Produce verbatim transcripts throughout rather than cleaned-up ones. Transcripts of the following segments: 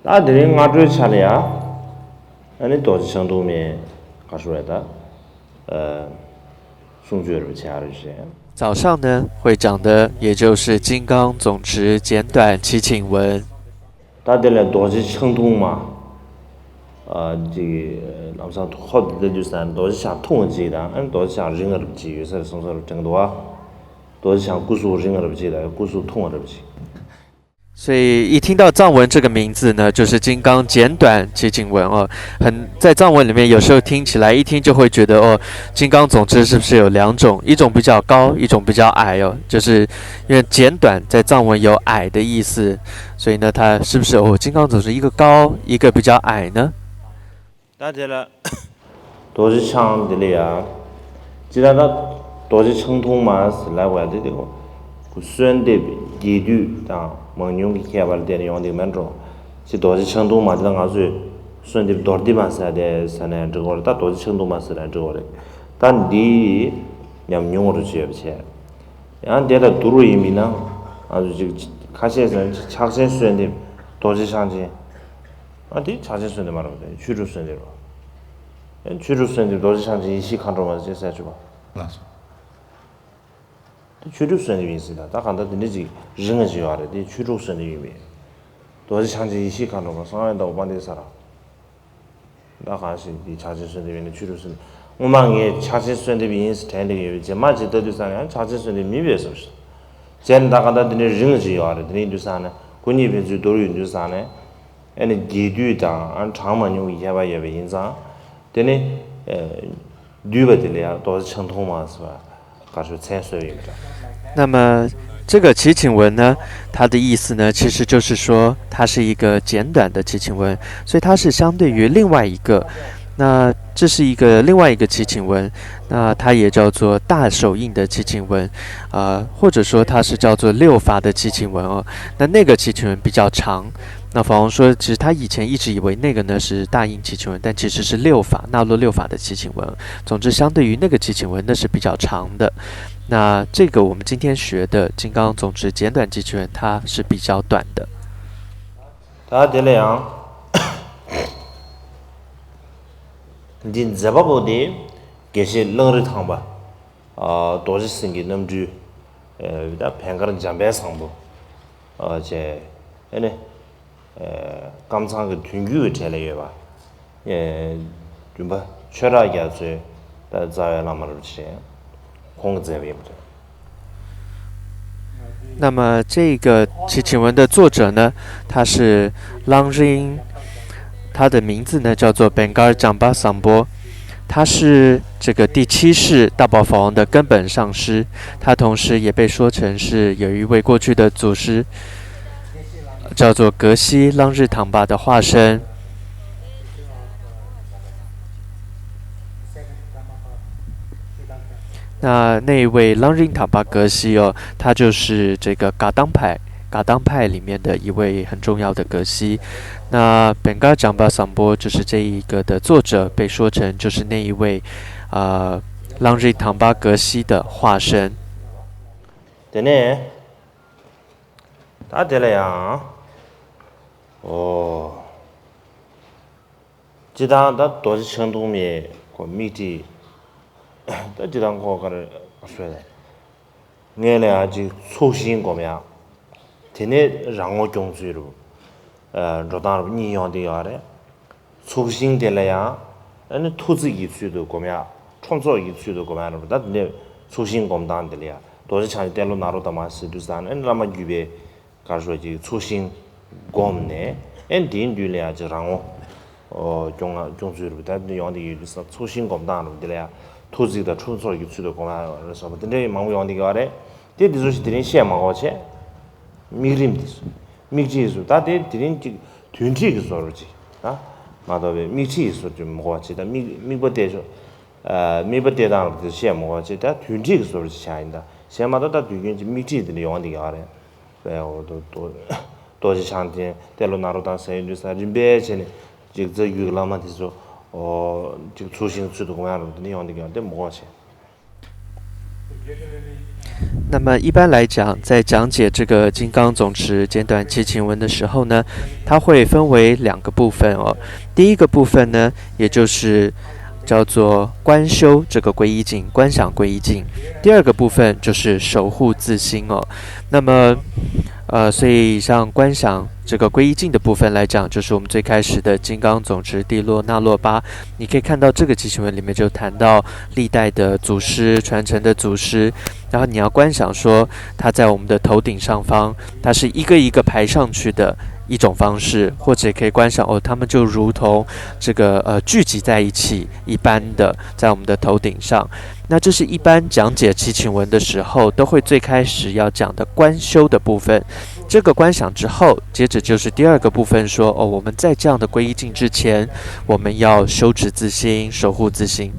ད་དེ་རིང་སྔ་དྲོའི་ཆ་ལ་ཡ། ཨ་ནི་རྡོ་རྗེ་འཆང་ཐུང་མའི་ག་ཞུ་བས་ད། ཨ། གསུང་ཆོས་རེ་བྱས་རེ་བྱས། 早上呢，会讲的也就是金刚总持简短祈请文。 ད་དེ་ལས་རྡོ་རྗེ་འཆང་ཐུང་མ། ཨ། ཅིག་ལམ་སང་ཐོག་ཏུ་བསྡད་དུས་ས་རྡོ་རྗེ་འཆང་ཐུང་བ་ཅིག་དང་། ཨ་ནི་རྡོ་རྗེ་འཆང་རིང་བ་རེ་ཅིག་ཡོད་ས་རེ་སོང་ས་རུ་དྲན་འདུག་ཨ། རྡོ་རྗེ་འཆང་སྐུ་གཟུགས་རིང་བ་རེ་ཅིག་དང་སྐུ་གཟུགས་ཐུང་བ་རེ་ཅིག 所以一听到藏文这个名字呢，就是金刚简短祈请文哦。很，在藏文里面，有时候听起来一听就会觉得哦，金刚总持是不是有两种？一种比较高，一种比较矮哦。就是因为简短在藏文有矮的意思，所以呢，它是不是哦，金刚总持一个高，一个比较矮呢？ ད་དེ་ལ་རྡོ་རྗེ་འཆང་དེ་ལ་ཡ། ཅི་ད་ད་རྡོ་རྗེ་འཆང་ཐུང་མ་ཟེར་ལབ་པ་དེ་དེ་གོ། གསོལ་འདེབས་རྒྱས་བསྡུས་དང་མང་ཉུང་གི་ཁྱད་པར་དེ་ནས་ཡོང་འདུག་མེད་འགྲོ། ཅི་རྡོ་རྗེ་འཆང་ཐུང་མ་དེ་ལ་ང་ཚོས་གསོལ་འདེབས་མདོར་བསྡུས་མ་ཟེར་དེ་ཟེར་ནས་འགྲིག་གོ་རེད། ད་རྡོ་རྗེ་འཆང་ཐུང་མ་ཟེར་ནས་འགྲིག་གོ་རེད། ད་འདི་ཉམས་མྱོང་རུ་བྱས་པ་བྱས། ཡང་དེ་ལ་བསྡུར་བ་ཡིན་མིན་ན། ང་ཚོ་ཅིག་ཁ་ཤས་ཟེར་ན་ཕྱག་ཆེན་གསོལ་འདེབས་རྡོ་རྗེ་འཆང་ཆེན། ཨ་དེ་ཕྱག་ཆེན་གསོལ་འདེབས་མ་རེད་པ། དེ་ཆོས་དྲུག་གསོལ་འདེབས་རེད། ཨ་ཆོས་དྲུག་གསོལ་འདེབས་རྡོ་རྗེ་འཆང་ཆེན་ཡེ་ཤེས་མཁའ་འགྲོ་མ་ཅེས་ཟེར་བྱུང་བ། ལགས་སོ། དེ་ཆོས་དྲུག་གསོལ་འདེབས་ཡིན་ཟེར་ད། ད་གང་ལྟར་དེ་འདྲ་ཅིག་རིང་ང་ཅིག་ཡོད་རེད། དེ་ཆོས་དྲུག་གསོལ་འདེབས་ཡིན་པས། རྡོ་རྗེ་འཆང་ཆེན་ཡེ་ཤེས་མཁའ་འགྲོ་མ་གསང་བའི་ཟླ་བ་དཔལ་ལྡན་ས་ར། ད་གང་ཞིག་འདི་ཕྱག་ཆེན་གསོལ་འདེབས་ཡིན་ན་ཆོས་དྲུག་གསོལ་འདེབས། སྔོན་མ་ངས་ཕྱག་ཆེན་གསོལ་འདེབས་ཡིན་ཟེར་དྲན་བསྡད་ཡོད་པས། རྗེས་མ་ཅིག་ལྟ་དུས་ཙང་ནས་ཡང་ཕྱག་ཆེན་གསོལ་འདེབས་མིན་པས་བསམ་ཤིང་། རྗེས་ནས་ད་གང་ལྟར་འདི་འདྲའི་རིང་ཞིག་ཡོད་རེད། དེ་འདྲ་ཡིན་དུས་ཙང་ནས་སྐུ་ཉིད་ཕན་ཚུན་བསྡུར་ཡོང་དུས་ཙང་ནས། ཨ་ནི་རྒྱས་བསྡུས་དང་གྲངས་མང་ཉུང་གི་ཁྱད་པར་ཡོད་པ་ཡིན་ཙང་། དེ་ནི་བསྡུས་པ་དེ་ལ་ཡང་རྡོ་རྗེ་འཆང་ཐུང་མ་ཟེར་བ། 那么这个祈请文呢，它的意思呢，其实就是说它是一个简短的祈请文，所以它是相对于另外一个，那这是一个另外一个祈请文，那它也叫做大手印的祈请文，呃，或者说它是叫做六法的祈请文哦。那那个祈请文比较长，那法王说，其实他以前一直以为那个呢是大印祈请文，但其实是六法，那落六法的祈请文。总之，相对于那个祈请文，那是比较长的。那这个我们今天学的金刚总持简短祈请文，它是比较短的。 ད་དེ་ལ་ཡང་འདི་མཛད་པ་པོ་དེ་དགེ་བཤེས་གླང་རི་ཐང་པ། ཨ་རྡོ་རྗེ་སེང་གེའི་རྣམ་སྤྲུལ། ཨ་ད་བན་དཀར་འཇམ་དཔལ་བཟང་པོ། ཨ་བྱས། ཨ་ནི། ཨ་ཀམ་ཚང་གི་དོན་བརྒྱུད་ཀྱི་གྲས་ལ་ཡོད་པ། ཨ་རྒྱུན་པ་ཆོས་གྲགས་རྒྱ་མཚོའི་ད་རྩ་བའི་བླ་མ་རུ་ཆེ། ཁོང་གིས་མཛད་པ་ཡིན་པ་རེད། 那么这个祈请文的作者呢，他是 Langrin，他的名字呢叫做 Bengal Jamba Sambo，他是这个第七世大宝法王的根本上师，他同时也被说成是有一位过去的祖师，叫做格西浪日唐巴的化身。 那那一位 Langrin Tapa 格西哦，他就是这个 Katang 派， Katang 派里面的一位很重要的格西。那 Bengal Jamba Sambo 就是这一个的作者，被说成就是那一位，呃， Langrin Tapa 格西的化身。 དེ་ནས་ད་དེ་ལ་ཡང་། ཨོ། སྤྱིར་བཏང་ད་རྡོ་རྗེ་འཆང་ཐུང་མའི་ཁོ་མིག་ཁྲིད། ད་སྤྱིར་བཏང་ཁོ་ག་རེ་ཞུ་ཡ། སྔོན་ལ་ཡང་ཅིག་ཚོགས་ཞིང་སྒོམ་ཡ། དེ་ནས་རང་ངོ་སྐྱོང་ཚུལ་རུ། ཨ་འགྲོ་སྟངས་རུ་གཉིས་ཡོང་བསྡད་ཡོད་རེད། ཚོགས་ཞིང་དེ་ལ་ཡང་ཨ་ནི་ཐུགས་བརྩེ་གི་ཚུལ་དུ་སྒོམ་ཡ། ཁྲོམ་ཚོགས་ཀྱི་ཚུལ་དུ་སྒོམ་ཡ་རེད་པ། ད་དེ་ནས་ཚོགས་ཞིང་སྒོམ་སྟངས་དེ་ལ་ཡང་རྡོ་རྗེ་འཆང་ཆེན་ཏེ་ལོ་ནཱ་རོ་ཏ་མ་ཟེར་དུས་ཙང་ནས་ཨ་ནི་བླ་མ་བརྒྱུད་པའི་གར་ཤོག་ཅིག་ཚོགས་ཞིང་སྒོམ་ནས་ཨ་ནི་དེའི་མདུན་ལ་ཡང་ཅིག་རང་ངོ་སྐྱོང་སྐྱོང་ཚུལ་རེད་པ། ད་དེ་ཡོང་བསྡད་ཡོད་དུས་ཙང་ཚོགས་ཞིང་སྒོམ་སྟངས་རེད་པ། དེ་ལ་ཡང་ཐུགས་བརྩེ་དང་ཁྲོམ་ཚོགས་ཀྱི་ཚུལ་དུ་སྒོམ་ཡ་རེད་སོགས་པ་དེ་འདྲའི་མང་པོ་ཡོང་བསྡད་ཡོད་རེད། དེ་དེ་ཚོ་ཞིག་དེ་རིང་བཤད་མ་དགོས་བྱས། དམིགས་རིམ་དེ་ཚོ། དམིགས་ཁྲིད་ཚོ། ད་དེ་དེ་རིང་ཅིག་དོན་ཁྲིད་ཀྱི་བཟོ་འདྲ་ཅིག་ཨ། མ་གཏོགས་པའི་དམིགས་ཁྲིད་ཀྱི་བཟོ་འདྲ་ཅིག་མ་དགོས་བྱས། ད་དམིགས་དམིགས་པ་གཏད་ཕྱོགས། ཨ་དམིགས་པ་གཏད་སྟངས་ལ་དེ་བཤད་མ་དགོས་བྱས། ད་དོན་ཁྲིད་ཀྱི་བཟོ་འདྲ་ཅིག་བྱ་ཡིན། ད་གཞན་མ་གཏོགས་ད་དུས་རྒྱུན་གྱི་དམིགས་ཁྲིད་དེ་འདྲ་ཡོང་བསྡད་ཡོད་རེད། དཔལ་འོ་རྡོ་རྡོ་རྡོ་རྗེ་འཆང་ཆེན་ཏེ་ལོ་ནཱ་རོ་ཏ་ཟེར་ཡོང་དུས་ཙང་རིམ་པས་བྱས་ནས་ཅིག་རྩ་བརྒྱུད་ཀྱི་བླ་མ་དེ་ཚོ་ཨོ་ཅིག་ཚོགས་ཞིང་ཚུལ་དུ་སྒོམ་ཡ་རུ་དེ་འདྲ་ཡོང་བསྡད་ཡོད་རེད། དེ་མ་དགོས་བྱས། 那么一般来讲，在讲解这个金刚总持简短祈请文的时候呢，它会分为两个部分哦。第一个部分呢，也就是叫做观修这个皈依境，观想皈依境。第二个部分就是守护自心哦。那么，呃，所以像观想这个皈依境的部分来讲，就是我们最开始的金刚总持、帝洛、那洛巴。你可以看到这个祈请文里面就谈到历代的祖师、传承的祖师，然后你要观想说，它在我们的头顶上方，它是一个一个排上去的一种方式，或者可以观想哦，它们就如同这个呃聚集在一起一般的，在我们的头顶上。那这是一般讲解祈请文的时候，都会最开始要讲的观修的部分。这个观想之后，接着就是第二个部分说，哦，我们在这样的皈依境之前，我们要修持自心，守护自心。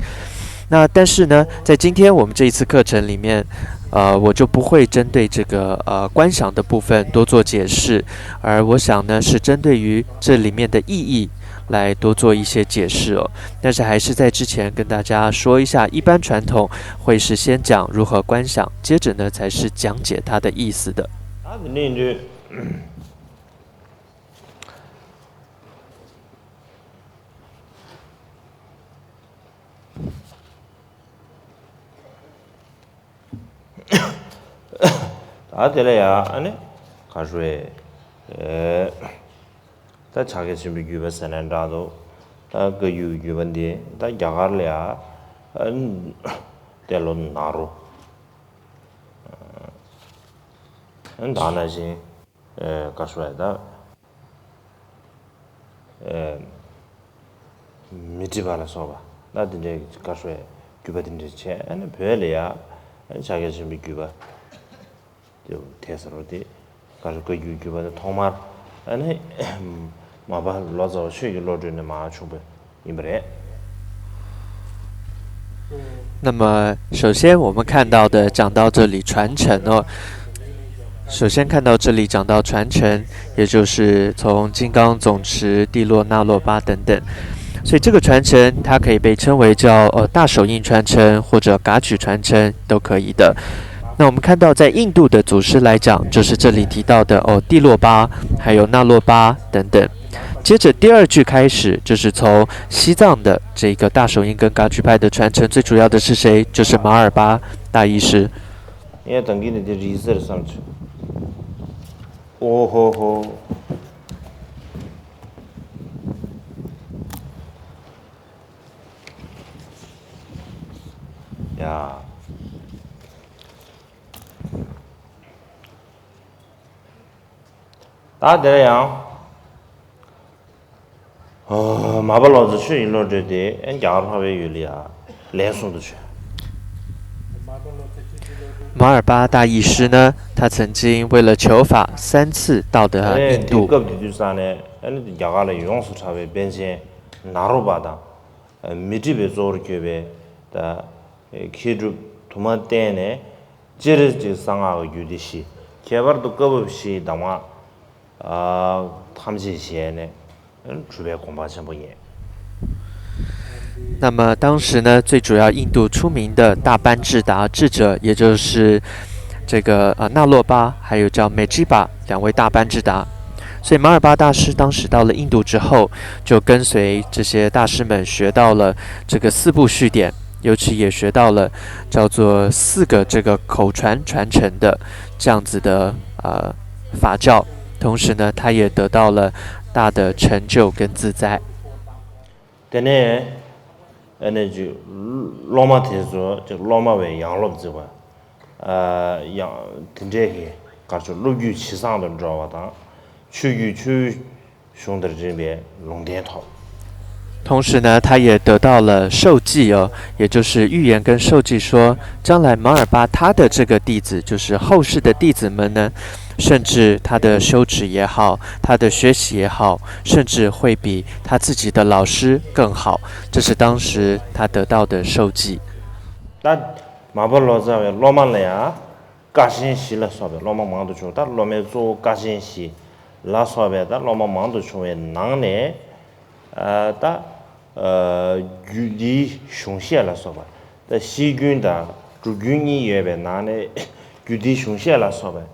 那但是呢，在今天我们这一次课程里面，呃，我就不会针对这个呃观想的部分多做解释，而我想呢是针对于这里面的意义来多做一些解释哦。但是还是在之前跟大家说一下，一般传统会是先讲如何观想，接着呢才是讲解它的意思的。ད་དེ་ལ་ཡ་ཨ་ནི་ག་རེ་ཟེར། ད་ཕྱག་རྒྱ་ཆེན་པོའི་བརྒྱུད་པ་ཟེར་ན་འདྲ་འདུག་ད་བཀའ་བརྒྱུད་བརྒྱུད་པ་འདི་ད་རྒྱ་གར་ལ་ཡ་ཨ་ནི་ཏེ་ལོ་ན་རོ། ད་ནང་བཞིན་ག་རེ་ཟེར་ད། མཻ་ཏྲི་པ་ལ་སོགས་པ་ད་དེ་འདྲའི་ག་རེ་ཟེར་བརྒྱུད་པ་དེ་འདྲ་བྱས། ཨ་ནི་བོད་ལ་ཡ་ཕྱག་རྒྱ་ཆེན་པོའི་བརྒྱུད་པ་དེ་དེ་ཟེར་བ་དེ་ག་རེ་བཀའ་བརྒྱུད་བརྒྱུད་པ་དེ་ཐོག་མར་ཨ་ནི་མར་པ་ལོ་ཙཱ་བ་ཆོས་ཀྱི་བློ་གྲོས་ནས་མར་བྱུང་བ་ཡིན་པ་རེད། 那么，首先我们看到的讲到这里传承哦，首先看到这里讲到传承，也就是从金刚总持、帝洛那洛巴等等，所以这个传承它可以被称为叫呃大手印传承或者噶举传承都可以的。那我们看到在印度的祖师来讲，就是这里提到的哦帝洛巴，还有那洛巴等等。接着第二句开始，就是从西藏的这个大手印跟噶举派的传承，最主要的是谁？就是马尔巴大医师。ཡང་དང་གིན་ནི་དེ་རིག་ཟེར་བསམ་བྱུང་། ཨོ་ཧོ་ཧོ། ཡ། ད་དེར་ཡང་། མར་པ་ལོ་ཙཱ་ཆོས་ཀྱི་བློ་གྲོས་དེ་རྒྱ་གར་འཕགས་པའི་ཡུལ་ལ་ཡང་ལན་གསུང་དུ་བྱོན།马尔巴大医师呢，他曾经为了求法三次到达印度。 སྐབས་དེ་དུས་ཙང་ནས་རྒྱ་གར་ལ་ཡོངས་སུ་གྲགས་པའི་པཎ་ཆེན་ནཱ་རོ་པ་དང་། མཻ་ཏྲི་པའི་གཙོ་བོར་གྱུར་པའི་ད་མཁས་གྲུབ་དུ་མ་བསྟེན་ནས་སྤྱིར་གྱི་གསང་སྔགས་ཀྱི་རྒྱུད་སྡེ་བཞི། ཁྱད་པར་དུ་བཀའ་བབས་བཞིའི་གདམས་ངག་ཐམས་ཅད་བཞེས་ནས་གྲུབ་པའི་གོ་འཕང་ཆེན་པོ་བརྙེས། 那么当时呢，最主要印度出名的大班智达智者，也就是这个呃那洛巴，还有叫美吉巴两位大班智达。所以马尔巴大师当时到了印度之后，就跟随这些大师们学到了这个四部续典，尤其也学到了叫做四个这个口传传承的这样子的呃法教，同时呢，他也得到了大的成就跟自在。 དེ་ནས་ཨ་ནི་ཅིག་སློབ་མ་དེ་ཚོ་ཅིག་སློབ་མ་བའི་ཡང་སློབ་བརྩི་བ། ཡང་དེ་འདྲའི་གི་གར་ཆོས་སློབ་བརྒྱུད་ཇེ་བཟང་དུ་འགྲོ་བ་དང་། ཆོས་བརྒྱུད་ཆོས་གཞུང་དང་རིམ་པས་ལུང་བསྟན་ཐོབ། 同时呢，他也得到了授记哦，也就是预言跟授记说，将来马尔巴他的这个弟子，就是后世的弟子们呢，甚至他的修持也好，他的学习也好，甚至会比他自己的老师更好。这是当时他得到的授记。 ད་མར་པ་ལོ་ཙཱ་བའི་སློབ་མ་ལ་ཡང་། ཀ་ཆེན་བཞི་ལ་སོགས་པའི་སློབ་མ་མང་དུ་བྱུང་། ད་སློབ་མའི་གཙོ་བོ་ཀ་ཆེན་བཞི་ལ་སོགས་པའི་ད་སློབ་མ་མང་དུ་བྱུང་བའི་ནང་ནས། ཨ་ད་ཨ་རྒྱུད་འདིའི་གཞུང་བཤད་ལ་སོགས་པ་ད་བཤད་རྒྱུན་དང་སྒྲུབ་རྒྱུན་གཉིས་ཡོད་པའི་ནང་ནས་ རྒྱུད་སྡེ་གཞུང་བཤད་ལ་སོགས་པའི་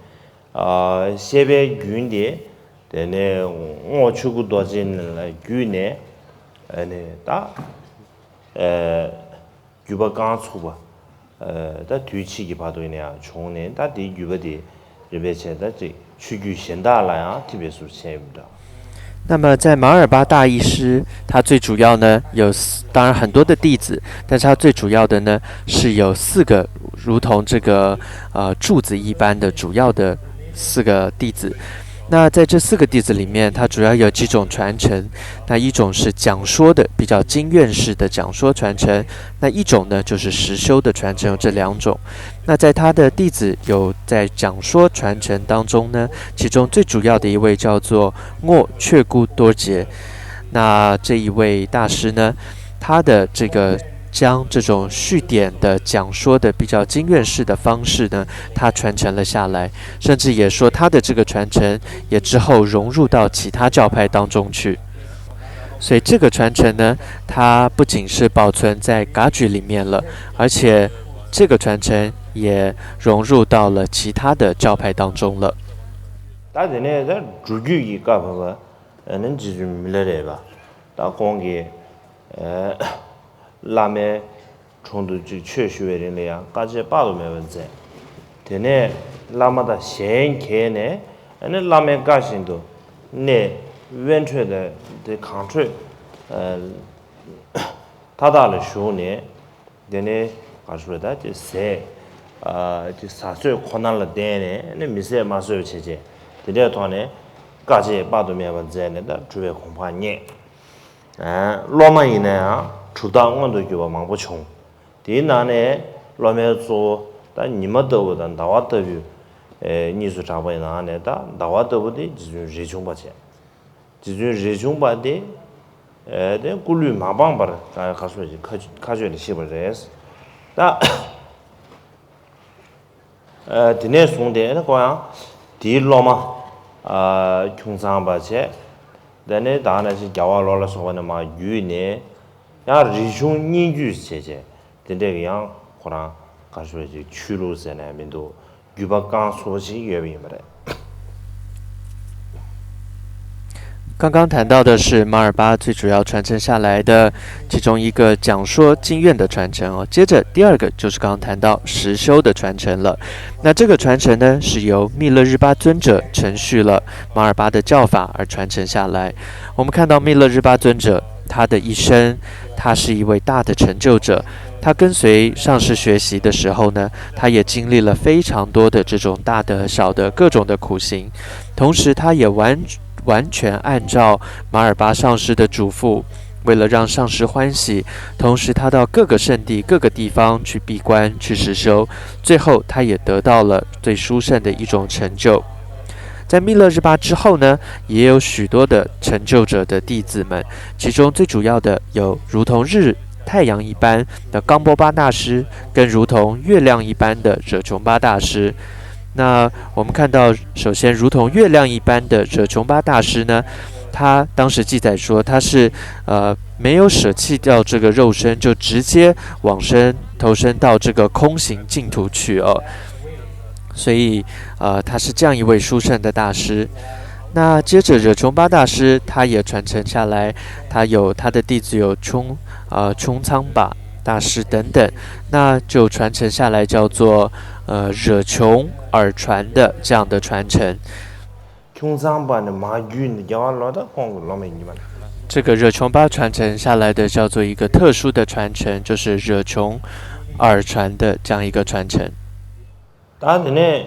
ཨ་བཤད་པའི་རྒྱུན་དེ། དེ་ནས་རྔོག་ཆོས་སྐུ་རྡོ་རྗེ་ལ་བརྒྱུད་ནས། ཨ་ནི་ད་ཨ་བརྒྱུད་པ་རྐང་ཚུགས་པ། ཨ་ད་དུས་ཕྱིས་ཀྱི་བར་དུ་ཡིན་ན་ཡང་བྱུང་ནས། ད་དེའི་བརྒྱུད་པ་དེ་རིམ་པས་བྱས། ད་ཅིག་ཆོས་བརྒྱུད་གཞན་དག་ལ་ཡང་ཐིམ་པའི་ཟུར་བྱས་ཡོད་འདྲ། 那么在马尔巴大医师，他最主要呢有四，当然很多的弟子，但是他最主要的呢是有四个，如同这个呃柱子一般的主要的四个弟子。那在这四个弟子里面，他主要有几种传承。那一种是讲说的，比较经院式的讲说传承；那一种呢就是实修的传承，有这两种。那在他的弟子有在讲说传承当中呢，其中最主要的一位叫做莫却孤多杰。那这一位大师呢，他的这个将这种续典的讲说的比较经院式的方式呢，他传承了下来，甚至也说他的这个传承也之后融入到其他教派当中去。所以这个传承呢，它不仅是保存在噶举里面了，而且这个传承也融入到了其他的教派当中了。 ད་དེ་ནས་ད་སྒྲུབ་བརྒྱུད་ཀྱི་བཀའ་བབས་པ་ནི་རྗེ་བཙུན་མི་ལ་རས་པ། ད་ཁོང་གིས་ཨ་བླ་མའི་དྲུང་དུ་ཅིག་ཆོས་ཞུ་བའི་རིང་ལ་ཡང་དཀའ་སྤྱད་དཔག་ཏུ་མེད་པ་མཛད། དེ་ནས་བླ་མ་དང་གཞན་གྱེས་ནས། ཨ་ནི་བླ་མའི་བཀའ་བཞིན་དུ་གནས་དབེན་ཁྲོད་དང་དེ་གངས་ཁྲོད་ཨ་མཐའ་དག་ལ་བཞུགས་ནས། དེ་ནས་ག་རེ་ཞུ་དགོས་རེད། ད་ཅིག་ཟས་ཨ་ཅིག་ཟ་ཚོད་ཁོ་ན་ལ་བརྟེན་ནས་ནི་མི་ཟས་མ་ཟོས་པ་བྱས་བྱས། དེ་འདྲའི་ཐོག་ནས་དཀའ་སྤྱད་དཔག་ཏུ་མེད་པ་མཛད་ནས། ད་གྲུབ་པའི་གོ་འཕང་བརྙེས། ཨ་སློབ་མ་ཡིན་ན་ཡང་གྲུབ་རྟགས་མངོན་དུ་གྱུར་པ་མང་པོ་བྱུང་། དེའི་ནང་ནས་སློབ་མའི་གཙོ་བོ་ད་ཉི་མ་ལྟ་བུ་དང་ཟླ་བ་ལྟ་བུ་ཨེ་གཉིས་སུ་གྲགས་པའི་ནང་ནས། ད་ཟླ་བ་ལྟ་བུ་དེ་རྗེ་བཙུན་རས་ཆུང་པ་བྱས། རྗེ་བཙུན་རས་ཆུང་པ་དེ་ཨེ་དེ་སྐུ་ལུས་མ་སྤངས་པར་ག་ག་སོ་ཞིག་མཁའ་མཁའ་སྤྱོད་ལ་གཤེགས་པ་རེད། ད་ཨ་དེ་ནས་བཟུང་སྟེ་ནི་ཁོ་ཡང་དེའི་སློབ་མ་ཨ་ཁྱུང་ཚང་པ་བྱས། དེ་ནས་ད་ནང་བཞིན་རྒྱལ་བ་ལོ་ལ་སོགས་པ་ནས་མར་བརྒྱུད་ནས། ཡང་རས་ཆུང་སྙན་བརྒྱུད་ཟེར་བྱས། དེ་འདྲས་ཀྱི་ཡང་ཁོ་རང་ག་རེ་ཞུ་དགོས་རེད། ཆོས་ལུགས་ཟེར་ནས་མི་འདུག། བརྒྱུད་པ་རྐང་ཚུགས་པ་ཞིག་ཡོད་པ་ཡིན་པ་རེད། 刚刚谈到的是马尔巴最主要传承下来的其中一个讲说经院的传承哦。接着第二个就是刚刚谈到实修的传承了。那这个传承呢，是由密勒日巴尊者承续了马尔巴的教法而传承下来。我们看到密勒日巴尊者，他的一生，他是一位大的成就者。他跟随上师学习的时候呢，他也经历了非常多的这种大的、小的各种的苦行，同时他也完完全按照马尔巴上师的嘱咐，为了让上师欢喜，同时他到各个圣地、各个地方去闭关、去实修，最后他也得到了最殊胜的一种成就。在密勒日巴之后呢，也有许多的成就者的弟子们，其中最主要的有如同日太阳一般的冈波巴大师，跟如同月亮一般的惹琼巴大师。那我们看到，首先如同月亮一般的惹琼巴大师呢，他当时记载说，他是呃没有舍弃掉这个肉身，就直接往生投身到这个空行净土去哦。所以呃，他是这样一位殊胜的大师。那接着惹琼巴大师他也传承下来，他有他的弟子有冲呃冲仓巴大师等等，那就传承下来叫做呃惹琼耳传的这样的传承。 ཁྱུང་ཚང་པ་ནི་མ་རྒྱུད་ནི་རྒྱལ་བ་ལོ་ད་ཁོང་གི་སློབ་མ་ཡིན་པ། 这个惹琼巴传承下来的叫做一个特殊的传承，就是惹琼耳传的这样一个传承。 ད་དེ་ནས་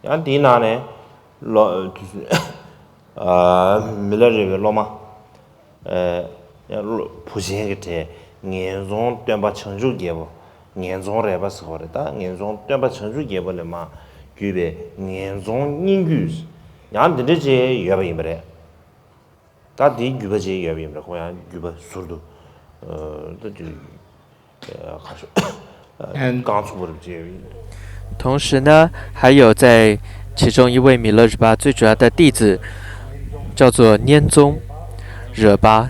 ཡང་དེའི་ནང་ནས་ལོ་ཨ་མི་ལ་རས་པའི་སློབ་མ། ཨ་ཡང་བུ་ཆེན་གྱི་གྲས་ངན་རྫོང་སྟོན་པ་བྱང་ཆུབ་རྒྱལ་པོ། ངན་རྫོང་རས་པ་ཟེར་བ་རེད། ད་ངན་རྫོང་སྟོན་པ་བྱང་ཆུབ་རྒྱལ་པོ་ནས་མར་བརྒྱུད་པའི་ངན་རྫོང་སྙན་བརྒྱུད། ཡང་འདི་འདྲ་ཅིག་ཡོད་པ་ཡིན་པ་རེད། ད་དེའི་བརྒྱུད་པ་ཅིག་ཡོད་པ་ཡིན་པ་རེད། ཁོ་ཡང་བརྒྱུད་པ་ཟུར་དུ་ཨ་ད་དེ་ཨ་ཁ་ཤོ་ཨ་And རྐང་ཚུགས་པ་རུ་ཅིག་ཡོད་པ་ཡིན། 同时呢，还有在其中一位米勒日巴最主要的弟子叫做拈宗惹巴。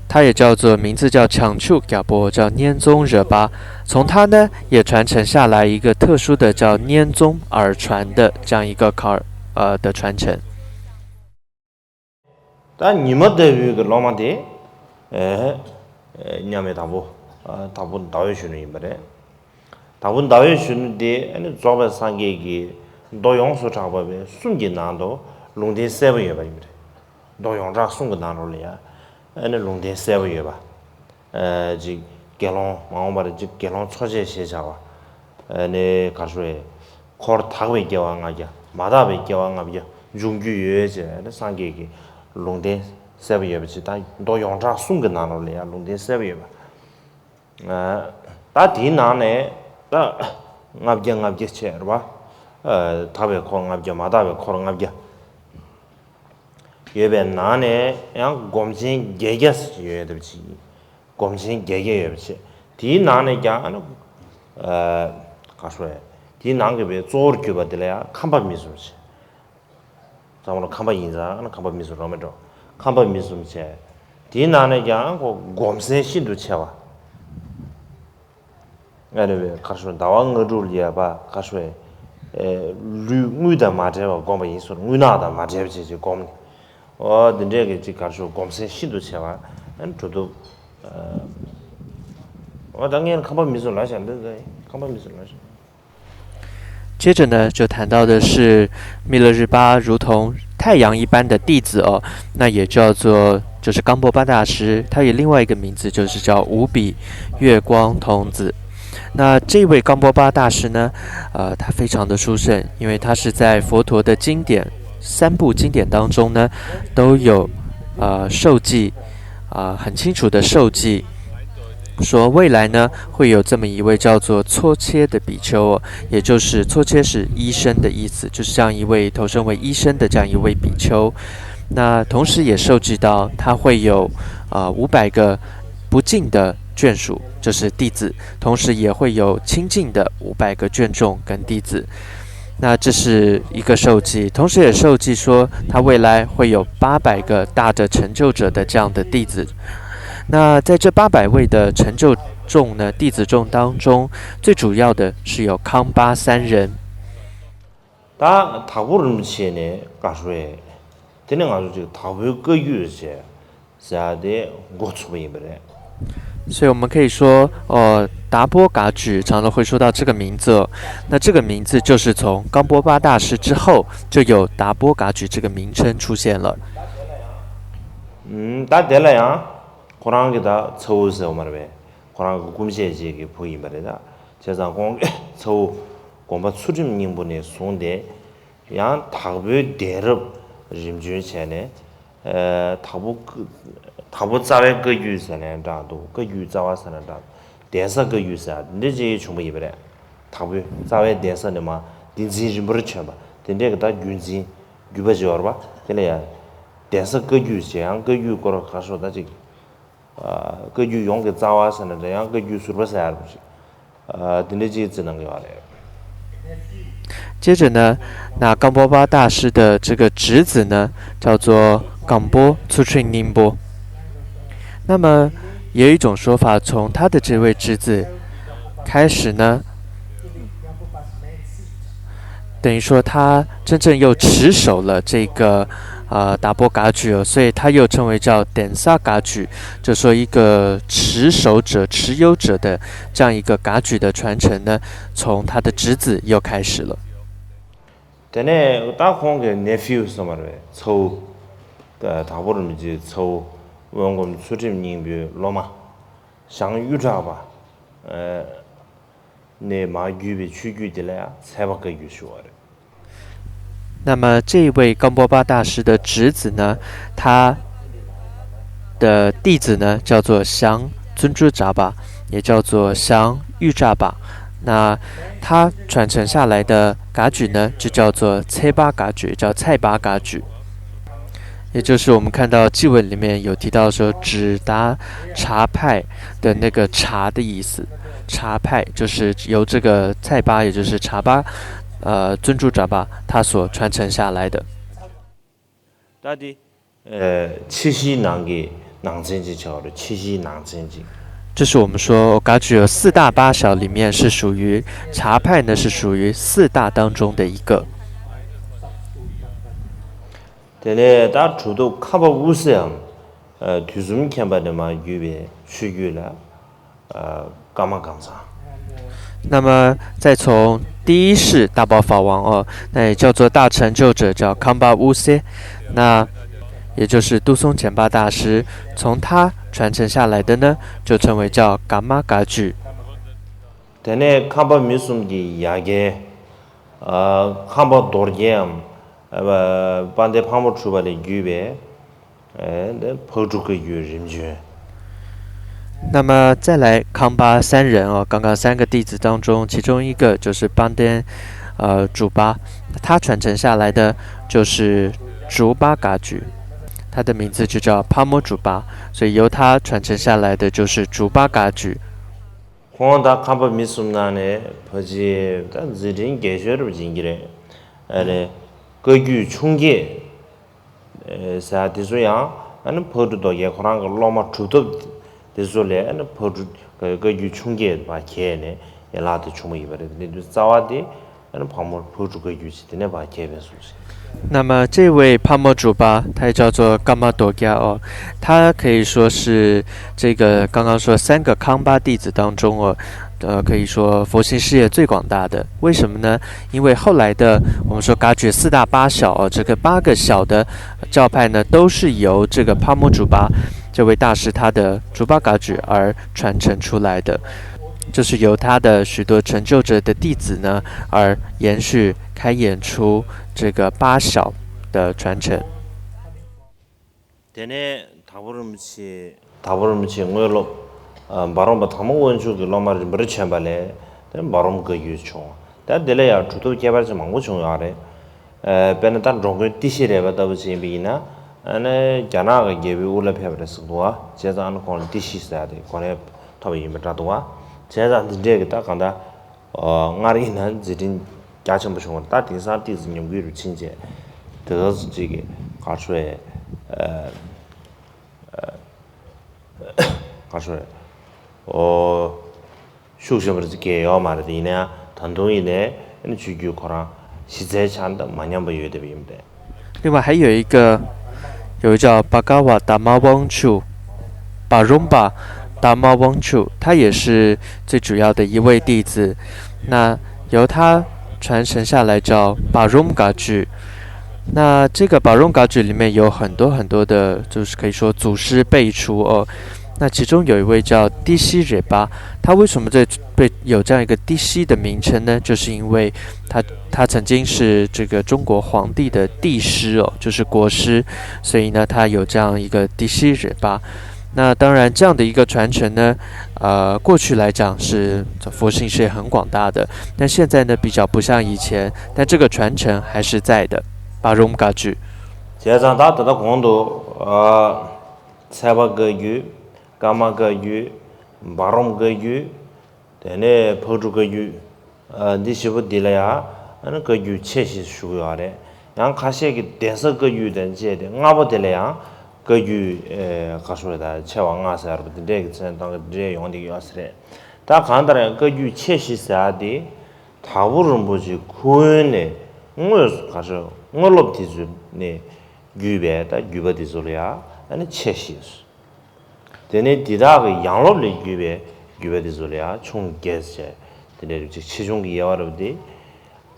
他也叫做名字叫抢救 རྒྱལ་པོ 叫 གཉན་རྫོང་热巴。从他呢也传承下来一个特殊的叫 གཉན་རྫོང 耳传的这样一个 car 呃的传承。 ད་ཉི་མ་ལྟ་བུའི་གི་སློབ་མ་དེ་ཨེ་མཉམ་མེད་དྭགས་པོ་ཨ་དྭགས་པོ་ཟླ་འོད་གཞོན་ནུ་ཡིན་པ་རེད། དྭགས་པོ་ཟླ་འོད་གཞོན་ནུ་དེ་ཨ་ནི་རྫོགས་པའི་སངས་རྒྱས་ཀྱི་མདོ་ཡོངས་སུ་གྲགས་པ་བའི་གསུམ་གྱི་ནང་དུ་ལུང་བསྟན་གསལ་པོ་ཡོད་པ་ཡིན་པ་རེད། མདོ་ཡོངས་གྲགས་གསུམ་གྱི་ནང་ལོགས་ལ་ཡང་ཨ་ནི་ལུང་བསྟན་གསལ་པོ་ཡོད་པ། ཅིག་དགེ་སློང་མ་འོངས་པར་ཅིག་དགེ་སློང་འཚོ་བྱེད་ཞེས་བྱ་བ། ནི་གར་ཞུ་བའི་འཁོར་དག་པའི་སྐྱེ་བ་ལྔ་བརྒྱ་མ་དག་པའི་སྐྱེ་བ་ལྔ་བརྒྱ་འབྱུང་རྒྱུ་ཡོད་ཅེས་ནི་སངས་རྒྱས་ཀྱི་ལུང་བསྟན་གསལ་པོ་ཡོད་པ་ཅིག་ད་མདོ་ཡོངས་གྲགས་གསུམ་གྱི་ནང་ལོགས་ལ་ཡང་ལུང་བསྟན་གསལ་པོ་ཡོད་པ། ད་དེའི་ནང་ནས་ད་ལྔ་བརྒྱ་ལྔ་བརྒྱ་བྱས་རེད་བ། དག་པའི་འཁོར་ལྔ་བརྒྱ་མ་དག་པའི་འཁོར་ལྔ་བརྒྱ། ཡོད་པའི་ནང་ནས་ཡང་སྒོམ་ཆེན་བརྒྱད་བརྒྱ་ཡོད་པ་ཅིག་སྒོམ་ཆེན་བརྒྱད་བརྒྱ་ཡོད་པ་ཅིག་དེའི་ནང་ནས་ཀྱང་ཨ་ནི་ག་ཞུ་བས་དེའི་ནང་གི་བའི་གཙོ་བོར་གྱུར་པ་དེ་ལ་ཡང་ཁམས་པ་མི་གསུམ་ཅིག་ཚང་མ་ལ་ཁམས་པ་ཡིན་ཙང་ཨ་ནི་ཁམས་པ་མི་གསུམ་རང་མེད་འགྲོ། ཁམས་པ་མི་གསུམ་བྱས། དེའི་ནང་ནས་ཀྱང་ཁོ་སྒོམ་སེམས་ཤིན་ཏུ་ཆེ་བ། ཨ་ནི་བའི་གར་ཞོར་ཟླ་བ་ལྔ་དྲུག་ལ་ཡ་པ་གར་ཞོར་ལུས་དངུལ་དང་མ་བྲལ་བར་བསྒོམ་པ་ཡིན་ཟེར། རྔུལ་ནག་དང་མ་བྲལ་བ་བྱས་ཅིག་བསྒོམ་ནས། འོ་འདི་འདྲས་ཀྱི་ཅིག་གར་ཞོར་སྒོམ་སེམས་ཤིན་ཏུ་ཆེ་བ། ཨ་ནི་གྲུབ་ཐོབ། འོ་ད་ངས་ཁམས་པ་མི་གསུམ་ལབ་བཞག་འདི་ཁམས་པ་མི་གསུམ་ལབ་བཞག 接着呢，就谈到的是密勒日巴如同太阳一般的弟子哦，那也叫做就是冈波巴大师，他有另外一个名字，就是叫五比月光童子。那这位冈波巴大师呢，呃，他非常的殊胜，因为他是在佛陀的经典三部经典当中呢，都有呃受记，啊、很清楚的受记。说未来呢，会有这么一位叫做搓切的比丘哦，也就是搓切是医生的意思，就是这样一位投身为医生的这样一位比丘。那同时也受记到他会有啊五百个不净的眷属，就是弟子，同时也会有清净的五百个眷众跟弟子。那这是一个受记，同时也受记说他未来会有八百个大的成就者的这样的弟子。那在这八百位的成就众呢，弟子众当中，最主要的是有康巴三人。 ད་དྭགས་པོ་རིན་པོ་ཆེ་ནས་བཀའ་ཤོག་ཡས། དེ་ནས་ང་ཚོ་ཅིག་དྭགས་པོའི་བཀའ་བརྒྱུད་ཟེར་ཟེར་ཡ་དེ་འགོ་ཚུགས་པ་ཡིན་པ་རེད། 所以我们可以说，呃，达波噶举常常会说到这个名字哦。那这个名字就是从冈波巴大师之后，就有达波噶举这个名称出现了。 ད་དེ་ལ་ཡང་ཁོ་རང་གི་ད་ཚ་བོ་ཟེར་བ་མ་རེད་པས། ཁོ་རང་གི་སྐུ་མཆེད་ཅིག་གི་བུ་ཡིན་པ་རེད་ད། བྱས་ཙང་ཁོང་གི་ཚ་བོ་དགོན་པ་ཚུལ་ཁྲིམས་སྙིང་པོ་ནས་བཟུང་སྟེ། ཡང་དྭགས་པོའི་གདན་རབས་རིམ་བྱོན་བྱས་ནས། དྭགས་པོ་དྭགས་པོ་རྩ་བའི་བཀའ་བརྒྱུད་ཟེར་ནས་གྲགས་འདུག་བཀའ་བརྒྱུད་རྩ་བ་ཟེར་ནས་གྲགས་འདུག་གདན་ས་བཀའ་བརྒྱུད་ཟེར་འདི་ཅིག་བྱུང་པ་ཡིན་པ་རེད། དྭགས་པོའི་རྩ་བའི་གདན་ས་ནས་མ་འདི་འཛིན་རིམ་པར་བྱོན་པ་དེ་འདྲས་ཀྱི་ད་བརྒྱུད་འཛིན་བརྒྱུད་པ་ཅིག་ཡོད་རེད་པ། དེ་ལ་ཡང་གདན་ས་བཀའ་བརྒྱུད་ཅེས་ཡང་བཀའ་བརྒྱུད་སྐོར་ག་ཤོག་ད་ཅིག་བཀའ་བརྒྱུད་ཡོངས་ཀྱི་རྩ་བ་ཟེར་ན་འདྲ་ཡང་བཀའ་བརྒྱུད་ཟུར་པ་ཟེར་ཡ་རེད་པ་ཅིག་དེ་འདྲ་ཅིག་བརྩི་གནང་གི་ཡོད་རེད། 接着呢，那冈波巴大师的这个侄子呢，叫做冈波粗吹宁波。那么有一种说法，从他的这位侄子开始呢，等于说他真正又持守了这个呃达波噶举，所以他又称为叫点萨噶举，就说一个持守者、持有者的这样一个噶举的传承呢，从他的侄子又开始了。 དེ་ནས་ད་ཁོང་གི་ནེ་ཕིའུ་ཟེར་བ་རེད། ཚ་བོ། དྭགས་པོ་རིན་པོ་ཆེའི་ཚ་བོ། དབོན་སྒོམ་ཚུལ་ཁྲིམས་སྙིང་པོའི་སློབ་མ། ཞང་གཡུ་བྲག་པ། ནས་མར་བརྒྱུད་པའི་ཆོས་བརྒྱུད་དེ་ལ་ཡང་ཚལ་པ་བཀའ་བརྒྱུད་ཞུ་བ་རེད། 那么这一位冈波巴大师的侄子呢，他的弟子呢叫做祥尊珠扎巴，也叫做祥玉扎巴。那他传承下来的噶举呢，就叫做蔡巴噶举，叫蔡巴噶举。也就是我们看到祭文里面有提到说，指达察派的那个察的意思，察派就是由这个蔡巴，也就是察巴，呃，尊珠扎巴他所传承下来的。 ད་དེ། ཕྱི་གཞིའི་ནང་གི་ ནང་ཚན་གཅིག་ཆགས་པ་རེད། ཆེ་བཞིའི་ནང་ཚན་གཅིག这是我们说 ག་གྲུ 四大八小里面是属于 茶派呢是属于四大当中的一个。 དེ་ནས་ད་གྲུབ་ཐོབ་ཁམས་པ་དབུ་སེའམ། ཨ། དུས་གསུམ་མཁྱེན་པ་ནས་མར་བརྒྱུད་པའི་ཆོས་བརྒྱུད་ལ། ཨ། ཀརྨ་ཀཾ་ཚང་那么再从第一世大宝法王哦，那也叫做大成就者，叫康巴乌塞，那也就是杜松前巴大师，从他传承下来的呢，就称为叫 ཀརྨ་ག་གྲུ། དེ་ནས་ཁམས་པ་མི་གསུམ་གྱི་ཡ་གྱལ། ཨ། ཁམས་པ་རྡོར་རྒྱལ་འམ། ཨ། དཔལ་ལྡན་ཕག་མོ་གྲུ་པ་ལས་བརྒྱུད་པའི། ཨ། ཕག་གྲུ་བཀའ་བརྒྱུད་རིམ་བྱོན། 那么再来康巴三人哦，刚刚三个弟子当中，其中一个就是班登，呃，竹巴，他传承下来的就是竹巴噶举，他的名字就叫帕莫竹巴，所以由他传承下来的就是竹巴噶举。 ཁོང་དང་ཁམས་པ་མི་གསུམ་ནང་ནས་ཕལ་ཆེར་ད་མཛད་འཕྲིན་རྒྱས་ཤོས་རུ་འཛིན་གྱི་རེད། ཨ་ནི་བཀའ་བརྒྱུད་ཆུང་བརྒྱད། ཟེར་དེ་ཚོ་ཡང་ཨ་ནི་ཕག་གྲུ་རྡོ་རྒྱལ་ཁོ་རང་གི་སློབ་མ་གྲུབ་ཐོབ་དེ་ཚོ་ལས་ཨ་ནི་ཕག་གྲུ་བཀའ་བརྒྱུད་ཆུང་བརྒྱད་པ་གྱེས་ནས་ཡན་ལག་དེ་བྱུང་བ་ཡིན་པ་རེད། དེ་དུས་རྩ་བ་དེ་ཨ་ནི་ཕག་མོ་ཕག་གྲུ་བཀའ་བརྒྱུད་ཅིག་དེ་ནས་ཕར་གྱེས་པའི་གཟུགས་ཤིག 那么这位帕莫竹巴，他也叫做 ཀརྨ་རྡོ་རྒྱལ哦，他可以说是这个刚刚说三个康巴弟子当中哦，呃，可以说佛心事业最广大的。为什么呢？因为后来的我们说噶举四大八小哦，这个八个小的教派呢，都是由这个帕莫竹巴这位大师他的竹巴噶举而传承出来的，就是由他的许多成就者的弟子呢而延续开演出这个八小的传承。 དེ་ནས་དྭགས་པོ་རིན་པོ་ཆེ། དྭགས་པོ་རིན་པོ་ཆེའི་དངོས་སློབ། ཨ། འབའ་རོམ་པ་དྭགས་མོ་དབང་ཕྱུག་གི་སློབ་མ་རིམ་པར་བྱོན་པ་ལས་དེ་འབའ་རོམ་བཀའ་བརྒྱུད་བྱུང་། ད་དེ་ལ་ཡང་གྲུབ་ཐོབ་ཁྱད་པར་ཅན་མང་པོ་བྱུང་ཡོད་རེད། ཨ། དཔེར་ན་ད་འགྲོ་མགོན་ཏི་ཤྲི་རས་པ་ལྟ་བུ་བྱས་པ་ཡིན་ན། ཨ་ནི་རྒྱ་ནག་གི་རྒྱལ་པོའི་དབུ་བླ་ཕེབས་པ་རེད་ཟེར་འདུག་བ། བྱས་ཙང་ཨ་ནི་ཁོང་ལ་ཏི་ཤྲི་ཟེར་ཡ་དེ་གོ་གནས་ཐོབ་པ་ཡིན་པ་འདྲ་འདུག་བ། བྱས་ཙང་འདི་འདྲས་ཀྱི་ད་གང་ལྟར། ཨོ། སྔར་ཡིན་ན་མཛད་འཕྲིན་རྒྱ་ཆེན་པོ་བྱུང་བ་རེད། ད་དེང་སང་ཏོག་ཙམ་ཉམས་རྒུད་རུ་ཕྱིན་བྱས། དེ་དག་སུ་གཅིག་གིས་ག་རེ་ཟེར། ཨ། ཨ། ག་རེ་ཟེར། ཨོ། ཤུགས་ཆེན་པོ་རེ་ཟེར་གྱི་ཡོད་མ་རེད། དེ་ཡིན་ན་ཡང་ད་དུང་ཡིན་ནའི་ཨ་ནི་ཆོས་བརྒྱུད་ཁོ་རང་གཞི་རྩའི་ཆ་ནས་མ་ཉམས་པ་ཡོད་བསྡད་པ་ཡིན་པ་རེད། 另外还有一个，有一个叫巴嘎瓦达玛旺楚，巴隆巴达玛旺楚，他也是最主要的一位弟子。那由他传承下来叫巴隆嘎举。那这个巴隆嘎举里面有很多很多的，就是可以说祖师辈出哦。那其中有一位叫迪西热巴，他为什么这被有这样一个迪西的名称呢？就是因为他他曾经是这个中国皇帝的帝师哦，就是国师，所以呢，他有这样一个迪西热巴。那当然，这样的一个传承呢，呃，过去来讲是佛性是很广大的，但现在呢比较不像以前，但这个传承还是在的。巴隆嘎举。 བྱས་ཙང་ད་ད་ལྟ་གོང་དུ། ཨ། ཚལ་པ་བཀའ་བརྒྱུད། ཀརྨ་བཀའ་བརྒྱུད། འབའ་རོམ་བཀའ་བརྒྱུད། དེ་ནས་ཕག་གྲུ་བཀའ་བརྒྱུད། ཨ། འདི་བཞི་པོ་འདི་ལ་ཡང་ཨ་ནི་བཀའ་བརྒྱུད་ཆེ་ཞེས་ཞུ་གི་ཡོད་རེད། ཡང་ཁ་ཤས་ཀྱིས་གདན་ས་བཀའ་བརྒྱུད་དང་བཅས་ཏེ་ལྔ་པོ་དེ་ལ་ཡང་བཀའ་བརྒྱུད། ཨེ། ག་རེ་ཟེར། ད་ཆེ་བ་ལྔ་ཟེར་བ་འདི་འདྲས་ཀྱི་མཚན་བཏགས་འདི་འདྲས་ཡོང་བསྡད་ཀྱི་ཡོད་ས་རེད། ད་གང་ལྟར་ཡང་བཀའ་བརྒྱུད་ཆེ་ཞེས་ཟེར་བ་འདི་དྭགས་པོ་རིན་པོ་ཆེ་ཁུ་དབོན་ནས་དངོས་སུ་ག་རེ་ཟེར། དངོས་སློབ་དེ་ཚོ་ནས་བརྒྱུད་པའི་ད་བརྒྱུད་པ་དེ་ཚོ་ལ་ཡང་ཨ་ནི་ཆེ་ཞེས། དེ་ནས་འདི་དག་གི་ཡང་སློབ་ལས་བརྒྱུད་པའི་བརྒྱུད་པ་དེ་ཚོ་ལ་ཡང་ཆུང་བརྒྱད་ཟེར། དེ་འདྲའི་རིགས་ཅིག་ཆེ་ཆུང་གི་དབྱེ་བ་རུ་དེ།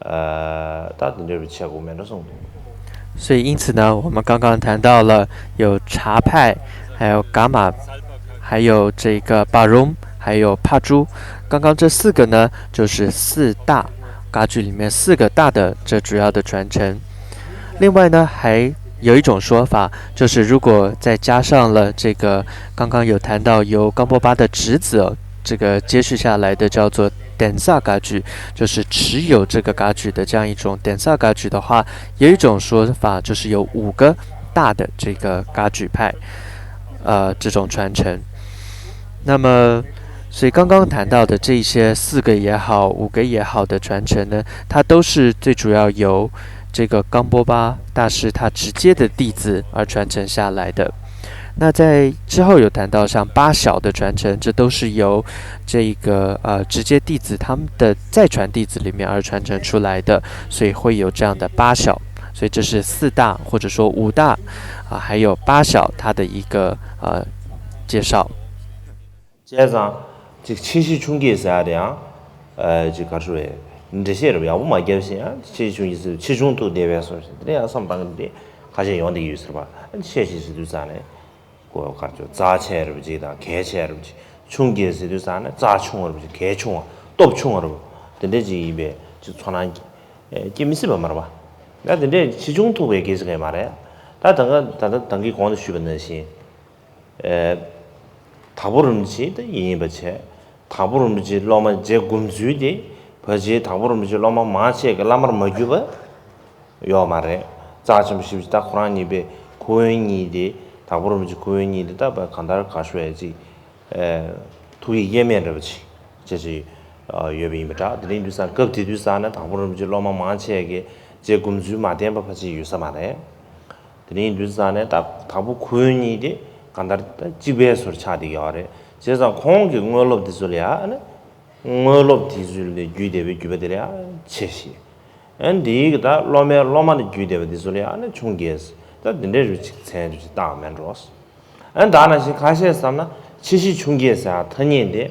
ཨ། ད་དེ་འདྲའི་རིགས་ཆེ་དགོས་མེད་འགྲོ་གསུངས་འདུག 所以因此呢，我们刚刚谈到了有察派，还有噶玛，还有这个巴隆，还有帕珠。刚刚这四个呢，就是四大噶举里面四个大的这主要的传承。另外呢，还有一种说法，就是如果再加上了这个刚刚有谈到由冈波巴的侄子哦，这个接续下来的叫做 等萨噶举，就是持有这个噶举的这样一种等萨噶举的话，有一种说法就是有五个大的这个噶举派，呃，这种传承。那么，所以刚刚谈到的这些四个也好，五个也好的传承呢，它都是最主要由这个冈波巴大师他直接的弟子而传承下来的。那在之后有谈到像八小的传承，这都是由这个呃直接弟子他们的再传弟子里面而传承出来的，所以会有这样的八小。所以这是四大或者说五大啊，还有八小它的一个呃介绍。 བྱས་ཙང་ཅིག་ཆེ་བཞི་ཆུང་བརྒྱད་ཟེར་ཡ་དེ་ཡང་ཅིག་ག་རེ་ཟེར་བས། འགྲེལ་བཤད་རེད་ཡག་པོ་མ་བརྒྱབ་ཤིང་ཡང་ཆེ་བཞི་ཆུང་བརྒྱད་ཟེར་ཆེ་ཆུང་དུ་བསྡད་པའི་སོ་ཞིག་དེ་ལ་ཡང་བསམ་བཏང་གི་འདི་ཁ་ཤས་ཡོང་བསྡད་ཀྱི་ཡོད་ཟེར་བ། ཆེ་བཞི་ཟེར་དུས་ཙང་ནས་གོ་ག་རེ་ཟེར་རྩ་ཆེ་རབ་ཅིག་དང་གལ་ཆེ་རབ་ཅིག་ཆུང་བརྒྱད་ཟེར་དུས་ཙང་ནས་རྩ་ཆུང་བ་རབ་ཅིག་གལ་ཆུང་བ་སྟོབས་ཆུང་བ་རབ་དེ་འདྲ་ཅིག་ཡིན་པའི་ཅིག་ཚོར་སྣང་སྐྱེ་མི་སྲིད་པ་མ་རེད་པ། ད་དེ་འདྲས་ཆེ་ཆུང་ཐུག་པའི་སྐད་ཆ་གང་ཡང་མ་རེད། ད་ད་ག་ད་ད་ད་གིན་གོང་དུ་ཞུས་པ་ནང་བཞིན། དྭགས་པོ་རིན་པོ་ཆེ་ད་ཡིན་པ་བྱས། དྭགས་པོ་རིན་པོ་ཆེའི་སློབ་མ་རྗེ་མགོ་མཛུས་དེ་ཕལ་ཆེར་དྭགས་པོ་རིན་པོ་ཆེའི་སློབ་མ་མང་ཆེ་གི་བླ་མར་མ་གྱུར་པ་ཡོད་མ་རེད། རྩ་ཆེན་པོ་ཞེ་པོ་ཅིག་ད་ཁོ་རང་གཉིས་པའི་ཁུ་དབོན་གཉིས་དེ་དྭགས་པོ་རིན་པོ་ཆེ་ཁུ་དབོན་གཉིས་དེ་ད་བ་གང་ལྟར་ག་ཤོད་ཡ་ཅིག་ཐུགས་ཡིད་དབྱེར་མེད་འདྲ་པོ་ཅིག་བྱས་ཅིག་ཡོད་པ་ཡིན་པ་འདྲ། དེ་རིང་དུས་སང་སྐབས་དེ་དུས་སང་ན་དྭགས་པོ་རིན་པོ་ཆེའི་སློབ་མ་མང་ཆེ་གི་རྗེ་མགོ་མཛུས་མ་བསྟེན་པ་ཕལ་ཆེར་ཡོད་ས་མ་རེད། དེ་རིང་དུས་སང་ནས་ད་དྭགས་པོ་ཁུ་དབོན་གཉིས་དེ་གང་ལྟར་ད་གཅིག་པའི་བཟོ་འདྲ་ཆགས་བསྡད་ཀྱི་ཡོད་རེད། བྱས་ཙང་ཁོང་གི་དངོས་སློབ་དེ་ཚོ་ལ་ཡང་ཨ་ནི་དངོས་སློབ་དེ་ཚོ་ལས་བརྒྱུད་བསྡད་པའི་བརྒྱུད་པ་དེ་ལ་ཡང་ཆེ་ཞེས། ཨ་ནི་དེའི་གི་ད་སློབ་མའི་སློབ་མ་ལས་བརྒྱུད་བསྡད་པ་དེ་ཚོ་ལ་ཡང་ཨ་ནི་ཆུང་བརྒྱད་ཟེར། ད་དེ་འདྲའི་རུ་ཅིག་མཚན་རུ་ཅིག་བཏགས་མེད་འགྲོ། ཨ་ནི་ད་ནང་བཞིན་ཁ་ཤས་བསམ་ན་ཆེ་བཞི་ཆུང་བརྒྱད་ཟེར་ཡ་ཐ་སྙད་དེ།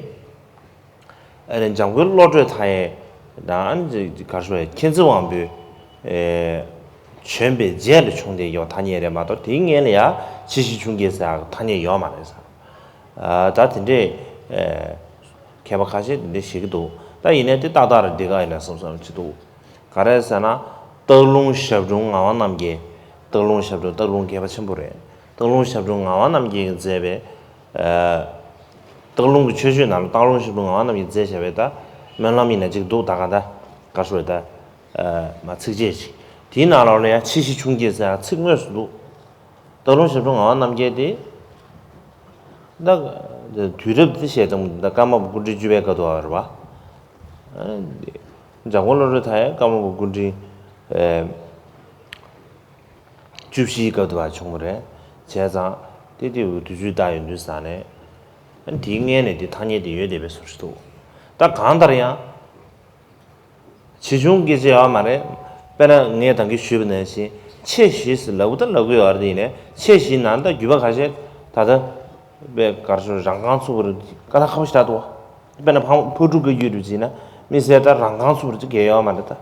ཨ་ནི་འཇམ་མགོན་བློ་གྲོས་མཐའ་ཡས་དང་ཨ་ནི་ག་རེ་ཞུ་དགོས་རེད། མཁྱེན་བརྩེ་དབང་པོའི་ཨེ་བྱོན་པའི་རྗེས་ལ་བྱུང་བསྡད་ཡོད་ཐ་སྙད་རེད་མ་གཏོགས་དེའི་སྔོན་ལ་ཡང་ཆེ་བཞི་ཆུང་བརྒྱད་ཟེར་ཡག་ཐ་སྙད་ཡོད་མ་རེད་ཟེར། ཨ་ད་དེ་འདྲས་ཨེ་མཁས་པ་ཁ་ཤས་དེ་འདྲས་བཤད་ཀྱི་འདུག་ད་ཡིན་ནའི་དེ་ཏག་ཏག་རེད་འགྲིག་ག་ཡིན་ན་བསམ་བསམ་བྱེད་འདུག་ག་རེ་ཟེར་ན། སྟག་ལུང་ཞབས་དྲུང་ངག་དབང་རྣམ་རྒྱལ། སྟག་ལུང་ཞབས་དྲུང་སྟག་ལུང་མཁས་པ་ཆེན་པོ་རེད། སྟག་ལུང་ཞབས་དྲུང་ངག་དབང་རྣམ་རྒྱལ་གྱིས་མཛད་པའི། ཨ་སྟག་ལུང་གི་ཆོས་སྤྱོད་ནང་ལ་སྟག་ལུང་ཞབས་དྲུང་ངག་དབང་རྣམ་རྒྱལ་མཛད་བྱས་པའི་ད་སྨོན་ལམ་ཡིན་ན་ཅིག་འདུག་ད་ག་ད་ག་ཤོད་ད་ཨ་མ་ཚིགས་བཅད་ཅིག་དེའི་ནང་ལོགས་ལ་ཡང་ཆེ་བཞི་ཆུང་བརྒྱད་ཟེར་ཡང་ཚིག་དངོས་སུ་འདུག་སྟག་ལུང་ཞབས་དྲུང་ངག་དབང་རྣམ་རྒྱལ་དེ་ད་དུས་རབས་དེ་བཤད་དང་ད་ཀརྨ་པ་སྐུ་ཕྲེང་བཅུ་པའི་སྐབས་དུ་བ་རེད་བ། ཨ་འཇམ་མགོན་བློ་གྲོས་མཐའ་ཡས་ཀརྨ་པ་སྐུ་ཕྲེང་ཨ་བཅུ་བཞིའི་སྐབས་དུ་བ་བྱུང་བ་རེད། བྱས་ཙང་དེ་དེ་དུས་ཚོད་ལྟ་ཡོང་དུས་ཙང་ནས་ཨ་དེའི་སྔོན་ནས་དེ་ཐ་སྙད་དེ་ཡོད་བསྡད་པའི་བཟོ་ཞིག་འདུག་ད་གང་ལྟར་ཡང་། ཆེ་ཆུང་སྐད་ཆ་ཡོད་མ་རེད། དཔེར་ན་ངས་ད་གིན་ཞུས་པ་ནང་བཞིན་ཆེ་བཞི་ཟེར་ལབ་ད་ལབ་གི་ཡོད་རེད། དེ་ཡིན་ནའི་ཆེ་བཞི་ནང་ད་བརྒྱུད་པ་ཁ་ཤས་ད་ལྟ་དཔེ་གར་ཤོར་རང་རྐང་ཚུགས་པ་རེད། དཀའ་ལས་ཁག་པོ་ཞིག་རེད་འདུག་དཔེར་ན་ཕ་ཕ་ཕྲུག་གི་ཡུལ་རུ་བྱས་ན་དམིགས་བསལ་ད་རང་རྐང་ཚུགས་པ་རེད་ཅིག་གལ་ཡོད་མ་རེད། ད་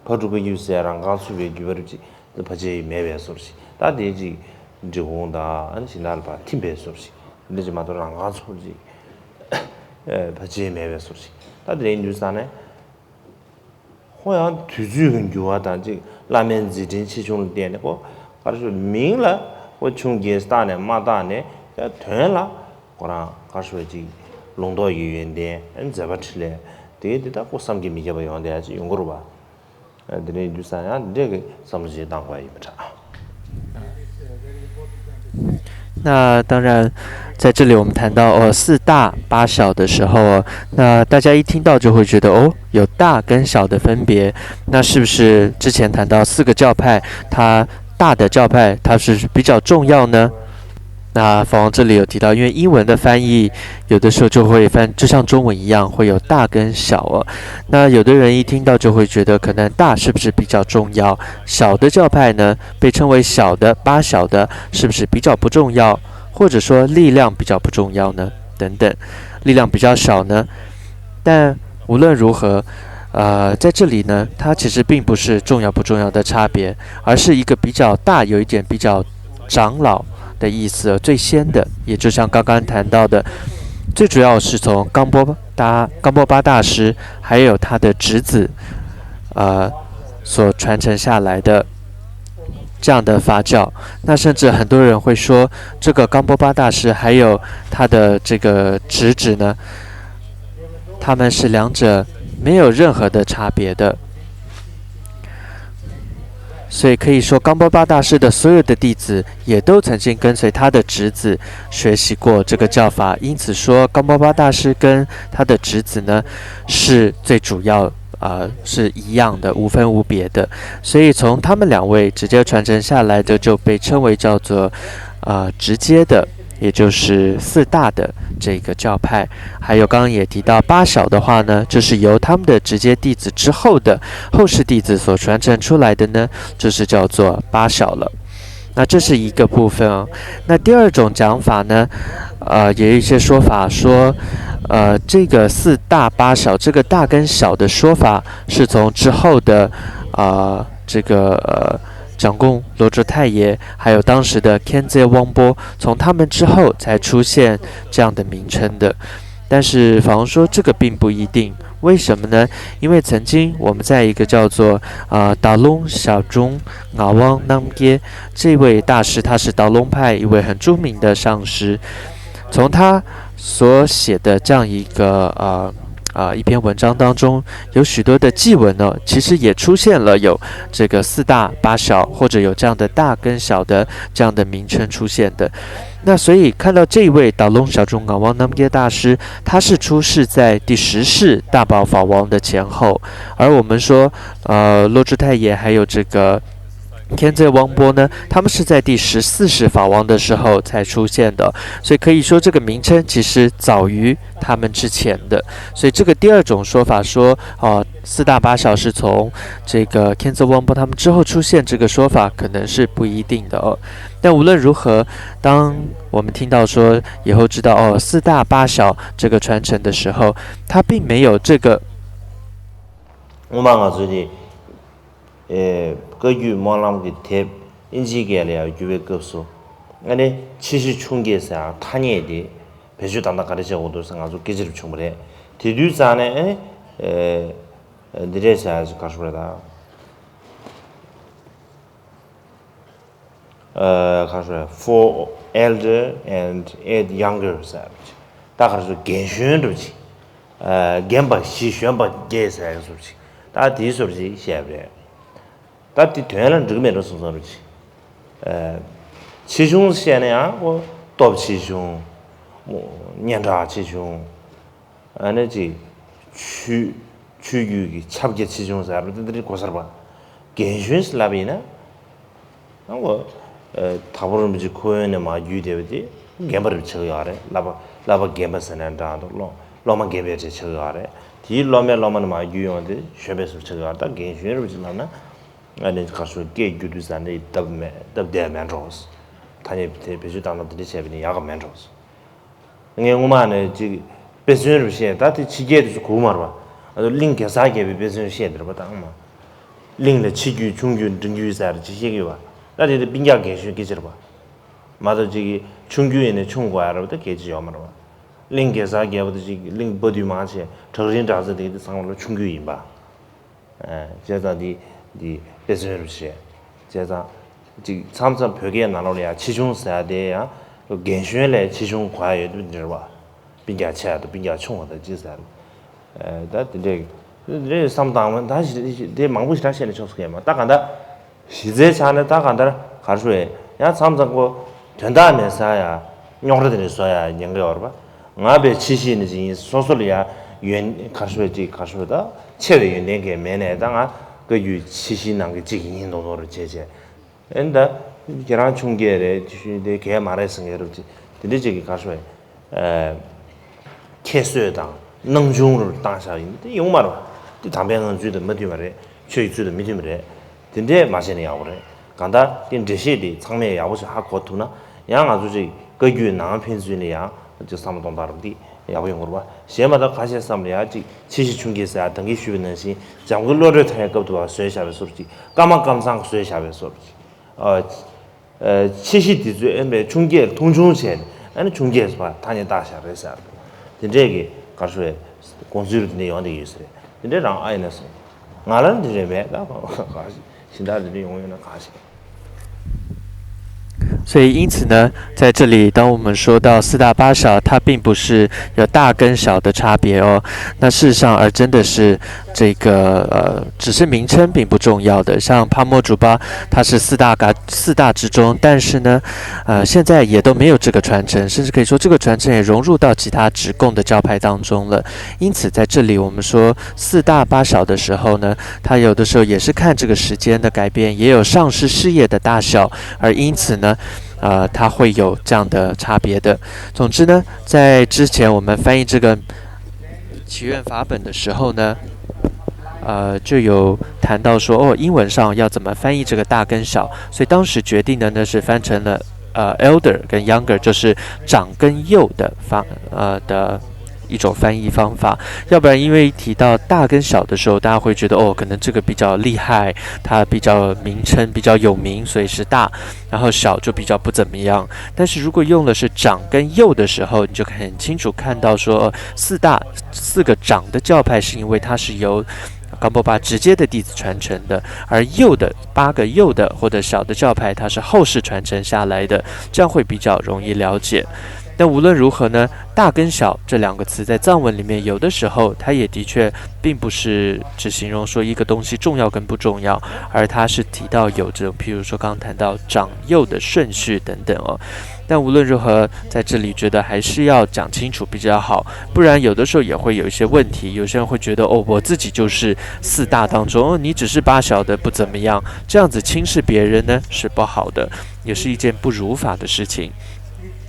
ཕ་ཕྲུག་གི་ཡུལ་ཟེར་རང་རྐང་ཚུགས་པའི་བརྒྱུད་པ་རུ་ཅིག་ད་ཕལ་ཆེར་མེད་པའི་བཟོ་འདྲ་ཞིག་ད་དེ་ཅིག་འབྲི་གུང་དང་ཨ་ནི་ཤིང་ནགས་ལ་ཕར་ཐིམ་པའི་བཟོ་འདྲ་ཞིག་འདི་ཅིག་མ་གཏོགས་རང་རྐང་ཚུགས་པ་རེད་ཅིག་ཕལ་ཆེར་མེད་པའི་བཟོ་འདྲ་ཞིག་ད་དེ་རིང་དུས་ཙང་ནས། ཁོ་ཡང་དུས་ཚོད་ཀྱི་འགྱུར་བ་དང་གཅིག་བླ་མའི་མཛད་འཕྲིན་ཆེ་ཆུང་ལ་བལྟས་ནས་ཁོ་ག་རེ་ཞུ་མིང་ལ་ཁོ་ཆུང་བརྒྱད་བཏགས་ནས་མ་བཏགས་ནས་དོན་ལ་ཁོ་རང་ག་རེ་ཞུ་ཅིག་ལུང་རྟོགས་ཀྱི་ཡོན་ཏན་མཛད་པ་འཕྲིན་ལས་དེ་དེ་དག་ཁོ་བསམ་གྱིས་མི་ཁྱབ་པ་ཡོང་བསྡད་ཡ་ཅིག་ཡོང་གི་རེད་བ། དེ་ནས་དུས་ཙང་ཡང་འདི་འདྲས་ཀྱི་བསམ་བློ་ཞིག་བཏང་དགོས་ཡ་ཡིན་པ་འདྲ། 那当然，在这里我们谈到哦四大八小的时候，那大家一听到就会觉得哦有大跟小的分别，那是不是之前谈到四个教派，它大的教派它是比较重要呢？那法王这里有提到，因为英文的翻译有的时候就会翻，就像中文一样，会有大跟小哦。那有的人一听到就会觉得，可能大是不是比较重要？小的教派呢，被称为小的、八小的，是不是比较不重要？或者说力量比较不重要呢？等等，力量比较少呢？但无论如何，呃，在这里呢，它其实并不是重要不重要的差别，而是一个比较大，有一点比较长老的意思，最先的，也就像刚刚谈到的，最主要是从冈波大冈波巴大师还有他的侄子，呃，所传承下来的这样的法教。那甚至很多人会说，这个冈波巴大师还有他的这个侄子呢，他们是两者没有任何的差别的。所以可以说，冈波巴大师的所有的弟子也都曾经跟随他的侄子学习过这个教法。因此说，冈波巴大师跟他的侄子呢，是最主要，呃，是一样的，无分无别的。所以从他们两位直接传承下来的，就被称为叫做，呃，直接的。也就是四大的这个教派。还有刚刚也提到八小的话呢，就是由他们的直接弟子之后的后世弟子所传承出来的呢，就是叫做八小了。那这是一个部分啊。那第二种讲法呢，呃，也有一些说法说，呃，这个四大八小，这个大跟小的说法是从之后的，呃，这个呃，讲供罗卓太爷，还有当时的天子王波，从他们之后才出现这样的名称的。但是法王说这个并不一定，为什么呢？因为曾经我们在一个叫做呃达隆小中阿旺南街这位大师，他是达隆派一位很著名的上师，从他所写的这样一个呃呃一篇文章当中，有许多的祭文呢，其实也出现了有这个四大八小或者有这样的大跟小的这样的名称出现的。那所以看到这一位达隆小中阿旺南街大师，他是出世在第十世大宝法王的前后，而我们说，呃，罗卓太爷还有这个天子王波呢，他们是在第十四世法王的时候才出现的，所以可以说这个名称其实早于他们之前的。所以这个第二种说法说，哦，四大八小是从这个天子王波他们之后出现，这个说法可能是不一定的哦。但无论如何，当我们听到说以后知道哦四大八小这个传承的时候，它并没有这个 ངོ་མ་ང་ཚོ་དེ་ཨེ་བཀའ་བརྒྱུད་སྨོན་ལམ་གྱི་དེབ་ཨིན་ཇིའི་སྐད་ལ་ཡང་བསྒྱུར་བའི་སྐབས་སུ་ཨ་ནི་ཆེ་བཞི་ཆུང་བརྒྱད་ཟེར་ཡང་ཐ་སྙད་དེ་བེད་སྤྱོད་ད་ལྟ་ག་རེ་བྱེད་དགོས་འདུག་ཟེར་ང་ཚོ་སྐད་ཆ་རེ་བྱུང་བ་རེད། དེ་དུས་ཙང་ནས་ཨ་ནི་ཨེ་འདི་འདྲས་ཟེར་ཡང་ག་རེ་ཞུ་དགོས་རེད་ད། ག་རེ་ཞུ་དགོས་རེད། For elder and eight younger ཟེར་བ་ཅིག་ད་ག་རེ་ཞུ་རྒན་གཞོན་འདྲ་བ་ཅིག་རྒན་པ་བཞི་གཞོན་པ་བརྒྱད་ཟེར་ཡག་བཟོ་བ་ཅིག་ད་དེའི་བཟོ་བ་ཅིག་བཤད་པ་རེད། ད་དེ་དོན་ལ་འགྲིག་མེད་འགྲོ་སོང་ཙང་རུ་ཅིག་ཆེ་ཆུང་བཤད་ན་ཡང་ཁོ་སྟོབས་ཆེ་ཆུང་། སྙན་གྲགས་ཆེ་ཆུང་། ཨ་ནི་ཅིག་ཆོས་ཆོས་བརྒྱུད་ཀྱི་ཁྱབ་རྒྱ་ཆེ་ཆུང་ཟེར་བ་དེ་འདྲའི་གོ་སར་བ། རྒན་གཞོན་ཟེར་ལབ་པ་ཡིན་ན། ཨ་ཁོ་དྭགས་པོ་རིན་པོ་ཆེ་ཁོ་བོ་ནས་མར་བརྒྱུད་བསྡད་པ་དེ་རྒན་པ་རེད་ཆགས་ཡོད་རེད། བསླབ་པ་བསླབ་པ་རྒན་པ་ཟེར་ན་འདྲ་འདུག་སློབ་སློབ་མ་རྒན་པའི་གྲས་ཆགས་ཡོད་རེད། དེའི་སློབ་མའི་སློབ་མ་ནས་མར་བརྒྱུད་ཡོང་དེ་གཞོན་པའི་ཟུར་ཆགས་ཡོད་རེད། ད་རྒན་གཞོན་རིན་པོ་ཆེ་ལབ་ན། ཨ་ནི་ག་རེ་ཞུ་སྐད་བསྒྱུར་དུས་ཙང་ནི་སྟབས་མེད་སྟབས་བདེ་མེད་འགྲོ། ཐ་སྙད་དེ་བེད་སྤྱོད་བཏང་ན་དེ་འདྲ་བྱས་པ་ནི་ཡག་ག་མེད་འགྲོ། ངས་སྔོན་མ་ནས་ཅིག་དཔེ་མཚོན་རུ་བཤད་ད་དེ་ཕྱི་རྒྱལ་དེ་ཚོ་གོ་མ་རེད་པ། ཨ་ཚོ་གླིང་གེ་སར་རྒྱལ་པོའི་དཔེ་མཚོན་བཤད་དེ་རེད་པ་ད་ཨང་མ། གླིང་ལ་ཆེ་བརྒྱུད་ཆུང་བརྒྱུད་འབྲིང་བརྒྱུད་ཟེར་ཅིག་བཤད་ཀྱི་ཡོད་པ། ད་དེ་དེ་སྤུན་ཀྱག་རྒན་གཞོན་སྐད་ཆ་རེད་པ། མ་གཏོགས་ཅིག་ཆུང་བརྒྱུད་ཡིན་ནས་ཆུང་དགོས་ཡ་རེད་པ་ད་སྐད་ཆ་ཡོད་མ་རེད་པ། གླིང་གེ་སར་རྒྱལ་པོ་དེ་ཅིག་གླིང་དཔའ་བདུད་མང་ཆེ་བྲག་རིའི་འདྲ་ཚོ་དེ་དེ་ཚང་མ་ལ་ཆུང་བརྒྱུད་ཡིན་པ། བྱས་ཙང་འདི་འདི་དཔེ་མཚོན་རུ་བྱས། བྱས་ཙང་ཅིག་མཚམས་མཚམས་བོད་སྐད་ནང་ལོགས་ལ་ཡང་ཆེ་ཆུང་ཟེར་ཡ་དེ་ཡང་རྒན་གཞོན་ལས་ཆེ་ཆུང་གོ་ཡ་ཡོད་དུས་འདྲ་བ། སྤུན་ཀྱག་ཆེ་ཡ་དང་སྤུན་ཀྱག་ཆུང་བ་དང་ཅི་ཟེར། ད་དེ་འདྲས་དེ་འདྲས་བསམ་བཏང་བ་ད་དེ་མང་པོ་ཞིག་ད་བཤད་ན་ཆོག་སོ་གས་མ་ད་ག་ད། གཞི་རྩའི་ཆ་ནས་ད་གང་ལྟར་གར་ཤོར་ཡང་མཚམས་མཚམས་ཁོ་དོན་དག་མེད་ས་ཡ་རྙོག་དྲ་དེ་འདྲ་བཟོ་ཡ་ཉེན་ཁ་ཡོད་རེད་པ། ང་བའི་ཆེ་གཞི་ནི་ཅིག་ཡིན་སོ་སོ་ལ་ཡ་ཡོན་གར་ཤོར་ཅིག་གར་ཤོར་ད་ཆེ་བའི་ཡོན་ཏན་གས་མེད་ནས་ད་ང་བཀའ་བརྒྱུད་ཆེ་གཞིའི་ནང་གི་གཅིག་ཡིན་མདོག་མདོག་རུ་བྱས་བྱས། ཨེ་ད་ཁྱེད་རང་ཆུང་སྐད་རེད་ཅི་ཞུ་དེ་གས་མ་རེད་ཟེར་མཁན་རུ་ཅིག་དེ་འདྲ་ཅིག་གི་གར་ཤོར་ཡ། ཁྱད་གསོད་དང་སྣང་ཆུང་རུ་བཏང་བཞག་ཡིན་དེ་ཡོང་མ་རེད་པ། དེ་དམ་པའི་ངང་ཚུལ་དང་མ་མཐུན་པ་རེད། ཆོས་ཀྱི་ཚུལ་དང་མི་མཐུན་པ་རེད། དེ་འདྲས་མ་བྱས་ན་ཡག་པོ་རེད། གང་ལྟར་དེ་འགྲེལ་བཤད་དེ་ཚང་མས་ཡག་པོ་ཞིག་ཧ་གོ་ཐུབ་ན་ཡང་ང་ཚོ་ཅིག་བཀའ་བརྒྱུད་ནང་ཕན་ཚུན་ལ་ཡང་ཅིག་བསམ་བློ་གཏོང་སྟངས་རུ་འདི་ཡག་པོ་ཡོང་གི་རེད་པ། གཞན་མ་གཏོགས་ཁ་ཤས་བསམ་ལ་ཡང་ཅིག་ཆེ་བཞི་ཆུང་བརྒྱད་ཟེར་ཡ་ད་གིན་ཞུས་པ་ནང་བཞིན་འཇམ་མགོན་བློ་གྲོས་ཐར་པའི་སྐབས་དུ་བ་བཟོས་བཞག་པའི་བཟོ་འདྲ་ཅིག་སྐར་མ་སྐར་མཚང་བཟོས་བཞག་པའི་བཟོ་འདྲ་ཅིག་ཨ། ཆེ་བཞི་དེ་ཚོས་ཨེ་འབའི་ཆུང་བརྒྱད་མཐོང་ཆུང་བྱས་ནས་ཨ་ནི་ཆུང་བརྒྱད་ཟེར་བ་ཐ་སྙད་བཏགས་བཞག་རེད་ཟེར། དེ་འདྲས་ཀྱི་གར་ཤོར་བའི་དགོངས་ཚུལ་རུ་དེ་འདྲས་ཡོང་བསྡད་ཡོད་ས་རེད། དེ་འདྲས་རང་ཨ་ཡིན་ན་སོང་། ང་ལ་དེ་འདྲས་མེད་ད་གང་ཞིག་གཞན་དག་དེ་འདྲས་ཡོང་ཡོད་ན་གང་ཞིག 所以因此呢，在这里，当我们说到四大八小，它并不是有大跟小的差别哦。那事实上，而真的是这个呃，只是名称并不重要的。像帕莫竹巴，它是四大嘎四大之中，但是呢，呃，现在也都没有这个传承，甚至可以说这个传承也融入到其他直供的教派当中了。因此，在这里我们说四大八小的时候呢，它有的时候也是看这个时间的改变，也有上师师业的大小，而因此呢，呃，它会有这样的差别的。总之呢，在之前我们翻译这个祈愿法本的时候呢，呃，就有谈到说，哦，英文上要怎么翻译这个大跟小，所以当时决定的呢是翻成了呃 elder 跟 younger，就是长跟幼的方呃的一种翻译方法。要不然因为提到大跟小的时候，大家会觉得哦，可能这个比较厉害，它比较名称比较有名，所以是大，然后小就比较不怎么样。但是如果用的是长跟幼的时候，你就很清楚看到说四大四个长的教派是因为它是由 Gampopa 直接的弟子传承的，而幼的八个幼的或者小的教派，它是后世传承下来的，这样会比较容易了解。但无论如何呢，大跟小这两个词在藏文里面，有的时候它也的确并不是只形容说一个东西重要跟不重要，而它是提到有这种，譬如说刚刚谈到长幼的顺序等等哦。但无论如何，在这里觉得还是要讲清楚比较好，不然有的时候也会有一些问题。有些人会觉得，哦，我自己就是四大当中，哦，你只是八小的不怎么样，这样子轻视别人呢是不好的，也是一件不如法的事情。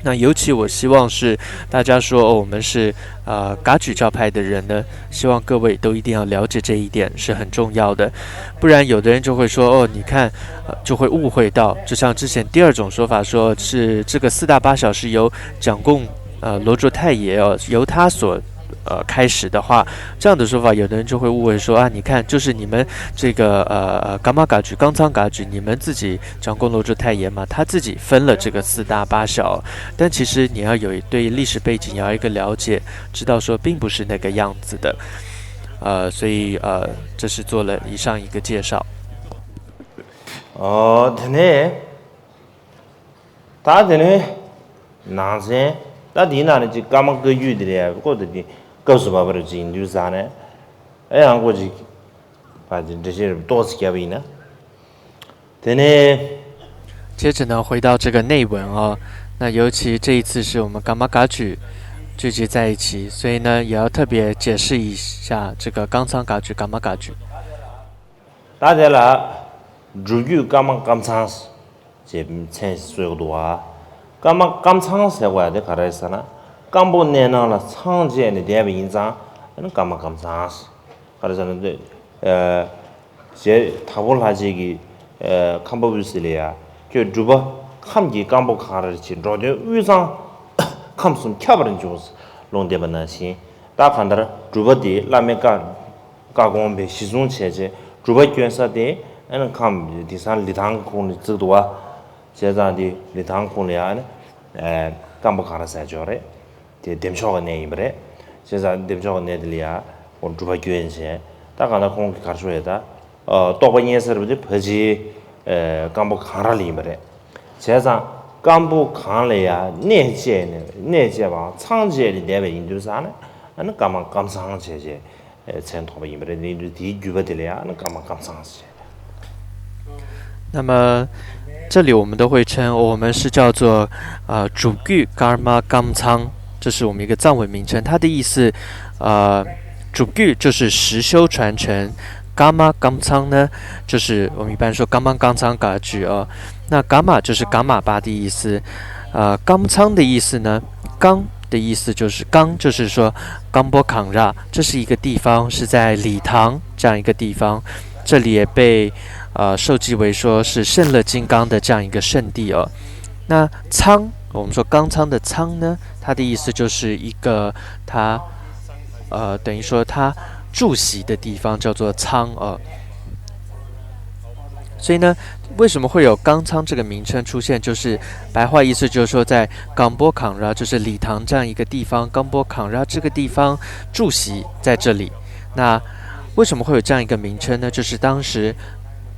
那尤其我希望是大家说，哦，我们是呃噶举教派的人呢，希望各位都一定要了解这一点是很重要的，不然有的人就会说，哦，你看，呃，就会误会到，就像之前第二种说法，说是这个四大八小是由讲供呃罗卓太爷哦，由他所呃开始的话，这样的说法，有的人就会误会说啊，你看，就是你们这个呃呃噶玛噶举、噶藏噶举，你们自己讲供罗卓太爷嘛，他自己分了这个四大八小，但其实你要有对历史背景要有一个了解，知道说并不是那个样子的，呃，所以呃，这是做了以上一个介绍。 ཨོ། དེ་ནས་ད་དེ་ནས་ནང་ཚན་ད་དེའི་ནང་ནས་ཅིག་ཀརྨ་བཀའ་བརྒྱུད་དེ་རེད། ཀོ་དེ་དེ་སྐབས་སུ་བབས་པ་རེད་ཅིག་ཡིན་དུས་ཙང་ནས་ཨེ་ཡང་ཀོ་ཅིག་ཕ་ཅིག་འགྲེལ་བཤད་རེ་ཏོག་ཙམ་བརྒྱབ་པ་ཡིན་ན། དེ་ནས། 接着呢，回到这个内文哦，那尤其这一次是我们噶玛噶举聚集在一起，所以呢，也要特别解释一下这个噶藏噶举、噶玛噶举。 ད་དེ་ལ་སྒྲུབ་བརྒྱུད་ཀརྨ་ཀཾ་ཚང་ཞེས་མཚན་གསོལ་གྱི་འདུག་བ། ཀརྨ་ཀཾ་ཚང་ཟེར་བ་དེ་ག་རེ་ཟེར་ན། སྐམ་པོ་གནས་ནང་ལ་ཚང་བཅས་ནས་བསྡད་པ་ཡིན་ཙང་ཀརྨ་ཀཾ་ཚང་། ག་རེ་ཟེར་ན། ཞེས་དྭགས་པོ་ལྷ་རྗེ་གིས་ཁམས་པ་དབུས་སུ་ལ་ཡ། ཁྱོད་སྒྲུབ་པ་ཁམས་ཀྱི་སྐམ་པོ་གངས་རི་ཆེ། འགྲོ་དོན་དབུས་གཙང་ཁམས་གསུམ་ཁྱབ་པར་འབྱུང་། ལུང་བསྟན་པ་ནང་བཞིན། ད་གང་ལྟར་སྒྲུབ་པ་དེ་བླ་མའི་བཀའ་བཀའ་དགོངས་པའི་གཞི་བཟུང་བྱས་རྗེས་སྒྲུབ་པ་བསྐྱོན་ས་དེ་ཨ་ནི་ཁམས་དེང་སང་ལི་ཐང་གི་ཁོངས་ནས་བརྩིགས་འདུག་བ། བྱས་ཙང་དེ་ལི་ཐང་ཁོངས་ལ་ཡ་ཨ་ནི་སྐམ་པོ་གངས་རི་ཟེར་ཅོག་རེད། དེ་བདེ་མཆོག་གི་གནས་ཡིན་པ་རེད། བྱས་ཙང་བདེ་མཆོག་གི་གནས་དེ་ལ་ཡ་ཁོང་སྒྲུབ་པ་བསྐྱོན་བྱས། ད་གང་ལྟར་ཁོང་གི་གར་ཤོག་ཡ་ད་རྟོགས་པ་རྙེད་ས་རེད་པ། དེ་ཕལ་ཆེར་སྐམ་པོ་གངས་ར་ལ་ཡིན་པ་རེད། བྱས་ཙང་སྐམ་པོ་གངས་ལ་ཡ་གནས་བཅས་ནས་གནས་བཅས་པའམ་ཚང་བཅས་ནས་བསྡད་པ་ཡིན་དུས་ཙང་ནས་ཨ་ནི་ཀརྨ་ཀཾ་ཚང་བྱས་བྱས་མཚན་ཐོགས་པ་ཡིན་པ་རེད། ཡིན་དུས་དེའི་བརྒྱུད་པ་དེ་ལ་ཡ་ཨ་ནི་ཀརྨ་ཀཾ་ཚང་ཟེར། 那么，这里我们都会称我们是叫做呃主句 karma kamsang，这是我们一个藏文名称，它的意思，呃，主句就是实修传承，karma kamsang 呢，就是我们一般说 karma kamsang 噶举啊，那 karma 就是 karma 巴的意思，呃，kamsang 的意思呢，刚的意思就是刚，就是说 kampo kangra，这是一个地方，是在理塘这样一个地方。这里也被呃受记为说是圣乐金刚的这样一个圣地哦。那仓，我们说刚仓的仓呢，它的意思就是一个它呃等于说它住席的地方叫做仓哦。所以呢，为什么会有刚仓这个名称出现？就是白话意思就是说，在 Gampo Kangra，就是理塘这样一个地方，Gampo Kangra 这个地方住席在这里。那为什么会有这样一个名称呢？就是当时，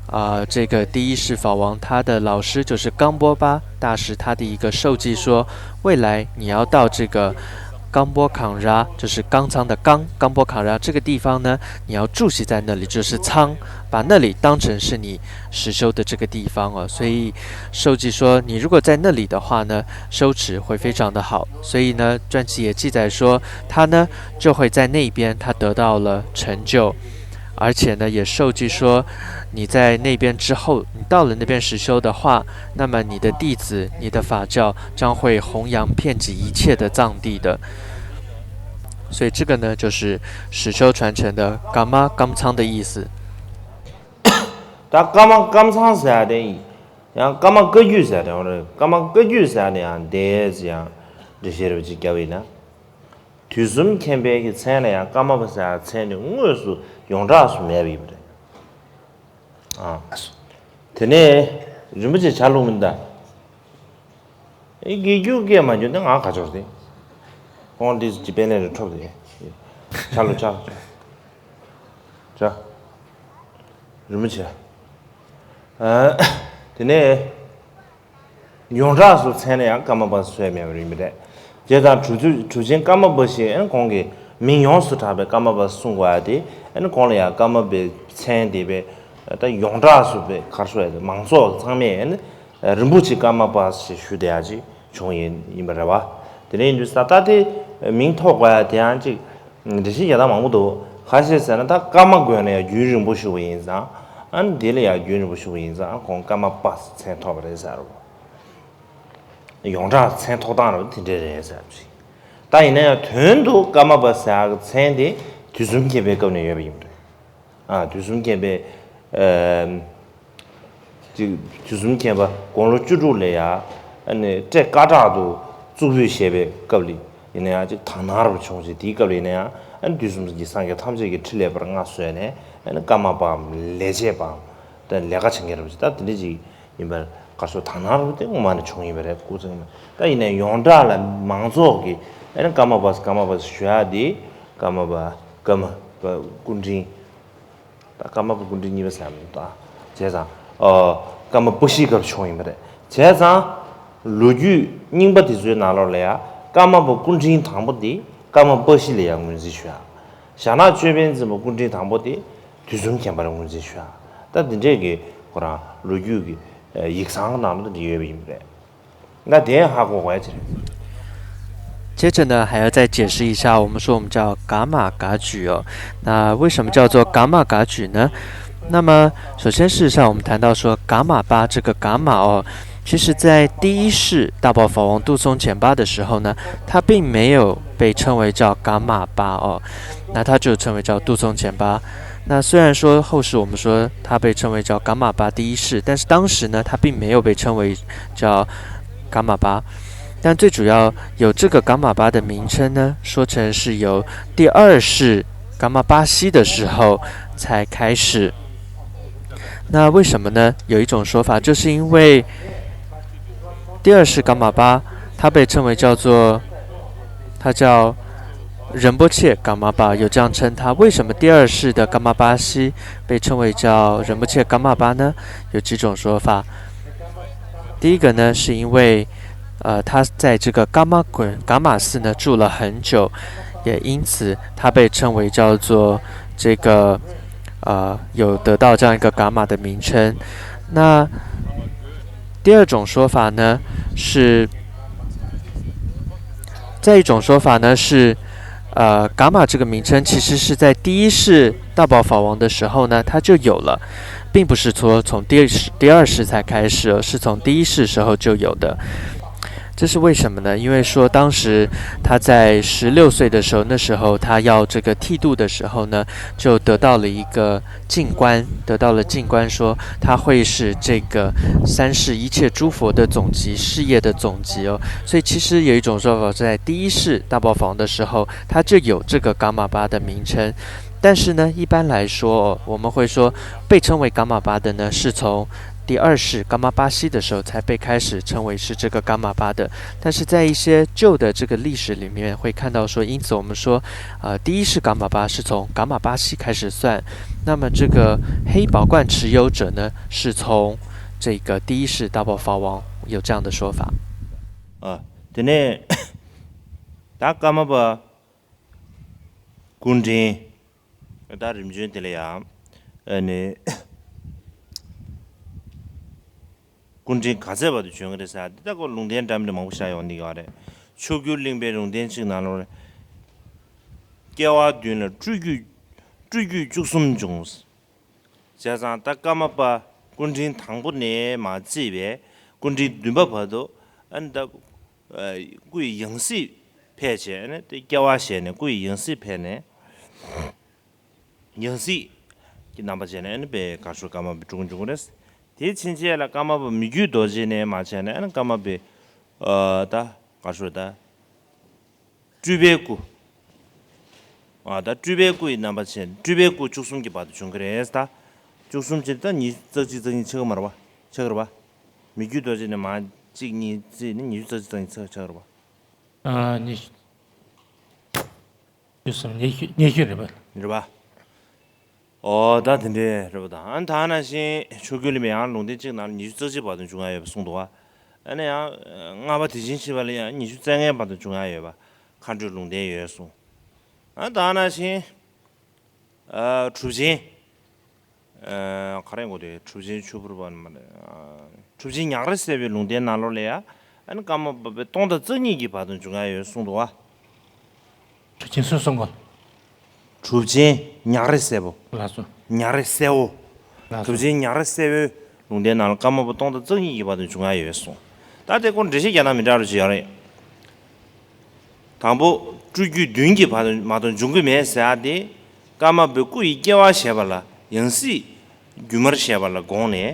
啊、这个第一世法王他的老师就是 Gampopa 大师，他的一个授记说，未来你要到这个 Gampo Kangra，就是刚仓的刚，Gampo Kangra 这个地方呢，你要住席在那里，就是仓，把那里当成是你实修的这个地方哦。所以授记说，你如果在那里的话呢，修持会非常的好。所以呢，传记也记载说，他呢就会在那边，他得到了成就。而且呢，也授记说，你在那边之后，你到了那边实修的话，那么你的弟子、你的法教将会弘扬遍及一切的藏地的。所以这个呢，就是实修传承的 karma 甘仓的意思。 ད་ཀརྨ་ཀམ་ཚང་ཟེར་ཡ་དེ་ཡང་ཀརྨ་བཀའ་བརྒྱུད་ཟེར་ཡ་དེ་ཡང་རེད། ཀརྨ་བཀའ་བརྒྱུད་ཟེར་ཡ་དེ་ཡང་དེ་ཟེར་ཡང་འགྲེལ་བཤད་རེ་བ་ཅིག་བརྒྱབ་ཡིན་ན། དུས་གསུམ་མཁྱེན་པའི་གི་མཚན་ལ་ཡང་ཀརྨ་པ་ཟེར་ཡ་མཚན་དེ་དངོས་སུ་ཡོངས་གྲགས་སུ་མེད་པ་ཡིན་པ་རེད། ཨ། དེ་ནས་རིན་པོ་ཆེ་ཇ་བླུགས་མིན་ད། ཨེ་དགེ་རྒྱུ་སྐད་མ་འཇོན་ཏེ་ང་ག་ཆོག་སྟེ། ཁོང་འདི་ཅི་པེ་ནེ་རེ་ཁྲོབ་སྟེ། ཆ་ལོ་ཆ། ཆ། རིན་པོ་ཆེ། ཨ། དེ་ནས་ཡོངས་གྲགས་སུ་མཚན་ལ་ཡང་ཀརྨ་པ་ཟེར་མེད་པ་རིན་པོ་ཆེ། དེ་དང་གྲུབ་ཚུལ་གྲུབ་ཆེན་ཀརྨ་པ་ཞེས་ཨན་ཁོང་གི་མིང་ཡོངས་སུ་གྲགས་པའི་ཀརྨ་པ་གསུང་དགོས་ཡ་དེ་ཨན་ཁོང་ལ་ཡང་ཀརྨ་པའི་མཚན་དེ་པས་ད་ཡོངས་གྲགས་སུ་པས་གར་སོ་ཡ་དེ་མང་ཚོགས་ཚང་མས་ཨན། རིན་པོ་ཆེ་ཀརྨ་པ་ཞེས་ཞུ་བསྡད་ཡ་ཅིག་བྱུང་ཡིན་ཡིན་པ་རེད་བ། དེ་ནས་ཡིན་དུས་ད་ལྟ་དེ་མིང་ཐོགས་དགོས་ཡ་དེ་ཡང་ཅིག་འགྲེལ་བཤད་རྒྱག་སྟངས་མང་པོ་འདུག་ཁ་ཤས་ཟེར་ན་ད་ཀརྨ་དགོན་ལ་ཡ་རྒྱུན་རིང་པོ་བཞུགས་པ་ཡིན་ཙང་ཨ་ནི་དེ་ལ་ཡ་རྒྱུན་རིང་པོ་བཞུགས་པ་ཡིན་ཙང་ཁོང་ཀརྨ་པ་ཟེར་མཚན་ཐོགས་པ་རེད་ཟེར་རོ། ཡོངས་གྲགས་མཚན་ཐོགས་སྟངས་རེད་བ་དེ་འདྲས་རེད་ཟེར་ཅིག་ད་ཡིན་ན་ཡང་དོན་དུ་ཀརྨ་པ་ཟེར་ཡ་གི་མཚན་དེ་དུས་གསུམ་མཁྱེན་པའི་སྐབས་ནས་ཡོད་པ་ཡིན་པ་རེད། ཨ། དུས་གསུམ་མཁྱེན་པའི། ཨ། ཅིག་དུས་གསུམ་མཁྱེན་པ་དགུང་ལོ་བཅུ་དྲུག་ལ་ཡ། ཨ་ནི་སྤྲེལ་དཀར་བྲག་ཏུ་གཙུག་ཕུད་བཞེས་པའི་སྐབས་ལ་ཡིན་ན་ཡང་ཅིག་དག་སྣང་རབ་བྱུང་ཞིང་དེའི་སྐབས་ལ་ཡིན་ན་ཡང་ཨ་ནི་དུས་གསུམ་གྱི་སངས་རྒྱས་ཐམས་ཅད་ཀྱི་ཕྲིན་ལས་པར་མངའ་གསོལ་ནས་ཨ་ནི་ཀརྨ་པའམ་ལས་བྱེད་པའམ་དང་ལས་ཀ་བྱེད་མཁན་རབ་ཅིག་ད་དེ་འདྲ་ཅིག་ཡིན་པར་གར་སོ་དག་སྣང་རབ་དེ་སྔོན་མ་ནས་བྱུང་ཡིན་པ་རེད། སྐུ་ཚེ་སྔོན་མ་ད་ཡིན་ན་ཡོངས་གྲགས་ལ་མང་ཚོགས་ཀྱིས་ཨ་ནི་ཀརྨ་པ་ཀརྨ་པ་ཞུ་ཡ་དེ་ཀརྨ་པ་ཀརྨ་པ་སྐུ་ཕྲེང་། ད་ཀརྨ་པ་སྐུ་ཕྲེང་གཉིས་པ་ཟེར་ཡ་མི་འདུག་ད། བྱས་ཙང་། ཨོ། ཀརྨ་པ་བཞིའི་སྐབས་བྱུང་ཡིན་པ་རེད། བྱས་ཙང་། ལོ་རྒྱུས་རྙིང་པ་དེ་ཚོའི་ནང་ལོགས་ལ་ཡང་ཀརྨ་པ་སྐུ་ཕྲེང་དང་པོ་དེ་ཀརྨ་པ་བཞི་ལ་ཡང་ངོས་འཛིན་ཞུ་ཡ། ཞྭ་ནག་ཅོད་པན་འཛིན་པ་སྐུ་ཕྲེང་དང་པོ་དེ་དུས་གསུམ་མཁྱེན་པར་ངོས་འཛིན་ཞུ་ཡ། ད་འདི་འདྲས་ཀྱི་ཁོ་རང་ལོ་རྒྱུས་ཀྱི་ཡིག་ཚང་ནང་ལ་འདི་ཡོད་པ་ཡིན་པ་རེད། ང་དེ་ཧ་གོ་དགོས་ཡ་ཅི་རེད། 接着呢，还要再解释一下，我们说我们叫 karma 噶举哦。那为什么叫做 karma 噶举呢？那么首先，事实上我们谈到说 karma 巴这个 karma 哦，其实在第一世大宝法王杜松前巴的时候呢，他并没有被称为叫 karma 巴哦，那他就称为叫杜松前巴。那虽然说后世我们说他被称为叫 karma 巴第一世，但是当时呢，他并没有被称为叫 karma 巴。但最主要有这个 karma 巴的名称呢，说成是由第二世 karma 巴西的时候才开始。那为什么呢？有一种说法，就是因为第二世 karma 巴，他被称为叫做，他叫仁波切 karma 巴，有这样称他。为什么第二世的 karma 巴西被称为叫仁波切 karma 巴呢？有几种说法。第一个呢，是因为，呃，他在这个 karma 滚 karma 寺呢住了很久，也因此他被称为叫做这个，呃，有得到这样一个 karma 的名称。那第二种说法呢，是，再一种说法呢是，呃， karma 这个名称其实是在第一世大宝法王的时候呢，它就有了，并不是说从第二世第二世才开始，而是从第一世时候就有的。这是为什么呢？因为说当时他在十六岁的时候，那时候他要这个剃度的时候呢，就得到了一个静观，得到了静观说他会是这个三世一切诸佛的总集，事业的总集哦。所以其实有一种说法，在第一世大宝法王的时候，他就有这个 karma 巴的名称。但是呢，一般来说，我们会说被称为 karma 巴的呢，是从第二世 karma 巴西的时候才被开始称为是这个 karma 巴的。但是在一些旧的这个历史里面会看到说，因此我们说，呃，第一世 karma 巴是从 karma 巴西开始算。那么这个黑宝冠持有者呢，是从这个第一世大宝法王有这样的说法。 ཨ། དེ་ནས་ད་ཀརྨ་པ་སྐུ་ཕྲེང་ད་རིམ་བྱོན་དེ་ལ་ཡང་ཨ་ནི་སྐུ་ཕྲེང་ག་ཚད་བར་དུ་བྱོན་གྱི་རེད་ཟེར་དེ་ལྟ་ཁོ་ལུང་བསྟན་འདྲ་མི་འདྲ་མང་པོ་བཞག་ཡོང་གི་ཡོད་རེད། མཆོག་གྱུར་གླིང་པའི་ལུང་བསྟན་གཅིག་ནང་ལོགས་ལ། སྐྱེ་བ་བདུན་ལ་སྤྲུལ་བརྒྱུད་ སྤྲུལ་བརྒྱུད་བཅུ་གསུམ་བྱུང་། བྱས་ཙང་ད་ཀརྨ་པ་སྐུ་ཕྲེང་དང་པོ་ནས་མར་བརྩིས་པའི་སྐུ་ཕྲེང་བདུན་པ་བར་དུ་ཨ་ནི་ད་ཨ་སྐུ་ཡི་ཡང་སྲིད་ཕེབས་བྱས་ཨ་ནི་དེ་སྐྱེ་བ་བཞེས་ནས་སྐུ་ཡི་ཡང་སྲིད་ཕེབས་ནས། ཡང་སྲིད་ཀྱི་རྣམ་པ་བྱས་ནས་ཨ་ནི་དཔེ་ག་ཤོད་ཀརྨ་པའི་སྤྲུལ་སྐུ་འབྱུང་གི་རེད། དེའི་ཕྱིན་ཆད་ལ་ཀརྨ་པ་མི་བསྐྱོད་རྡོ་རྗེ་ནས་མར་བྱས་ནས་ཨ་ནི་ཀརྨ་པའི་ཨ་ད་ག་ཤོད་ད་སྤྲུལ་པའི་སྐུ། ཨ་ད་སྤྲུལ་པའི་སྐུ་ཡི་རྣམ་པ་བྱས་ནས་སྤྲུལ་པའི་སྐུ་བཅུ་གསུམ་གྱི་བར་དུ་བྱུང་གི་རེད་ད། བཅུ་གསུམ་བྱས་ད་ཉི་ཤུ་རྩ་གཅིག་རྩ་གཉིས་ཆགས་ཀྱི་མ་རེད་པ། ཆགས་ཀྱི་རེད་པ། མི་བསྐྱོད་རྡོ་རྗེ་ནས་མར་གཅིག་གཉིས་བརྩིས་ནས་ཉི་ཤུ་རྩ་གཅིག་རྩ་གཉིས་ཆགས་ཆགས་ཀྱི་རེད་པ། ཨ་ཉི་ཤུ། ཉི་ཤུ་ཉི་ཤུ་རེད་པ། རེད་པ། ཨོ་ད་དེ་འདྲའི་རེད་པ། ད་ཨ་ནི་ད་ནང་བཞིན་ཆོས་རྒྱལ་གླིང་པའི་ཡང་ལུང་བསྟན་གཅིག་ནང་ལ་ཉི་ཤུ་རྩ་གཅིག་བར་དུ་འབྱུང་ཡ་ཡོད་པ་གསུངས་འདུག་བ། ཨ་ནི་ཡང་ལྔ་པ་དེ་བཞིན་གཤེགས་པ་ལ་ཡང་ཉི་ཤུ་རྩ་ལྔའི་བར་དུ་འབྱུང་ཡ་ཡོད་པ། མཁའ་འགྲོའི་ལུང་བསྟན་ཡོད་གསུངས། ཨ་ད་ནང་བཞིན་ཨ་གྲུབ་ཆེན། ཨ་ག་རེ་གོ་དེ་གྲུབ་ཆེན་ཆུ་ཕུར་པ་ནི་མ་རེད། ཨ་གྲུབ་ཆེན་ཉག་རེ་སྲས་པོའི་ལུང་བསྟན་ནང་ལོགས་ལ་ཡ། ཨ་ནི་ཀརྨ་པ་དཔེ་སྟོང་དང་རྩ་གཉིས་ཀྱི་བར་དུ་འབྱུང་ཡ་ཡོད་གསུངས་འདུག་བ། གྲུབ་ཆེན་སུ་གསུང་གོ། གྲུབ་ཆེན་ཉག་རེ་སྲས་པོ། ལགས་སོ། ཉག་རེ་སྲས་པོ། ལགས་སོ། གྲུབ་ཆེན་ཉག་རེ་སྲས་པོའི་ལུང་བསྟན་ནང་ལ་ཀརྨ་པ་སྟོང་དང་རྩ་གཉིས་ཀྱི་བར་དུ་འབྱུང་ཡ་ཡོད་གསུངས། ད་དེ་སྐོར་འགྲེལ་བཤད་རྒྱག་ན་མི་འདྲ་རུ་ཅིག་ཡོད་རེད། དང་པོ་སྤྲུལ་བརྒྱུད་བདུན་གྱི་བར་དུ་མ་གཏོགས་འབྱུང་གི་མེད་ཟེར་ཡ་དེ། ཀརྨ་པའི་སྐུ་ཡི་སྐྱེ་བ་བཞེས་པ་ལ་ཡང་སྲིད་སྒྱུ་མར་བཞེས་པ་ལ་དགོངས་ནས་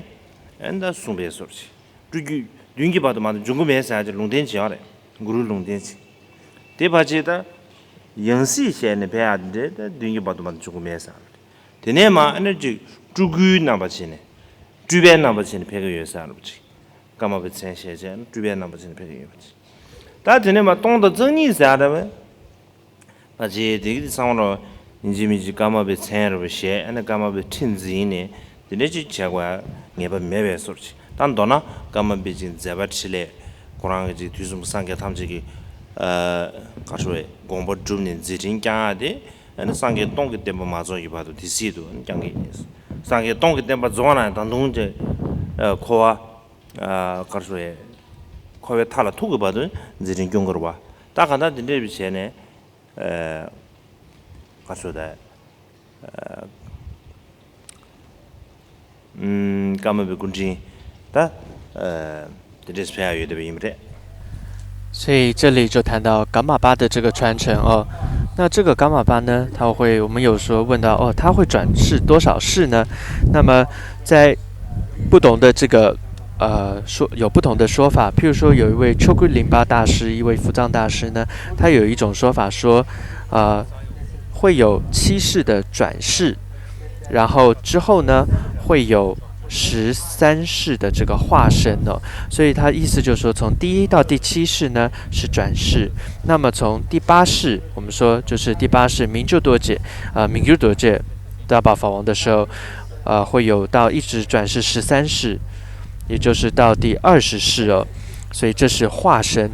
ཨ་ནི་ད་གསུངས་པའི་སྐོར་ཅིག་སྤྲུལ་བརྒྱུད་བདུན་གྱི་བར་དུ་མ་གཏོགས་འབྱུང་གི་མེད་ཟེར་ཡ་ཅིག་ལུང་བསྟན་བྱས་པ་རེད། གུ་རུའི་ལུང་བསྟན་ཅིག་དེ་ཕལ་ཆེར་ད་ཡང་སྲིད་བཞེས་ནས་ཕེབས་ཡ་དེ་འདྲའི་ད་བདུན་གྱི་བར་དུ་མ་གཏོགས་འབྱུང་གི་མེད་ཟེར་བ་རེད། དེ་ནས་མར་ཨ་ནི་ཅིག་སྤྲུལ་སྐུའི་རྣམ་པ་བྱས་ནས་སྤྲུལ་པའི་རྣམ་པ་བྱས་ནས་ཕེབས་ཀྱི་ཡོད་ཟེར་བ་ཅིག་ཀརྨ་པའི་མཚན་བཞེས་བྱས་ནས་སྤྲུལ་པའི་རྣམ་པ་བྱས་ནས་ཕེབས་ཀྱི་ཡོད་པ་ཅིག་ད་དེ་ནས་མར་སྟོང་དང་རྩ་གཉིས་ཟེར་བ་རེད་པ། ཕལ་ཆེར་དེ་གི་ཚང་མ་ཡིན་གཅིག་མིན་གཅིག་ཀརྨ་པའི་མཚན་རེད་པ་བཞེས་ཨ་ནི་ཀརྨ་པའི་ཁྲི་འཛིན་ནས་དེ་འདྲ་ཅིག་བྱེད་དགོས་ངེས་པ་མེད་པའི་སྐོར་ཅིག་ད་མདོར་ན་ཀརྨ་པའི་ཅིག་མཛད་པ་འཕྲིན་ལས་ཁོ་རང་གི་ཅིག་དུས་གསུམ་སངས་རྒྱས་ཐམས་ཅད་ཀྱི་ཨ་ག་རེ་ཞུ་དགོངས་པ་བསྒྲུབས་ནས་མཛད་འཕྲིན་བསྐྱངས་ཡ་དེ། ཨ་ནི་སངས་རྒྱས་སྟོང་གི་བསྟན་པ་མ་རྫོགས་ཀྱི་བར་དུ་དེ་སྲིད་དུ་ཨ་ནི་བསྐྱངས་ཀྱི་ཡིན། སངས་རྒྱས་སྟོང་གི་བསྟན་པ་རྫོགས་ན་ཡང་ད་དུང་ཅིག་ཨ་འཁོར་བ་ཨ་ག་རེ་ཞུ་དགོས་འཁོར་བའི་མཐའ་ལ་ཐུག་གི་བར་དུ་མཛད་འཕྲིན་སྐྱོང་དགོས་རེད་པ། ད་གང་ལྟར་འདི་འདྲ་བྱས་ནས་ཨ་ག་རེ་ཞུ་དགོས་ཨ། ཀརྨ་པའི་སྐུ་ཕྲེང་ད་དེ་འདྲས་ཕེབས་ཡ་ཡོད་བསྡད་པ་ཡིན་པ་རེད། 所以这里就谈到噶玛巴的这个传承哦。那这个噶玛巴呢，他会，我们有时候问到，哦，他会转世多少世呢？那么在不同的这个，呃，说，有不同的说法。譬如说，有一位秋古林巴大师，一位扶藏大师呢，他有一种说法说，呃，会有七世的转世，然后之后呢，会有十三世的这个化身哦。所以他意思就是说，从第一到第七世呢是转世，那么从第八世，我们说就是第八世明珠多姐，呃，明珠多姐大宝法王的时候，呃，会有到一直转世十三世，也就是到第二十世哦。所以这是化身。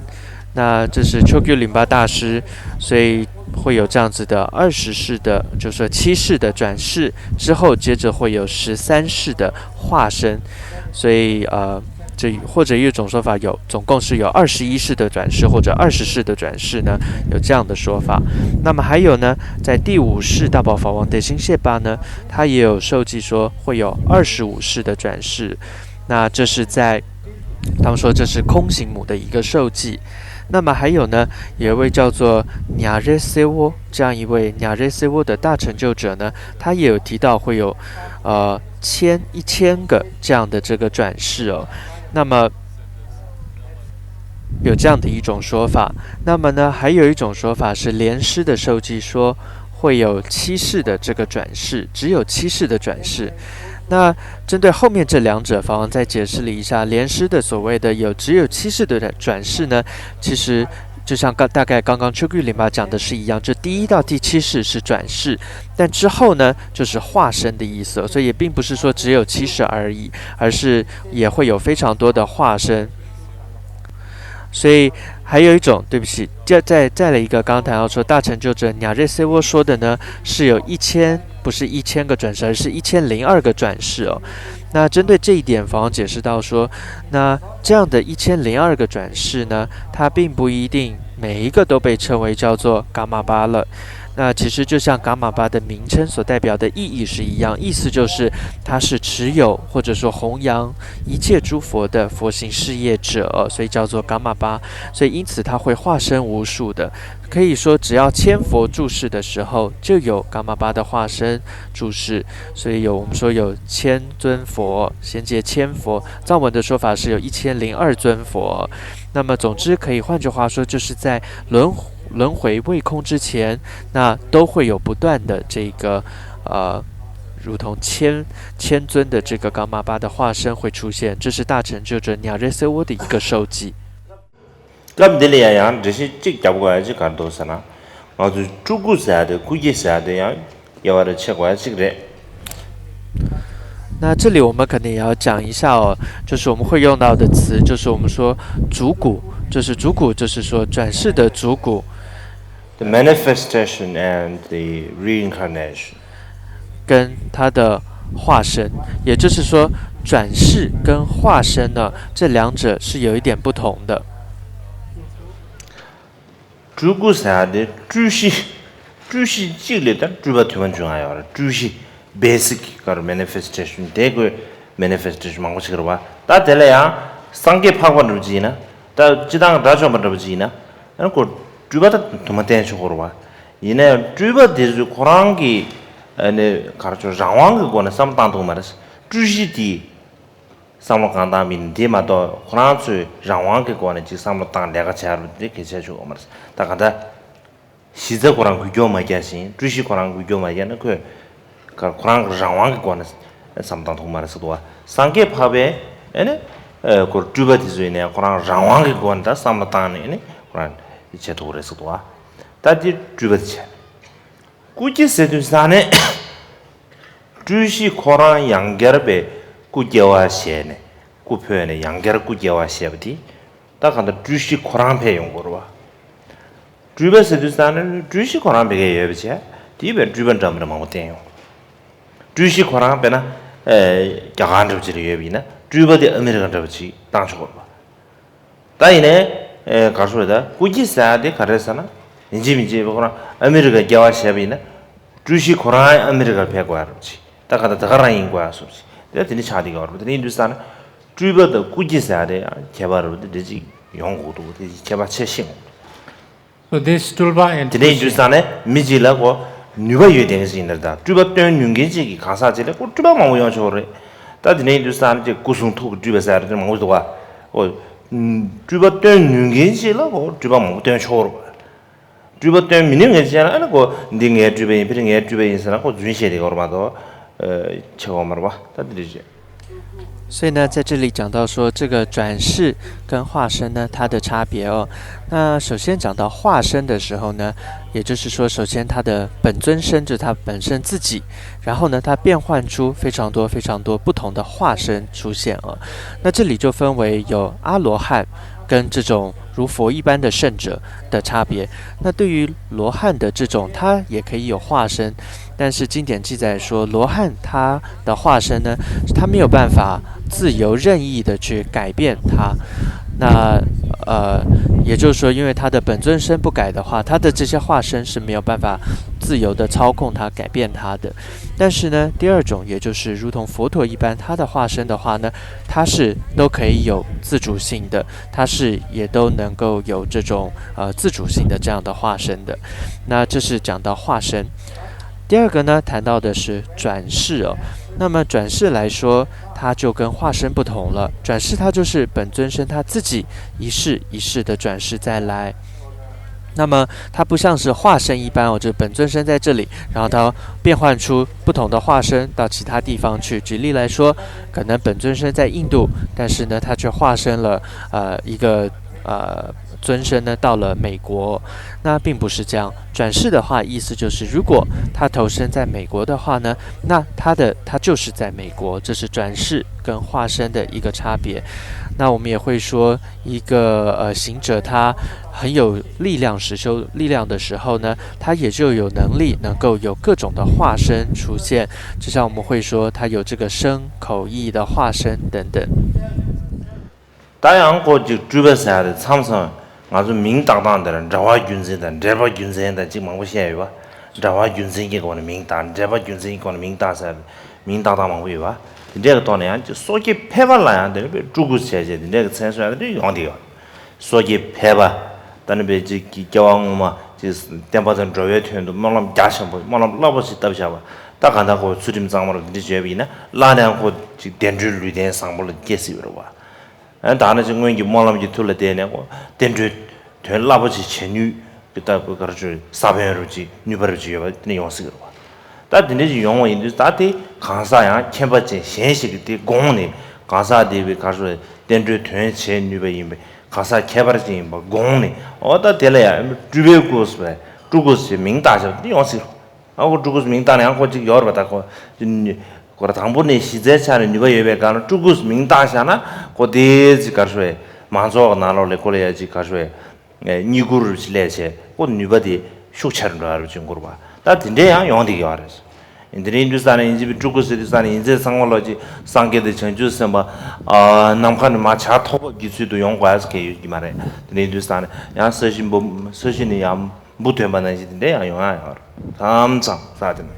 那这是秋古林巴大师，所以会有这样子的二十世的，就是说七世的转世之后，接着会有十三世的化身，所以呃，这或者有一种说法有，总共是有二十一世的转世或者二十世的转世呢，有这样的说法。那么还有呢，在第五世大宝法王的新谢巴呢，他也有受记说会有二十五世的转世。那这是在他们说这是空行母的一个受记。那么还有呢，有一位叫做 Nyare Sewo 这样一位 Nyare Sewo 的大成就者呢，他也有提到会有呃千一千个这样的这个转世哦。那么有这样的一种说法。那么呢，还有一种说法是莲师的受记说会有七世的这个转世，只有七世的转世。那针对后面这两者，法王再解释了一下，莲师的所谓的有只有七世的转世呢，其实就像刚大概刚刚秋桂林吧讲的是一样，这第一到第七世是转世，但之后呢就是化身的意思，所以也并不是说只有七世而已，而是也会有非常多的化身。所以还有一种，对不起，再再再来一个，刚刚谈到说大成就者 Nyare Sewo 说的呢，是有一千，不是一千个转世，而是一千零二个转世哦。那针对这一点，法王解释到说，那这样的一千零二个转世呢，它并不一定每一个都被称为叫做 Kamabala。那其实就像噶玛巴的名称所代表的意义是一样，意思就是他是持有或者说弘扬一切诸佛的佛行事业者，所以叫做噶玛巴。所以因此他会化身无数的，可以说只要千佛住世的时候，就有噶玛巴的化身住世。所以有我们说有千尊佛，先界千佛，藏文的说法是有一千零二尊佛。那么总之可以换句话说，就是在轮轮回未空之前，那都会有不断的这个呃，如同千千尊的这个噶玛巴的化身会出现，这是大成就者 Nyaresewo 的一个授记。 སྐབས་འདི་ལ་ཡང་ཡང་འགྲེལ་བཤད་གཅིག་རྒྱབ་དགོས་ཡ་གཅིག་ག་རེ་འདུག་ཟེར་ན། ང་ཚོས་སྤྲུལ་སྐུ་ཟེར་ཡ་དེ་སྐུ་སྐྱེ་ཟེར་ཡ་དེ་ཡང་དབྱེ་བ་རེ་ཕྱེ་དགོས་ཡ་གཅིག་རེད། 那这里我们肯定也要讲一下哦，就是我们会用到的词，就是我们说主骨，就是主骨，就是说转世的主骨。 The manifestation and the reincarnation. 跟他的化身，也就是说，转世跟化身呢，这两者是有一点不同的。 སྤྲུལ་སྐུ་ཟེར་ཡ་དེ་སྤྲུལ་གཞི། སྤྲུལ་གཞི་གཅིག་ལས་ད་སྤྲུལ་པ་དུ་མ་འབྱུང་ཡ་ཡོད་རེད། སྤྲུལ་གཞི་basic ག་རེ་manifestation དེ་དགོས། manifestation མང་པོ་ཞིག་རེད་བ། ད་དེ་ལ་ཡང་སངས་རྒྱས་འཕགས་པ་འདྲ་པོ་ཅིག་ཡིན་ན། ད་སྤྱིར་བཏང་དགྲ་བཅོམ་པ་འདྲ་པོ་ཅིག་ཡིན་ན། ཨ་ནི་ཁོ་སྤྲུལ་པ་ད་དུ་མ་བསྟན་ཆོག་གི་རེད་བ། ཡིན་ན་ཡང་སྤྲུལ་པ་དེ་ཚོས་ཁོ་རང་གི་ཨ་ནི་ག་རེ་ཆོག་རང་དབང་གི་སྒོ་ནས་བསམ་བློ་བཏང་ཐུབ་ཀྱི་མ་རེད། སྤྲུལ་གཞི་དེས་བསམ་བློ་གང་བཏང་མིན་དེ་མ་གཏོགས་ཁོ་རང་ཚོས་རང་དབང་གི་སྒོ་ནས་ཅིག་བསམ་བློ་བཏང་ལས་ཀ་བྱ་རུ་དེ་གལ་ཆེ་ཆོག་གི་མ་རེད། ད་ག་ད། གཞི་རྩ་ཁོ་རང་འགུལ་སྐྱོད་མ་རྒྱག་ཞིང་། སྤྲུལ་གཞི་ཁོ་རང་འགུལ་སྐྱོད་མ་རྒྱག་ན་ཁོས་ཁོ་རང་གི་རང་དབང་གི་སྒོ་ནས་བསམ་བཏང་ཐུབ་མ་རེད་ཟེར་འདུག་བ། སངས་རྒྱས་འཕགས་པས་ཨེ་ནི་ཁོ་སྤྲུལ་པ་དེ་ཚོ་ཡིན་ནའི་ཁོ་རང་རང་དབང་གི་སྒོ་ནས་ད་བསམ་བློ་བཏང་ནས་ཨེ་ནི་ཁོ་རང་བྱེད་ཐུབ་རེད་ཟེར་འདུག་བ། ད་དེ་སྤྲུལ་པ་དེ་བྱས། སྐུ་སྐྱེ་ཟེར་དུས་ས་ནས་སྤྲུལ་གཞི་ཁོ་རང་ཡང་བསྐྱར་པའི་སྐུ་སྐྱེ་བ་བཞེས་ནས་སྐུ་འཕོས་ནས་ཡང་བསྐྱར་སྐུ་སྐྱེ་བ་བཞེས་པ་དེ། ད་གང་ལྟར་སྤྲུལ་གཞི་ཁོ་རང་ཕེབས་ཡོང་དགོས་རེད་བ། སྤྲུལ་པ་ཟེར་དུས་ཙང་ནས་སྤྲུལ་གཞི་ཁོ་རང་ཕ་གིར་ཡོད་པ་བྱས། དེའི་བས་སྤྲུལ་པ་འདྲ་མི་འདྲ་མང་པོ་བསྟན་ཡོང་། སྤྲུལ་གཞི་ཁོ་རང་དཔེར་ན་རྒྱ་གར་འདྲ་པོ་ཅིག་ལ་ཡོད་པ་ཡིན་ན་སྤྲུལ་པ་དེ་ཨ་མི་རི་ཀ་འདྲ་པོ་ཅིག་བཏང་ཆོག་གི་རེད་པ། ད་ཡིན་ནའི་ག་རེ་ཟེར་ད་སྐུ་སྐྱེ་ཟེར་ཡ་དེ་ག་རེ་ཟེར་ན་ཡིན་གཅིག་མིན་གཅིག་ཁོ་རང་ཨ་མི་རི་ཀར་སྐྱེ་བ་བཞེས་པ་ཡིན་ན་སྤྲུལ་གཞི་ཁོ་རང་ཨ་མི་རི་ཀར་ཕེབས་དགོས་ཡ་རེད་པ་ཅིག་ད་ག་ད་ད་ག་རང་ཡིན་དགོས་ཡ་སོགས་ཅིག་དེ་དེ་འདྲ་ཆགས་བསྡད་ཀྱི་ཡོད་རེད་པ། དེ་འདྲ་ཡིན་དུས་ཙང་ནས་སྤྲུལ་པ་དང་སྐུ་སྐྱེ་ཟེར་ཡ་དེ་ཡང་ཁྱད་པར་རེད་པ། དེ་འདྲ་ཅིག་ཡོང་དགོས་འདུག་དེ་ཁྱད་པར་ཕྱེ་ཤེས་དགོས་འདུག So this Tulpa and དེ་འདྲ་ཡིན་དུས་ཙང་ནས་མི་གཅིག་ལ་ཁོ་ནུས་པ་ཡོད་དེ་འདྲ་ཞིག་ཡིན་ན། ད་སྤྲུལ་པ་སྟོན་ནུས་མཁན་གཅིག་གི་གང་ཟག་ཅིག་ལ་ཁོ་སྤྲུལ་པ་མང་པོ་ཡོང་ཆོག་རེད། ད་དེ་འདྲ་ཡིན་དུས་ཙང་ནས་ཅིག་སྐུ་གསུང་ཐུགས་ཀྱི་སྤྲུལ་པ་ཟེར་ཡ་དེ་མང་པོ་འདུག་ག་ཨོ། སྤྲུལ་པ་སྟོན་ནུས་མཁན་གཅིག་ལ་ཁོ་སྤྲུལ་པ་མང་པོ་སྟོན་ཆོག་རེད། སྤྲུལ་པ་སྟོན་མི་ནུས་མཁན་གཅིག་ལ་ཨ་ནི་ཁོ་འདི་ངའི་སྤྲུལ་པ་ཡིན། ཕ་གི་ངའི་སྤྲུལ་པ་ཡིན་ཟེར་ན་ཁོ་རྫུན་བཤད་བསྡད་ཀྱི་ཡོད་རེད་མ་གཏོགས་ཆེ་བ་མ་རེད་པ། ད་དེ་འདྲ་བྱས། 所以呢，在这里讲到说这个转世跟化身呢，它的差别哦。那首先讲到化身的时候呢，也就是说，首先他的本尊身就是他本身自己，然后呢，他变换出非常多非常多不同的化身出现哦。那这里就分为有阿罗汉跟这种如佛一般的圣者的差别。那对于罗汉的这种，他也可以有化身，但是经典记载说，罗汉他的化身呢，他没有办法自由任意的去改变他。那呃，也就是说，因为他的本尊身不改的话，他的这些化身是没有办法自由的操控他、改变他的。但是呢，第二种，也就是如同佛陀一般，他的化身的话呢，他是都可以有自主性的，他是也都能够有这种呃自主性的这样的化身的。那这是讲到化身。第二个呢，谈到的是转世哦。那么转世来说，它就跟化身不同了。转世它就是本尊身他自己一世一世的转世再来。那么它不像是化身一般哦，就本尊身在这里，然后它变换出不同的化身到其他地方去。举例来说，可能本尊身在印度，但是呢，它却化身了呃一个呃尊身呢到了美国。那并不是这样。转世的话，意思就是如果他投身在美国的话呢，那他的他就是在美国，这是转世跟化身的一个差别。那我们也会说，一个呃行者他很有力量，实修力量的时候呢，他也就有能力能够有各种的化身出现。就像我们会说，他有这个身、口、意的化身等等。 ད་ཡང་ཁོ་ཅིག་སྤྲུལ་པ་ཟེར་ཡ་དེ་མཚམས་མཚམས་ང་ཚོ་མིང་བཏགས་སྟངས་དེར་འདྲ་བ་རྒྱུ་མཚན་དང་འབྲེལ་པ་རྒྱུ་མཚན་དང་ཅིག་མང་པོ་བཤད་ཡོད་པ། འབྲེལ་བ་རྒྱུ་མཚན་གྱི་སྒོ་ནས་མིང་བཏགས། འབྲེལ་བ་རྒྱུ་མཚན་གྱི་སྒོ་ནས་མིང་བཏགས་ཟེར། མིང་བཏགས་སྟངས་མང་པོ་ཡོད་པ། དེ་འདྲའི་གི་ཐོག་ནས་ཡང་སོ་སྐྱེ་ཕལ་པ་ལ་ཡང་དེ་འདྲའི་སྤྲུལ་སྐུ་ཟེར་བྱས་དེ་འདྲའི་གི་མཚན་གསོལ་ཡང་དེ་འདྲའི་ཡོང་བསྡད་ཡོད། སོ་སྐྱེ་ཕལ་པ། ད་ནི་བའི་ཅིག་གི་སྐྱེ་བ་སྔོན་མ་ཅིག་བསྟན་པ་དང་འགྲོ་བའི་དོན་དུ་སྨོན་ལམ་རྒྱ་ཆེན་པོ་སྨོན་ལམ་རླབས་པོ་ཆེ་བཏབ་བཞག་པ། ད་གང་ལྟར་ཁོ་ཚུལ་ཁྲིམས་གཙང་མར་འདི་བྱས་པ་ཡིན་ན་བླ་ནས་ཁོ་ཅིག་བསྟན་འགྲོའི་ལུས་རྟེན་བཟང་པོ་ལ་སྐྱེ་སྲིད་པ་རེད་བ། ཨ་ད་ནི་ཅིག་སྔོན་གྱི་སྨོན་ལམ་གྱི་མཐུ་ལ་བརྟེན་ནས་ཁོ་བསྟན་འགྲོའི་དོན་རླབས་པོ་ཆེ་བྱེད་ནུས་ཀྱི་ལྟ་བུ་ག་རེ་ཟེར་ས་བོན་རུ་ཅིག་ནུས་པ་རུ་ཅིག་ཡོད་པ་དེ་ནི་ཡོང་སྲིད་པ་རེད་བ། ད་དེ་འདྲ་ཞིག་ཡོང་བ་ཡིན་དུས་ད་དེ་གང་ཟག་ཡང་ཁྱད་པར་ཅན་གཞན་ཞིག་གིས་དེ་དགོངས་ནས་གང་ཟག་དེ་བའི་ག་རེ་ཟེར་བསྟན་འགྲོའི་དོན་བྱེད་ནུས་པ་ཡིན་པའི་གང་ཟག་ཁྱད་པར་ཅན་ཡིན་པ་དགོངས་ནས། འོ་ད་དེ་ལ་ཡང་སྤྲུལ་པའི་སྐུ་ཟེར་བའི་སྤྲུལ་སྐུ་ཟེར་མིང་བཏགས་བྱས་པ་དེ་ཡོང་སྲིད་རོ། ཨ་ཁོ་སྤྲུལ་སྐུ་ཟེར་མིང་བཏགས་ན་ཡང་ཁོ་གཅིག་ཡོད་རེད་པ། ད་ཁོ་ཁོ་དང་པོ་ནས་གཞི་རྩའི་ཆ་ནས་ནུས་པ་ཡོད་པའི་སྒང་ལ་སྤྲུལ་སྐུ་ཟེར་མིང་བཏགས་བཞག་ན་ཁོ་དེ་ཅིག་ག་རེ་ཟེར་བའི་མང་ཚོགས་ཀྱི་ནང་ལོགས་ལ་ཁོ་ལ་ཡ་ཅིག་ག་རེ་ཟེར་བའི། ཨེ། བསྙེན་བཀུར་རུ་ཅིག་སླེབས་བྱས་ཁོ་ནུས་པ་དེ་ཤུགས་ཆེར་འགྲོ་ཡ་རུ་ཅིག་འགོར་བ། ད་དེ་འདྲའི་ཡང་ཡོང་བསྡད་ཀྱི་ཡོད་རེད། དེ་འདྲ་ཡིན་དུས་ས་ནས་ཡིན་གཅིག་པའི་སྤྲུལ་སྐུ་ཟེར་དུས་ས་ནས་ཡིན་ཚད་ཚང་མ་ལོ་ཅིག་སངས་རྒྱས་དང་བྱང་ཆུབ་སེམས་དཔའ། ཨ། ནམ་མཁའ་ནས་མར་བྱ་ཐོག་པ་གི་ཚུལ་དུ་ཡོང་དགོས་ཡ་ཟེར་མཁན་ཡོད་ཀྱི་མ་རེད། དེ་འདྲ་ཡིན་དུས་ས་ནས་ཡང་ས་གཞི་འབུ་ས་གཞི་ནས་ཡང་འབུ་ཐོན་པ་ནང་བཞིན་དེ་འདྲ་ཡང་ཡོང་ཡ་ཡོད་རེད། མཚམས་མཚམས་ས་དེ་ནས།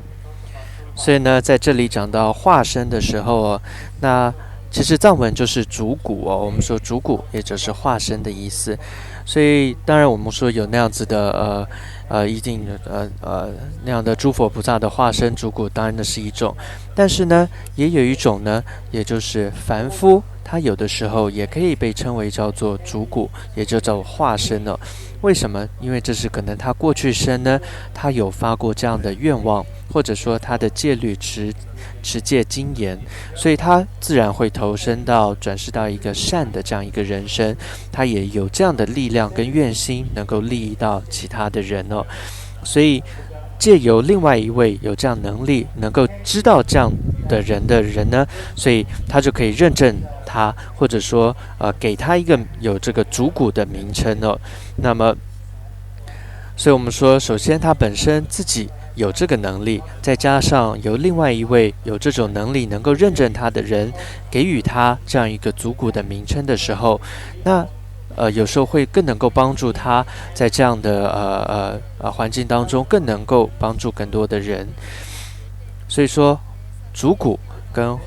所以呢，在这里讲到化身的时候，那其实藏文就是主骨哦，我们说主骨，也就是化身的意思。所以当然我们说有那样子的呃呃一定呃呃那样的诸佛菩萨的化身主骨，当然那是一种，但是呢，也有一种呢，也就是凡夫，他有的时候也可以被称为叫做主骨，也就叫化身了。为什么？因为这是可能他过去生呢，他有发过这样的愿望，或者说他的戒律持持戒精严，所以他自然会投身到转世到一个善的这样一个人生，他也有这样的力量跟愿心，能够利益到其他的人哦。所以借由另外一位有这样能力，能够知道这样的人的人呢，所以他就可以认证他，或者说呃给他一个有这个主骨的名称哦。那么。所以我们说，首先他本身自己有这个能力，再加上有另外一位有这种能力能够认证他的人给予他这样一个主骨的名称的时候，那呃有时候会更能够帮助他在这样的呃呃呃环境当中更能够帮助更多的人。所以说，主骨跟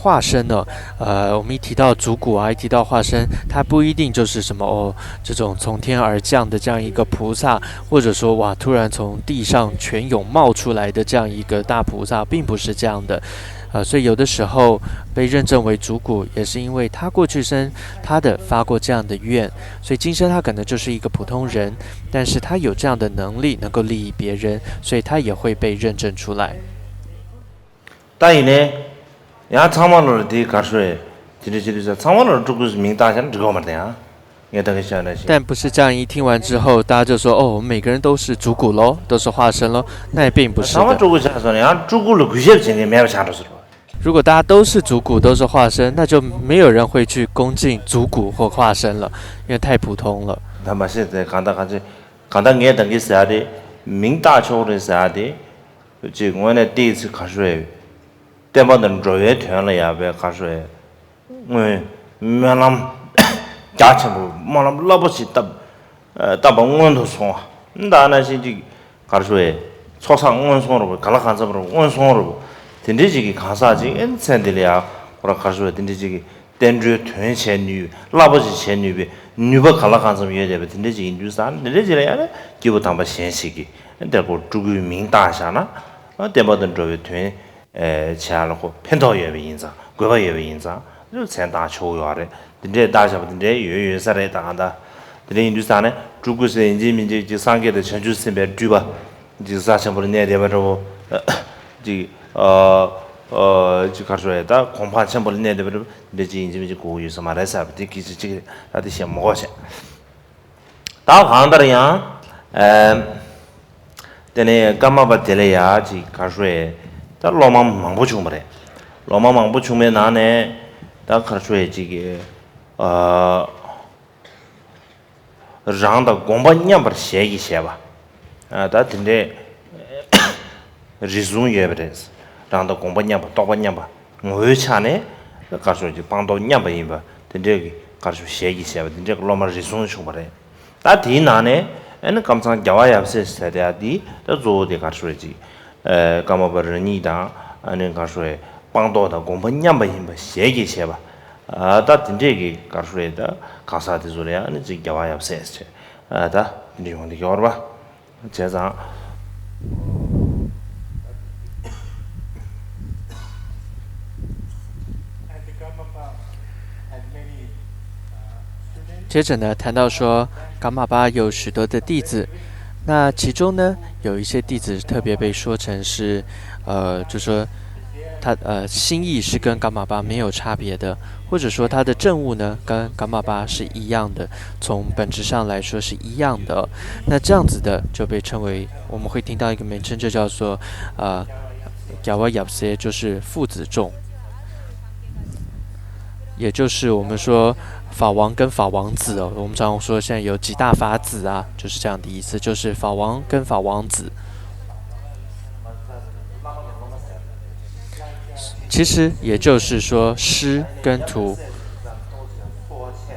化身呢，呃，我们一提到主骨啊，一提到化身，它不一定就是什么哦，这种从天而降的这样一个菩萨，或者说哇，突然从地上泉涌冒出来的这样一个大菩萨，并不是这样的。呃，所以有的时候被认证为主骨，也是因为他过去生他的发过这样的愿，所以今生他可能就是一个普通人，但是他有这样的能力能够利益别人，所以他也会被认证出来。 ད་ཡིན་ནའི། ཡང་ཚང་མ་ལོར་དེའི་གར་ཤོར་ཡས། དེ་འདྲ་བྱེད་དུས་ས་ཚང་མ་ལོར་སྤྲུལ་སྐུ་མིང་བཏགས་བྱས་ན་འགྲིག་གོ་མ་རེད་ཡང་། ངས་ད་གིན་བཤད་ན་ཞིག 但不是这样，一听完之后，大家就说：“哦，我们每个人都是主骨喽，都是化身喽。”那也并不是 ཚང་མ 的。 སྤྲུལ་སྐུ་ཆགས་སོང་ན་ཡང་སྤྲུལ་སྐུ་ལ་གུས་ཞབས་བྱེད་མཁན་མེད་པ་ཆགས་འགྲོ་ཟེར་བ། 如果大家都是主骨，都是化身，那就没有人会去恭敬主骨或化身了，因为太普通了。 ད་མ་ཤེས་ཚེ་གང་ལྟར་གང་ཅི། གང་ལྟར་ངས་ད་གིན་ཟེར་ཡ་དེ། མིང་བཏགས་ཆོག་རེད་ཟེར་ཡ་དེ། ཅིག་དངོས་གནས་ཏོག་ཙམ་གར་ཤོར་ཡས། བསྟན་པ་དང་འགྲོ་བའི་དོན་ལ་ཡག་པའི་གར་ཤོར་ཡས། སྔོན། སྨོན་ལམ་རྒྱ་ཆེན་པོ་སྨོན་ལམ་རླབས་པོ་ཆེ་བཏབ། བཏབ་པ་སྔོན་དུ་སོང་བ། ད་ནང་བཞིན་ཅིག་གར་ཤོར་ཡས། ཚོགས་བསགས་སྔོན་སོང་རུ་ག་ལ་གང་འཚམ་རུ་སྔོན་སོང་རུ། དེ་འདྲའི་ཅིག་གི་གང་ཟག་ཅིག་ཨེ་ཚེ་འདི་ལ་ཡ་ཁོ་ར་གར་ཤོར་ཡས་དེ་འདྲའི་ཅིག་གི་བསྟན་འགྲོའི་དོན་བྱས་ནུས་རླབས་པོ་ཆེ་བྱས་ནུས་པའི་ནུས་པ་ག་ལ་གང་འཚམ་ཡོད་བསྡད་པ་དེ་འདྲའི་ཅིག་ཡིན་དུས་ཙང་དེ་འདྲའི་ཅིག་ལ་ཡ་ནི་སྐྱེས་བུ་དམ་པ་གཞན་ཞིག་གིས་དེ་ཁོ་སྤྲུལ་སྐུའི་མིང་བཏགས་བཞག་ན། བསྟན་པ་དང་འགྲོ་བའི་དོན། བྱས་ལ་ཁོ་ཕན་ཐོགས་ཡོད་པ་ཡིན་ཙང་དགོས་པ་ཡོད་པ་ཡིན་ཙང་ལུས་མཚན་བཏགས་ཆོག་ཡོད་རེད། འདི་འདྲའི་བཏགས་བཞག་པ་འདི་འདྲའི་ཡོད་ཡོད་ས་རེད། ད་གང་ལྟར་འདི་འདྲ་ཡིན་དུས་ཙང་ནས་སྤྲུལ་སྐུ་ཟེར་ཡིན་གཅིག་མིན་གཅིག་ཅིག་སངས་རྒྱས་དང་བྱང་ཆུབ་སེམས་དཔའི་སྤྲུལ་པ་ཅིག་ས་ཆེན་པོར་གནས་བསྡད་པ་འདྲ་བོ། ཅིག་ཨ་ཨ་ཅིག་ག་རེ་ཟེར་ད་གོང་འཕང་ཆེན་པོར་གནས་བསྡད་པ་འདྲ་བོ་འདི་འདྲ་ཅིག་ཡིན་གཅིག་མིན་གཅིག་དགོས་ཀྱི་ཡོད་ས་མ་རེད་ཟེར་བ་དེ་གི་ཅིག་ཅིག་ད་དེ་བཤད་མ་དགོས་བཤད། ད་གང་ལྟར་ཡང་། ཨེ། དེ་ནས་ཀརྨ་པ་དེ་ལ་ཡ་ཅིག་གར་ཤོར་ཡས། ད་སློབ་མ་མང་པོ་བྱུང་བ་རེད། སློབ་མ་མང་པོ་བྱུང་བའི་ནང་ནས་ད་གར་ཤོར་ཡས་ཅིག་གི། ཨ། རང་དང་དགོངས་པ་མཉམ་པར་ཞལ་གྱིས་བཞེས་པ། ཨ། ད་དེ་འདྲའི་རིགས་གསུམ་ཡོད་པ་རེད། རང་དང་དགོངས་པ་མཉམ་པ། རྟོགས་པ་མཉམ་པ། ངོ་བོའི་ཆ་ནས་གར་ཤོར་གྱི་སྤངས་རྟོགས་མཉམ་པ་ཡིན་པ་དེ་འདྲའི་གི་གར་ཤོར་ཞལ་གྱིས་བཞེས་པ་དེ་འདྲའི་གི་སློབ་མ་རིགས་གསུམ་བྱུང་བ་རེད། ད་དེའི་ནང་ནས་ ཨ་ནི་ཀམ་ཚང་རྒྱལ་བ་ཡབ་སྲས་ཟེར་དེ་ཡ་དེ་ད་གཙོ་བོ་དེ་ག་རེ་ཞུ་རེད་ཅིག་ཨ་ཀརྨ་པ་རང་ཉིད་དང་ཨ་ནི་ག་རེ་ཞུ་རེད་སྤངས་རྟོགས་དང་སྒོམ་པ་མཉམ་པ་ཡིན་པ་ཞལ་གྱིས་བཞེས་པ། ཨ་ད་དེ་འདྲས་ཀྱི་ག་རེ་ཞུ་རེད་ད་གང་ཟག་དེ་ཚོ་ལ་ཡ་ཨ་ནི་ཅིག་རྒྱལ་བ་ཡབ་སྲས་ཟེར་ཨ་ད་དེ་འདྲས་ཡོང་དེ་གི་བར་པ། བྱས་ཙང་།接着呢，谈到说，噶玛巴有许多的弟子，那其中呢，有一些弟子特别被说成是，呃，就说他呃心意是跟噶玛巴没有差别的，或者说他的证悟呢跟噶玛巴是一样的，从本质上来说是一样的。那这样子的就被称为，我们会听到一个名称，就叫做呃，Gyawa Yapse，就是父子众。也就是我们说法王跟法王子哦，我们常说现在有几大法子啊，就是这样的意思，就是法王跟法王子。其实也就是说师跟徒。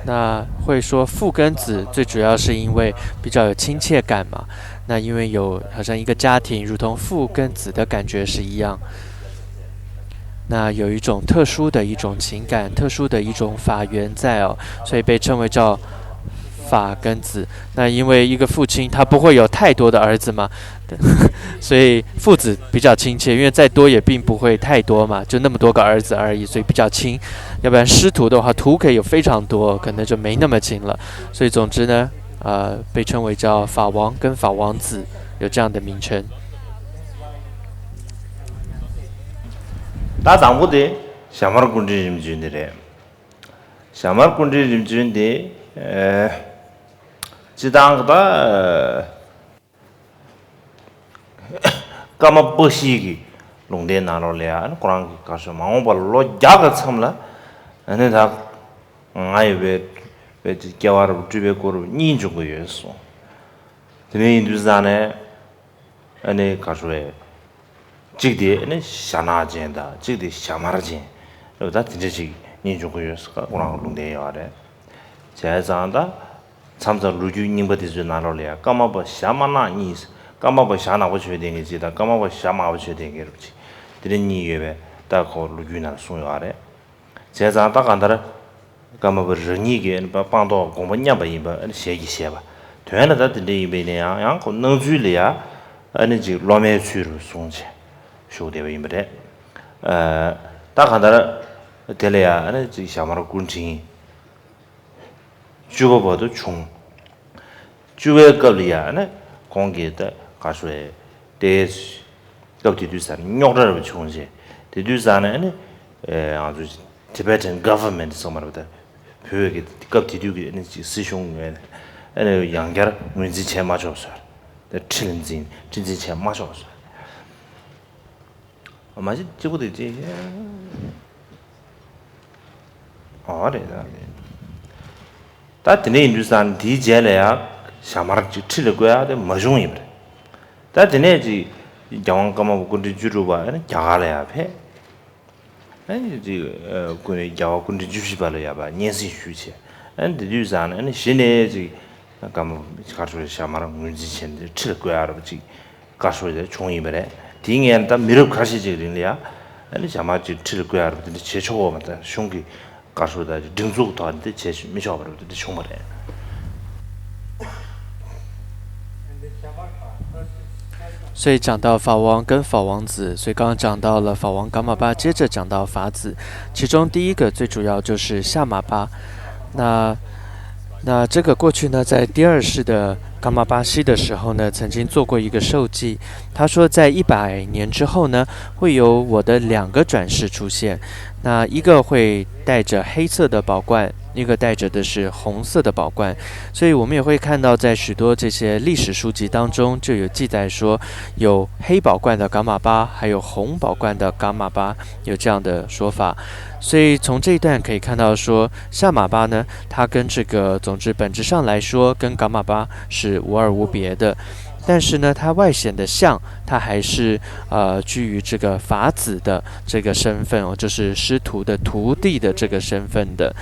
那会说父跟子，最主要是因为比较有亲切感嘛。那因为有好像一个家庭，如同父跟子的感觉是一样。那有一种特殊的一种情感，特殊的一种法缘在哦，所以被称为叫法跟子。那因为一个父亲他不会有太多的儿子嘛，所以父子比较亲切，因为再多也并不会太多嘛，就那么多个儿子而已，所以比较亲。要不然师徒的话，徒可以有非常多，可能就没那么亲了。所以总之呢，呃，被称为叫法王跟法王子，有这样的名称。ད་དང་པོ་དེ་ཞྭ་དམར་སྐུ་ཕྲེང་རིམ་བྱོན་དེ་རེད། ཞྭ་དམར་སྐུ་ཕྲེང་རིམ་བྱོན་དེ་ཨ་སྤྱི་བཏང་གི་ད་ཀརྨ་པ་ཤྲཱི་གི་ལུང་བསྟན་ནང་ལོགས་ལ་ཡ་ཁོ་རང་གི་ག་ཤོད་མ་འོངས་པ་ལོ་བརྒྱ་གི་མཚམས་ལ་ཨ་ནི་ད་ང་ཡི་བའི་བའི་སྐྱེ་བ་རབས་སྤྲུལ་པའི་སྐུ་རབས་གཉིས་འབྱུང་གི་ཡོད་གསུངས། དེ་ནས་ཡིན་དུས་ཙང་ནས་ཨ་ནི་ག་ཤོད་རེད། གཅིག་དེ་ནི་ཞྭ་ནག་ཅན་དང་གཅིག་དེ་ཞྭ་དམར་ཅན། ད་དེ་འདྲ་ཞིག་གཉིས་འབྱུང་གི་ཡོད་ཟེར་ཁོ་རང་ལུང་བསྟན་ཡོད་རེད། བྱས་ཙང་ད་མཚམས་མཚམས་ལོ་རྒྱུས་རྙིང་པ་དེ་ཚོའི་ནང་ལོགས་ལ་ཡང་ཀརྨ་པ་ཞྭ་དམར་ནག་གཉིས། ཀརྨ་པ་ཞྭ་ནག་པོ་བྱོན་བསྡད་མཁན་གཅིག་དང་ཀརྨ་པ་ཞྭ་དམར་པོ་བྱོན་བསྡད་མཁན་རུ་གཅིག་དེ་འདྲ་གཉིས་ཡོད་པས་ད་ཁོ་ལོ་རྒྱུས་ནང་གསུངས་ཡོད་རེད། བྱས་ཙང་ད་གང་ལྟར། ཀརྨ་པ་རང་ཉིད་ཀྱིས་ཨ་ནི་སྤངས་རྟོགས་སྒོམ་པ་མཉམ་པ་ཡིན་པ་ཨ་ནི་ཞལ་གྱིས་བཞེས་པ། དོན་ལ་ད་དེ་འདྲ་ཡིན་པས་ན་ཡང་ཡང་ཁོ་སྣང་ཚུལ་ལ་ཡ་ཨ་ནི་ཅིག་སློབ་མའི་ཚུལ་རུ་བཟུང་བྱས་བཞུགས་བསྡད་པ་ཡིན་པ་རེད། ཨ་ད་གང་ལྟར་དེ་ལ་ཡ་ཨ་ནི་ཅིག་ཞྭ་དམར་སྐུ་ཕྲེང་བཅུ་པ་བར་དུ་བྱུང་། བཅུ་པའི་སྐབས་ལ་ཡང་ནི་ཁོང་གིས་ད་ག་ཤོད་ཏེ་སྐབས་དེ་དུས་ས་རྙོག་དྲ་རུ་བྱུང་རྗེས་དེ་དུས་ས་ནས་ནི་ང་ཚོ་Tibetan government་ཚང་མ་རུ་ད་བོད་ཀྱི་སྐབས་དེ་དུས་ཀྱི་ནི་སྲིད་གཞུང་ངོས་ནས་ཡང་བསྐྱར་ངོས་འཛིན་བྱས་མ་ཆོག་ཟེར། ཁྲི་འཛིན་ཁྲི་འཛིན་བྱས་མ་ཆོག་ཟེར། མ་གཞི་གཅིག་པོ་དེ་ཅི། ཨོ་རེད་ད་རེད། ད་དེ་འདྲ་ཡིན་དུས་ཙང་དེའི་རྗེས་ལ་ཡང་ཞྭ་དམར་གཅིག་ཁྲི་ལ་བསྐོས་ཡག་དེ་མ་བྱུང་ཡིན་པ་རེད། ད་དེ་ནས་ཅིག་རྒྱལ་དབང་ཀརྨ་པ་སྐུ་ཕྲེང་བཅུ་དྲུག་པ་རྒྱ་གར་ལ་ཡང་ཕེབས། ཨ་ནི་ཅིག་སྐུ་ནས་རྒྱལ་བ་སྐུ་ཕྲེང་བཅུ་བཞི་པ་ལ་ཡང་ཕར་སྙན་སེང་ཞུས་བྱས། ཨ་ནི་དེ་དུས་ཙང་ནས་ཨ་ནི་གཞི་ནས་ཅིག་ཀརྨ་པ་ག་རེ་ཞྭ་དམར་ངོས་འཛིན་བྱས་ནས་ཁྲི་ལ་བསྐོས་ཡག་རབ་ཅིག་ག་རེ་ཞུ་དེ་བྱུང་ཡིན་པ་རེད། དེའི་སྔོན་ད་མི་རབས་ཁ་ཤས་ཅིག་རིང་ལ་ཡ་ཨ་ནི་ཞྭ་དམར་ཅིག་ཁྲི་ལ་བསྐོས་ཡག་རབ་དེ་འདྲ་བྱེད་ཆོག་གོ་མ་ད་གཞུང་གི་ག་རེ་ཞུ་ད་སྒྲིག་འཛུགས་ཐོག་ནས་དེ་བྱེད་མི་ཆོག་པ་རེད་དེ་འདྲ་བྱུང་བ་རེད། 所以讲到法王跟法王子，所以刚刚讲到了法王噶玛巴，接着讲到法子，其中第一个最主要就是夏玛巴。那那这个过去呢，在第二世的噶玛巴西的时候呢，曾经做过一个授记，他说在一百年之后呢，会有我的两个转世出现，那一个会带着黑色的宝冠，一个带着的是红色的宝冠。所以我们也会看到，在许多这些历史书籍当中，就有记载说，有黑宝冠的噶玛巴，还有红宝冠的噶玛巴，有这样的说法。所以从这一段可以看到说，下马巴呢，它跟这个总之本质上来说，跟噶玛巴是无二无别的，但是呢，它外显的像，它还是呃居于这个法子的这个身份哦，就是师徒的徒弟的这个身份的。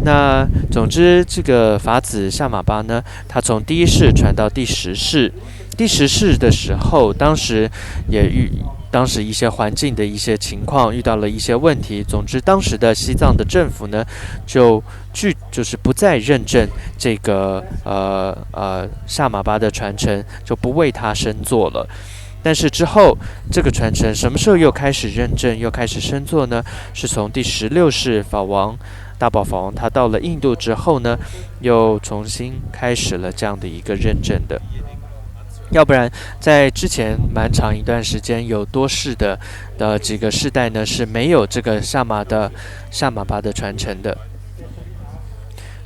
那总之，这个法子下马巴呢，他从第一世传到第十世，第十世的时候，当时也遇当时一些环境的一些情况，遇到了一些问题。总之，当时的西藏的政府呢，就拒就是不再认证这个呃呃下马巴的传承，就不为他升座了。但是之后，这个传承什么时候又开始认证，又开始升座呢？是从第十六世法王大宝法王他到了印度之后呢，又重新开始了这样的一个认证的。要不然，在之前蛮长一段时间，有多世的的几个世代呢是没有这个下马的下马巴的传承的。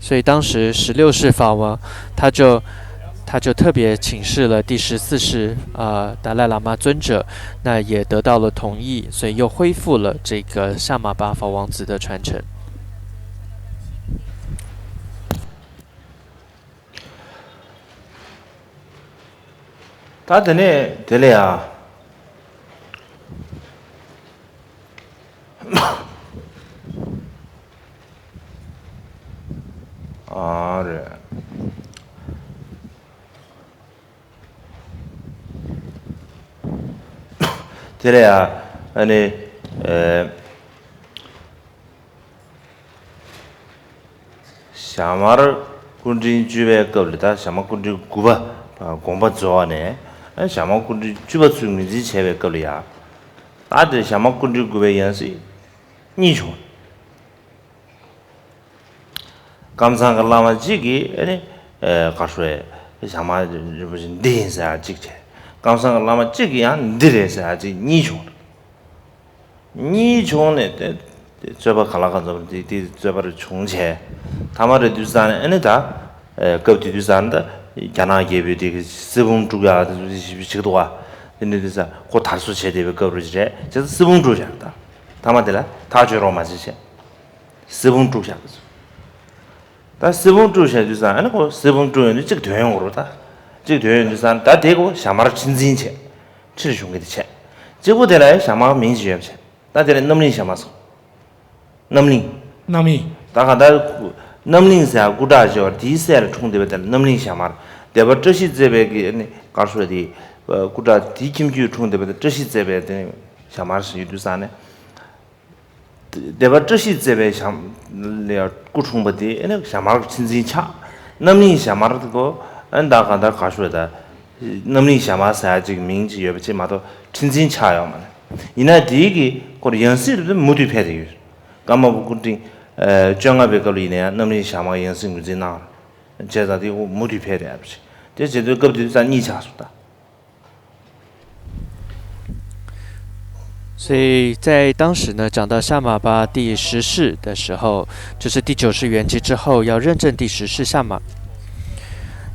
所以当时十六世法王他就他就特别请示了第十四世呃达赖喇嘛尊者，那也得到了同意，所以又恢复了这个下马巴法王子的传承。ད་དེ་ནས་དེ་ལ་ཡ། ཨ་རེད། དེ་ལ་ཡ་ཨ་ནི། ཨེ། ཞྭ་དམར་སྐུ་ཕྲེང་བཅུ་པའི་སྐབས་ལ་ད་ཞྭ་དམར་སྐུ་ཕྲེང་དགུ་པ་དགོངས་པ་རྫོགས་ནས་ཞྭ་དམར་སྐུ་ཕྲེང་བཅུ་པ་ཚུར་ངོས་འཛིན་བྱས་པའི་སྐབས་ལ་ཡ། ད་དེ་ཞྭ་དམར་སྐུ་ཕྲེང་དགུ་པའི་ཡང་སྲིད་གཉིས་བྱུང་། ཀམ་ཚང་གི་བླ་མ་གཅིག་གིས་ཨ་ནི་ག་ཧྲུའེ་ཞྭ་དམར་རིན་པོ་ཆེ་འདི་ཡིན་ཟེར་ཡ་གཅིག་བྱས། ཀམ་ཚང་གི་བླ་མ་གཅིག་གིས་ཡང་འདི་རེད་ཟེར་ཡ་གཅིག་གཉིས་བྱུང་། གཉིས་བྱུང་ནས་དེ་དེ་རྩོད་པ་ག་ལ་ག་འཛོམས་དེ་དེ་རྩོད་པ་རེ་བྱུང་བྱས། ཐ་མ་རེ་དུས་ཙང་ནས་ཨ་ནི་ད་སྐབས་དེ་དུས་ཙང་ནས་ད་རྒྱ་ནག་རྒྱལ་པོས་དེ་གི་སྲིད་དབང་དཀྲུག་ཡག་དེ་ཚོ་ཞིབ་ཞིབ་བྱེད་ཀྱི་འདུག་བ། དེ་འདྲ་དུས་ཙང་ཁོ་དར་སྲོལ་བྱས་བསྡད་པའི་སྐབས་རེ་རེད་བྱས་ཙང་སྲིད་དབང་དཀྲུག་བཞག་ད་ཐ་མ་དེ་ལ་ཐག་གཅོད་རོགས་མ་བྱེད་བྱས་སྲིད་དབང་དཀྲུག་བཞག་གི་ཚོད། ད་སྲིད་དབང་དཀྲུག་བྱས་དུས་ཙང་ཨ་ནི་ཁོ་སྲིད་དབང་དཀྲུག་ཡོང་དུས་གཅིག་དོན་ཡོང་གི་རེད་ད། གཅིག་དོན་ཡོང་དུས་ཙང་ད་དེ་ཁོ་ཞྭ་དམར་ཁྲི་འཛིན་བྱས། ཁྲིར་བཞུགས་མཁན་དེ་བྱས། གཅིག་པོ་དེ་ལ་ཡང་ཞྭ་དམར་མིང་ཅིག་ཡོད་པ་བྱས། ད་དེ་ལ་རྣམ་གླིང་ཞྭ་དམར་སོང་། རྣམ་གླིང་། རྣམ་གླིང་། ད་གང་ལྟར་རྣམ་གླིང་ཟེར་ཡ་སྐུ་དྲག་ཅིག་ཡོད་རེད། དེའི་སྲས་ལ་འཁྲུངས་བསྡད་པ་དེ་ལ་རྣམ་གླིང་ཞྭ་དམར། སྡེ་པ་བཀྲ་ཤིས་བརྩེགས་པའི་གི་ཨ་ནི་ག་རེ་ཟེར་དེ། སྐུ་དྲག་དེའི་ཁྱིམ་རྒྱུད་འཁྲུངས་བསྡད་པ་དེ་བཀྲ་ཤིས་བརྩེགས་པའི་དེ་ནི་ཞྭ་དམར་ཟེར་ཡོད་དུས་ཙང་ནས། སྡེ་པ་བཀྲ་ཤིས་བརྩེགས་པའི་ཞྭ་ལ་སྐུ་འཁྲུངས་པ་དེ་ཨ་ནི་ཞྭ་དམར་ཁྲི་འཛིན་ཆགས། རྣམ་གླིང་ཞྭ་དམར་དེ་ཁོ་ཨ་ནི་ད་གང་ལྟར་ག་རེ་ཟེར་ད། རྣམ་གླིང་ཞྭ་དམར་ཟེར་ཡ་ཅིག་མིང་ཅིག་ཡོད་པ་ཅིག་མ་གཏོགས་ཁྲི་འཛིན་ཆགས་ཡོད་མ་རེད། ཡིན་ན་དེའི་གི་ཁོར་ཡང་སྲིད་རེད་མུ་མཐུད་ཕེབས་བསྡད་ཡོད། ཀརྨ་པ་སྐུ་ཕྲེང་བཅོ་ལྔ་པའི་སྐབས་ལ་ཡིན་ན་ཡང་རྣམ་གླིང་ཞྭ་དམར་ཡང་སྲིད་ངོས་འཛིན་གནང་རེད། བྱས་ཙང་དེ་ཁོ་མུ་མཐུད་ཕེབས་བསྡད་ཡོད་པ་ཅིག་དེ་བྱེད་དུས་སྐབས་དེ་དུས་ཙང་གཉིས་ཆགས་སོང་ད། 所以在当时呢，讲到下马巴第十世的时候，就是第九世圆寂之后，要认证第十世下马，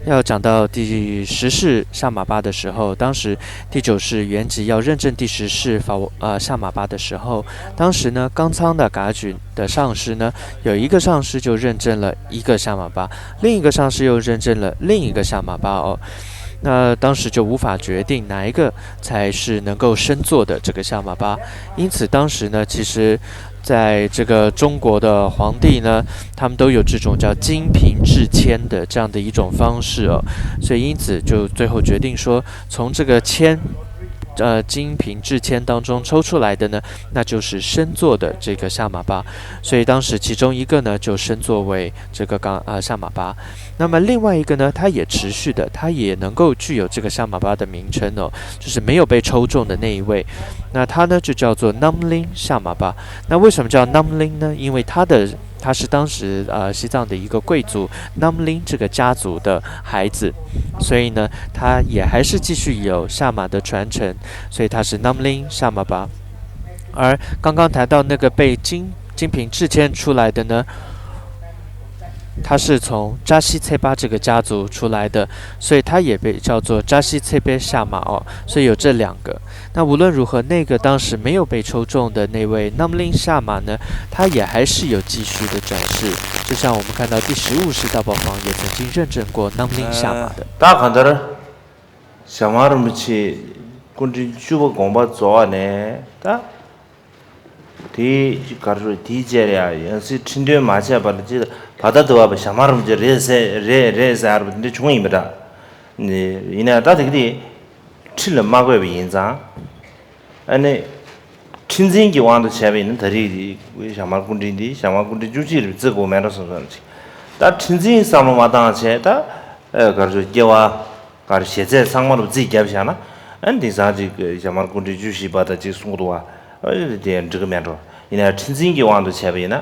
要讲到第十世下马巴的时候，当时第九世圆寂要认证第十世法呃下马巴的时候，当时呢，刚仓的噶举的上师呢，有一个上师就认证了一个下马巴，另一个上师又认证了另一个下马巴哦。那当时就无法决定哪一个才是能够升座的这个下马巴。因此，当时呢，其实在这个中国的皇帝呢，他们都有这种叫金瓶制签的这样的一种方式哦，所以因此就最后决定说，从这个签，呃，金瓶制签当中抽出来的呢，那就是升座的这个下马巴。所以当时其中一个呢，就升座为这个刚呃下马巴。那么另外一个呢，它也持续的，它也能够具有这个下马巴的名称哦，就是没有被抽中的那一位。那它呢就叫做 Namling 下马巴。那为什么叫 Namling 呢？因为它的它是当时呃西藏的一个贵族 Namling 这个家族的孩子，所以呢，它也还是继续有下马的传承，所以它是 Namling 下马巴。而刚刚谈到那个被金金瓶制签出来的呢，他是从扎西切巴这个家族出来的，所以他也被叫做扎西切巴下马哦，所以有这两个。那无论如何，那个当时没有被抽中的那位南林下马呢，他也还是有继续的转世，就像我们看到第十五世大宝房也曾经认证过南林下马的。 ད་གང་ལྟར་ཞྭ་དམར་རིན་པོ་ཆེ་སྐུ་ཕྲེང་བཅུ་པ་དགོངས་པ་རྫོགས་པ་ནས་ད། དེའི་གར་རུ་དེའི་རྗེས་ལ་ཡང་ཡང་སྲིད་ཁྲི་འདོན་མ་བྱས་པར་ཅི་བ་ད་དུ་བ་ཞྭ་དམར་རིན་པོ་ཆེ་རེད་ཟེར་རེད་རེད་ཟེར་བ་འདི་བྱུང་ཡིན་པ་འདྲ། ཡིན་ན་ད་དེ་གི་དེ་ཁྲི་ལ་མ་བཀོད་པ་ཡིན་ཙང་། ཨ་ནི། ཁྲི་འཛིན་གྱི་དབང་དུ་བྱས་པ་ཡིན་ན་ད་རེས་ཞྭ་དམར་སྐུ་ཕྲེང་འདི་ཞྭ་དམར་སྐུ་ཕྲེང་བཅུ་གཅིག་རེད་བརྩི་དགོས་མེད་འགྲོ་བསམ་བསམ་ཅིག་ད་ཁྲི་འཛིན་བསམ་བློ་མ་བཏང་བྱས་ད། གར་རུ་སྐྱེ་བ། གར་ཞེ་ཚད་ཚང་མ་རུ་རྩིས་བརྒྱབ་བཞག་ན། ཨ་ནི་དེང་སང་ཅིག་ཞྭ་དམར་སྐུ་ཕྲེང་བཅུ་བཞི་པ་དང་ཅིག་གསུང་གི་འདུག་བ། ཨ་ནི་དེ་འགྲིག་གི་མེད་འགྲོ། ཡིན་ན་ཁྲི་འཛིན་གྱི་དབང་དུ་བྱས་པ་ཡིན་ན།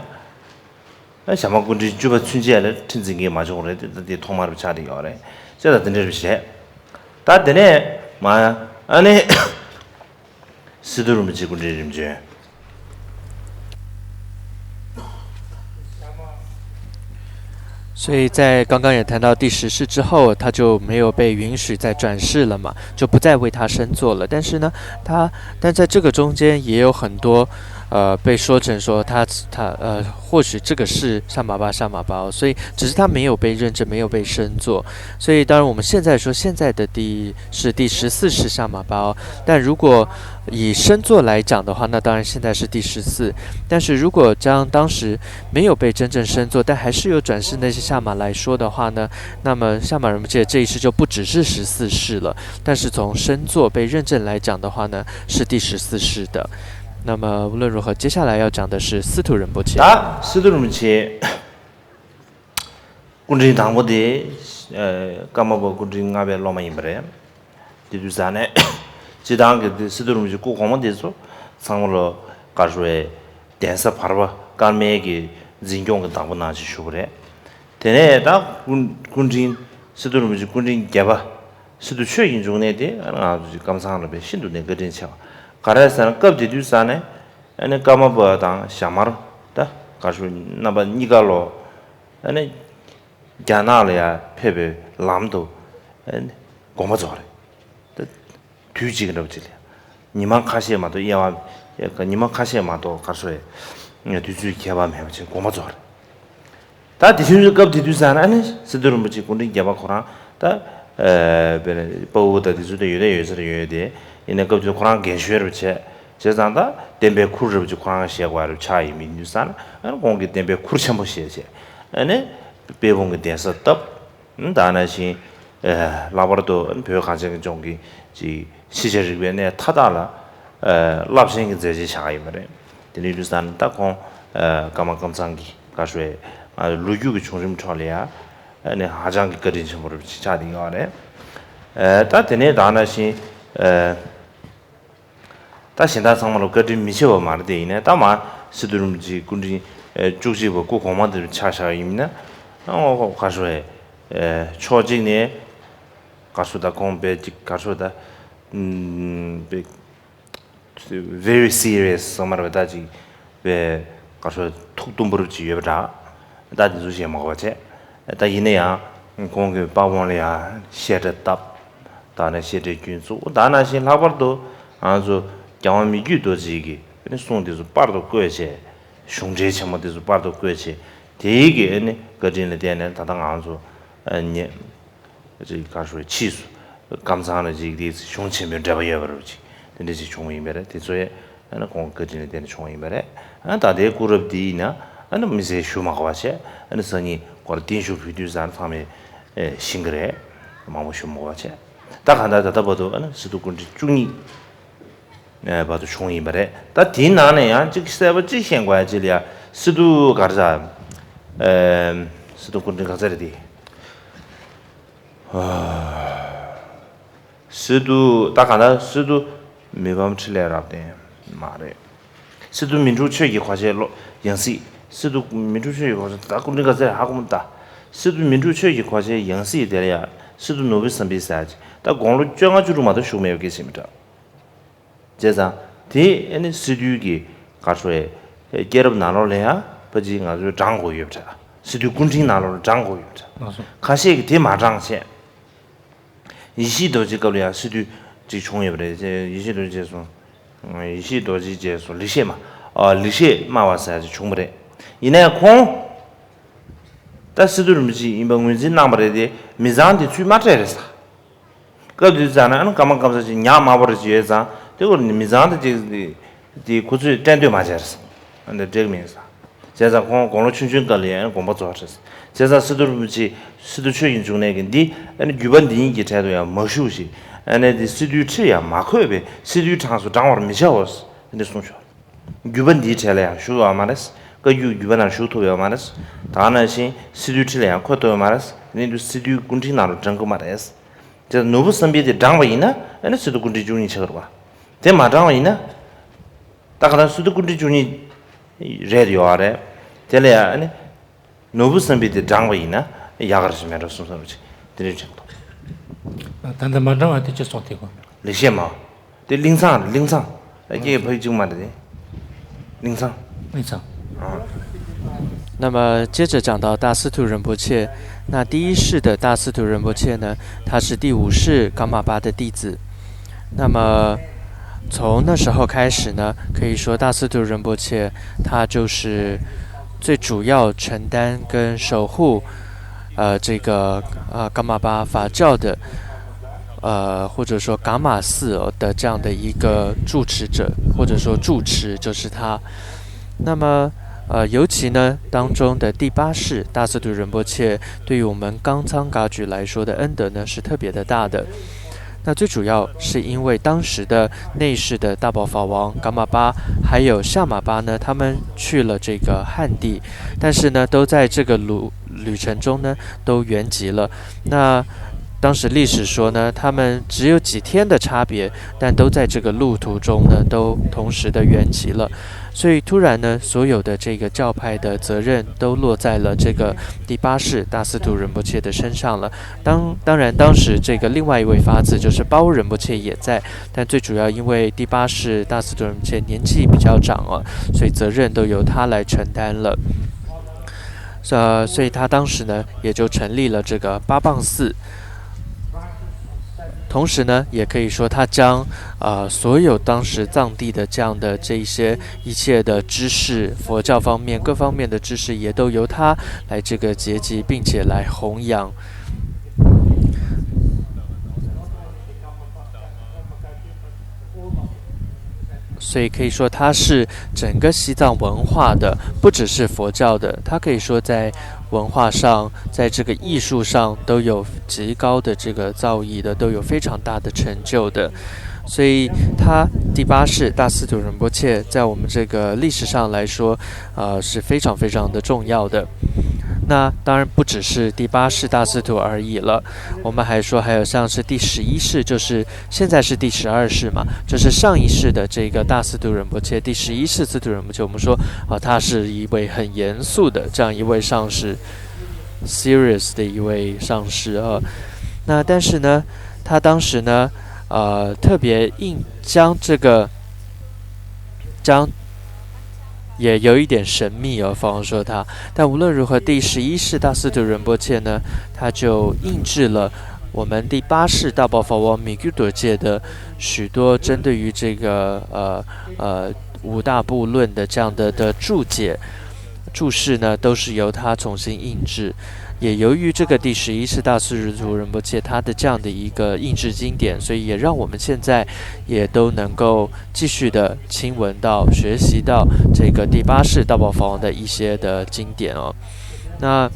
ཨ་ཞྭ་དམར་སྐུ་ཕྲེང་བཅུ་པ་ཚུན་ཆད་ལ་ཁྲི་འཛིན་གྱི་མ་བྱུང་རེད་དེ་ད་དེ་ཐོག་མར་ཆགས་བསྡད་ཡོད་རེད། ཅེས་ད་དེ་འདྲ་རེད་བྱས། ད་དེ་ནས་མ་ཨ་ནི། སི་ཏུ་རིན་པོ་ཆེ་སྐུ་ཕྲེང་རིམ་བྱོན། 所以在刚刚也谈到第十世之后，他就没有被允许再转世了嘛，就不再为他升座了。但是呢，他但在这个中间也有很多，呃，被说成说他他呃，或许这个是下马巴下马巴哦，所以只是他没有被认证，没有被升座。所以当然我们现在说现在的第是第十四世下马巴哦，但如果以升座来讲的话，那当然现在是第十四。但是如果将当时没有被真正升座，但还是有转世那些下马来说的话呢，那么下马人不界这一世就不只是十四世了，但是从升座被认证来讲的话呢，是第十四世的。那么无论如何，接下来要讲的是司徒仁波切。 ད་སི་ཏུ་རིན་པོ་ཆེ། སྐུ་ཕྲེང་དང་པོ་དེ། ཀརྨ་པ་སྐུ་ཕྲེང་ལྔ་པའི་སློབ་མ་ཡིན་པ་རེད། དེ་དུས་ས་ནས་སྤྱི་བཏང་གི་དེ་སི་ཏུ་རིན་པོ་ཆེ་སྐུ་གོང་མ་དེ་ཚོ་ཚང་མ་ལོ་གར་ཞུ་བའི་གདན་ས་བར་པ་ཀརྨའི་གི་འཛིན་སྐྱོང་གི་བདག་པོ་ནང་བཞིན་བཞུགས་པ་རེད། དེ་ནས་ད་སྐུ་སྐུ་ཕྲེང་སི་ཏུ་རིན་པོ་ཆེ་སྐུ་ཕྲེང་བརྒྱད་པ་སི་ཏུ་ཆོས་ཀྱི་འབྱུང་གནས་དེ་ང་ཚོ་ཀམ་ཚང་ལ་བས་ཤིན་ཏུ་ནས་བཀའ་དྲིན་ཆེ་བ། ག་རེ་ཟེར་ན་སྐབས་དེ་དུས་ས་ནས་ཨ་ནི་ཀརྨ་པ་དང་ཞྭ་དམར་ད་གར་ཞུ་རྣམ་པ་གཉིས་ཀ་ལོ། ཨ་ནི། རྒྱ་ནག་ལ་ཡང་ཕེབས་པའི་ལམ་དུ་ཨ་ནི་དགོངས་པ་རྫོགས་རེད། ད་དུས་གཅིག་གི་འདྲ་པོ་ཅིག་ལ་ཡང་ཉི་མ་ཁ་ཤས་མ་གཏོགས་དབྱེ་བ་ཉི་མ་ཁ་ཤས་མ་གཏོགས་གར་སོ་ཡི་དུས་ཚོད་ཁྱད་པར་མེད་པ་ཅིག་དགོངས་པ་རྫོགས་རེད། ད་དེ་དུས་སྐབས་དེ་དུས་ཙང་ཨ་ནི་སི་ཏུ་རིན་པོ་ཆེ་སྐུ་ཕྲེང་བརྒྱད་པ་ཁོ་རང་ད་དཔའ་བོ་དང་དེ་ཚོ་ད་ཡོད་ད་ཡོད་ས་རེད་ཡོད་དེ། ཡིན་ན་སྐབས་དེ་ཁོ་རང་རྒན་གཞོན་རུ་བྱས་བྱས་ཙང་ད་བསྟན་པའི་ཁུར་རུ་ཅིག་ཁོ་རང་བཞེས་དགོས་རུ་ཆགས་ཡིན་མིན་དུས་ཙང་ཨ་ནི་ཁོང་གིས་བསྟན་པའི་ཁུར་ཆེན་པོ་བཞེས་བྱས་ཨ་ནི་དཔལ་སྤུངས་ཀྱི་གདན་ས་བཏབ། ད་ནང་བཞིན་ལྷག་པར་དུ་བོད་གངས་ཅན་གྱི་ལྗོངས་ཀྱི་ཅིག་ཤེས་བྱ་རིག་པའི་གནས་མཐའ་དག་ལ་རླབས་ཆེན་གྱི་མཛད་རྗེས་བཞག་ཡོད་པ་རེད། དེ་འདྲའི་དུས་ཙང་ད་ཁོང་ཀརྨ་ཀམ་ཚང་གི་བཀའ་ཤོད་ལོ་རྒྱུས་ཀྱི་བྱུང་རིམ་ཁྲོད་ལ་ཡང་ཧ་ཅང་གི་བཀའ་དྲིན་ཆེན་པོ་རུ་ཆགས་བསྡད་ཡོད་རེད། ད་དེ་ནས་ད་ནང་བཞིན། ད་གཞན་དག་ཚང་མ་ལ་བཀའ་དྲིན་མི་ཆེ་བ་མ་རེད་དེ། ཡིན་ནའི་ད་མ་སི་ཏུ་རིན་པོ་ཆེའི་སྐུ་ཕྲེང་བཅུ་གཅིག་པ་སྐུ་གོང་མ་དེར་ཆ་བཞག་ཡིན་ན་ཨོ་ག་ཤོ་ཨེ་ཕྱོགས་གཅིག་ནས་ག་ཤོ་ད་ཁོང་པའི་ཅིག་ག་ཤོ་ད་པའི་very serious ཟེར་མ་རེད་པ། ད་ཅིག་པའི་ག་ཤོ་ཐུགས་དུམ་བུར་ཅིག་ཡོད་པ་འདྲ། ད་དེ་ཚོ་བཤད་མ་དགོས་པ་བྱས། ད་ཡིན་ན་ཡང་ཁོང་གི་དཔའ་བོ་ལ་ཡང་བཤད་གྲྭ་བཏབ། ད་ནས་བཤད་གྲྭའི་རྒྱུན་བཙུགས། ད་ནང་བཞིན་ལྷག་པར་དུ་ང་ཚོ་རྒྱལ་དབང་མི་བསྐྱོད་རྡོ་རྗེ་གི་གསུང་དེ་ཚོ་པར་དུ་བཀོད་བྱས། གཞུང་འགྲེལ་ཆེན་མོ་དེ་ཚོ་པར་དུ་བཀོད་བྱས། དེའི་གི་ཨ་ནི་བཀའ་དྲིན་ལ་བརྟེན་ནས་ད་ལྟ་ང་ཚོ་ཨ་ནི་ཅིག་ག་ཤོ་ཕྱིས་སུ་ཀམ་ཚང་ལ་ཅིག་དེ་གཞུང་ཆེན་མོའི་འགྲེལ་པ་ཡོད་པ་རུ་ཅིག་དེ་འདྲ་ཅིག་བྱུང་བ་ཡིན་པས་རེད། དེ་ཚོ་ཡང་ཨ་ནི་ཁོང་བཀའ་དྲིན་ལ་བརྟེན་ནས་བྱུང་བ་ཡིན་པས་རེད། ཨ་ནི་ད་ལྟའི་སྐུ་རབས་འདི་ཡིན་ན་ཨ་ནི་མི་ཚེ་ཞུ་མ་དགོས་པ་བྱས། ཨ་ནི་སང་ཉིན་སྐོར་བརྟན་བཞུགས་ཕུལ་དུས་ཙང་ཚང་མས་ཤེས་ཀྱི་རེད། མང་པོ་ཞུ་མ་དགོས་པ་བྱས། ད་གང་ལྟར་ད་ལྟ་བར་དུ་ཨ་ནི་སི་ཏུ་སྐུ་ཕྲེང་བཅུ་གཉིས་བར་དུ་བྱུང་ཡིན་པ་རེད། ད་དེའི་ནང་ནས་ཡང་གཅིག་གསལ་པོ་གཅིག་ཤེས་དགོས་ཡ་གཅིག་ལ་ཡ་སི་ཏུ་ག་རེ་ཟ། སི་ཏུ་སྐུ་ཕྲེང་ག་ཚོད་རེད་དེ། སི་ཏུ་ད་གང་ལྟར་སི་ཏུ་མི་ཕམ་འཕྲིན་ལས་རབ་བརྟན་མ་རེད། སི་ཏུ་མི་འཁྲུགས་ཆོས་ཀྱི་གོ་ཆའི་ཡང་སྲིད། སི་ཏུ་མི་འཁྲུགས་ཆོས་ཀྱི་གོ་ཆ་ད་སྐུ་ཕྲེང་ག་ཚོད་ཧ་གོ་མི་ད། སི་ཏུ་མི་འཁྲུགས་ཆོས་ཀྱི་གོ་ཆའི་ཡང་སྲིད་དེ་ལ་ཡ་སི་ཏུ་ནོར་བུ་བསམ་འཕེལ་ཟེར་ཅིག་ད་དགུང་ལོ་བཅོ་ལྔ་བཅུ་དྲུག་མ་གཏོགས་བཞུགས་མེད་པ་སྐད་ཆ་མི་འདྲ། བྱས་ཙང་དེ་ཨ་ནི་སི་ཏུ་གི་ག་ཤོ་ཨེ་སྐྱེས་རབས་ནང་ལོགས་ལ་ཡ་ཕ་ཅིག་ང་ཚོའི་བགྲང་དགོས་ཡོད་པ་འདྲ། སི་ཏུའི་སྐུ་ཕྲེང་ནང་ལོགས་ལ་བགྲང་དགོས་ཡོད་རེད། ལགས་སོ། ཁ་ཤས་ཀྱིས་དེ་མ་བགྲངས་བྱས། ཡེ་ཤེས་རྡོ་རྗེའི་སྐབས་ལ་ཡང་སི་ཏུ་ཅིག་བྱུང་ཡོད་པ་རེད། ཡེ་ཤེས་རྡོ་རྗེ་སོང་། ཡེ་ཤེས་རྡོ་རྗེ་རྗེས་སུ་ལེགས་བཤད་སྨྲ། ཨ། ལེགས་བཤད་སྨྲ་བ་ཟེར་ཡ་ཅིག་བྱུང་བ་རེད། ཡིན་ན་ཡང་ཁོང་ད་སི་ཏུ་རིན་པོ་ཆེ་ཡིན་པ་ངོས་འཛིན་གནང་བ་རེད་དེ། མི་ཚང་དེ་ཚུར་མ་སྤྲད་རེད་ཟེར། སྐབས་དེ་ཚོ་ན་ཨ་ནི་སྐར་མ་སྐར་མ་ཅིག་ཉག་དམར་པོ་རེ་ཅིག་ཡོད་ཙང་། དེ་སྐོར་ནི་མི་ཚང་དེ་ཅིག་དེ་ཁོ་ཚོས་སྤྲད་འདོད་མ་བྱས་རེད། ཨ་ནི་འགྲིག་མིན་ཟེར། བྱས་ཙང་ཁོང་དགུང་ལོ་ཆུང་ཆུང་སྐབས་ལ་ཡང་དགོངས་པ་རྫོགས་རེད། བྱས་ཙང་སི་ཏུ་རིན་པོ་ཆེ། སི་ཏུ་ཆོས་ཀྱི་འབྱུང་གནས་ཀྱིས་འདི་ཨ་ནི་བརྒྱུད་པ་འདི་ཉིད་ཀྱི་གྲལ་དུ་ཡང་མ་ཞུགས་ཤིག་ཨ་ནི་འདི་སི་ཏུའི་ཁྲིར་ཡང་མ་འཁོད་པས་སི་ཏུའི་གྲངས་སུ་བགྲང་བར་མི་བྱའོ། འདི་གསུངས་བྱུང་། བརྒྱུད་པ་འདིའི་གྲལ་ལ་ཡང་ཞུགས་ཡོད་མ་རེད། བཀའ་བརྒྱུད་བརྒྱུད་པ་ནང་ཞུགས་ཐུབ་ཡོད་མ་རེད། ད་ག་ནང་བཞིན་སི་ཏུའི་ཁྲི་ལ་ཡང་འཁོད་ཐུབ་ཡོད་མ་རེད། དེ་ནས་དུ་སི་ཏུའི་སྐུ་ཕྲེང་ནང་ལ་བགྲང་གི་མ་རེད། དེ་ནོར་བུ་བསམ་འཕེལ་དེ་བགྲངས་པ་ཡིན་ན་ཨ་ནི་སི་ཏུ་སྐུ་ཕྲེང་བཅུ་གཉིས་ཆགས་ཀྱི་རེད་པ། དེ་མ་བགྲངས་པ་ཡིན་ན། ད་ག་ད་སི་ཏུ་སྐུ་ཕྲེང་བཅུ་གཉིས་རེད་ཡོད་རེད། དེ་ལ་ཡང་ཨ་ནི། ནོར་བུ་བསམ་འཕེལ་དེ་བགྲངས་པ་ཡིན་ན་ཡག་ག་རེ་ཞིག་མེད་འགྲོ་གསུངས་སོང་། དེ་འདྲ་དྲན་གྱི་འདུག་ད་ལྟ་མ་བགྲངས་པ་དེ་ཅི་སོང་དེ་གོ། ལེགས་བཤད་སྨྲ། དེ་གླིང་ཚང་རེད། གླིང་ཚང་། ཨ། སྐད་ཕ་གི་གཅིག་མ་རེད་དེ། གླིང་ཚང་། 那么接着讲到大司徒仁波切，那第一世的大司徒仁波切呢，他是第五世噶玛巴的弟子。那么从那时候开始呢，可以说大司徒仁波切他就是最主要承担跟守护，呃，这个呃噶玛巴法教的，呃，或者说噶玛寺的这样的一个住持者，或者说住持就是他。那么，呃，尤其呢，当中的第八世大司徒仁波切对于我们刚仓噶举来说的恩德呢是特别的大的。那最主要是因为当时的内侍的大宝法王噶玛巴还有夏玛巴呢，他们去了这个汉地，但是呢，都在这个旅旅程中呢都圆寂了。那当时历史说呢，他们只有几天的差别，但都在这个路途中呢都同时的圆寂了。所以突然呢，所有的这个教派的责任都落在了这个第八世大司徒仁波切的身上了。当当然，当时这个另外一位法子就是巴乌仁波切也在，但最主要因为第八世大司徒仁波切年纪比较长啊，所以责任都由他来承担了。呃，所以他当时呢也就成立了这个八棒寺。同时呢，也可以说他将呃所有当时藏地的这样的这一些一切的知识，佛教方面各方面的知识，也都由他来这个结集，并且来弘扬。所以可以说，它是整个西藏文化的，不只是佛教的，它可以说在文化上，在这个艺术上都有极高的这个造诣的，都有非常大的成就的。所以，他第八世大司徒仁波切在我们这个历史上来说，呃，是非常非常的重要的。那当然不只是第八世大司徒而已了，我们还说还有像是第十一世，就是现在是第十二世嘛，就是上一世的这个大司徒仁波切，第十一世司徒仁波切，我们说啊，他是一位很严肃的这样一位上师，serious 的一位上师啊。那但是呢，他当时呢，呃，特别硬将这个将也有一点神秘哦，方说他。但无论如何，第十一世大司徒仁波切呢，他就印制了我们第八世大宝法王米居多戒的许多针对于这个呃呃五大部论的这样的的注解。注释呢，都是由他重新印制。也由于这个第十一世大司徒仁波切他的这样的一个印制经典，所以也让我们现在也都能够继续的亲闻到、学习到这个第八世大宝法王的一些的经典哦。那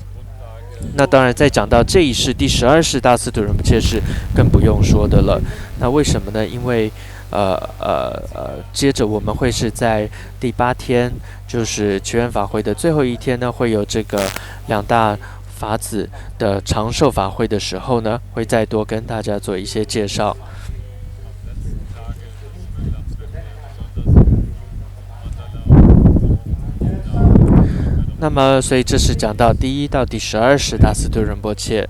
那当然，再讲到这一世第十二世大司徒仁波切是更不用说的了。那为什么呢？因为呃呃呃，接着我们会是在第八天，就是祈愿法会的最后一天呢，会有这个两大法子的长寿法会的时候呢，会再多跟大家做一些介绍。那么，所以这是讲到第一到第十二世大司徒仁波切，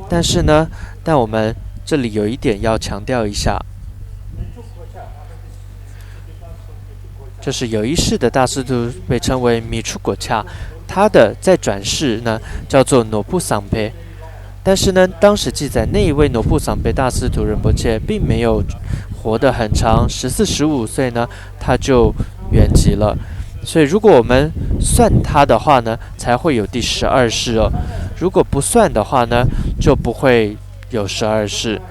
但是呢，但我们这里有一点要强调一下，就是有一世的大司徒被称为米出国恰，他的再转世呢，叫做努布桑培。但是呢，当时记载那一位努布桑培大司徒仁波切并没有活得很长，十四、十五岁呢，他就圆寂了。所以如果我们算他的话呢，才会有第十二世哦。如果不算的话呢，就不会有十二世。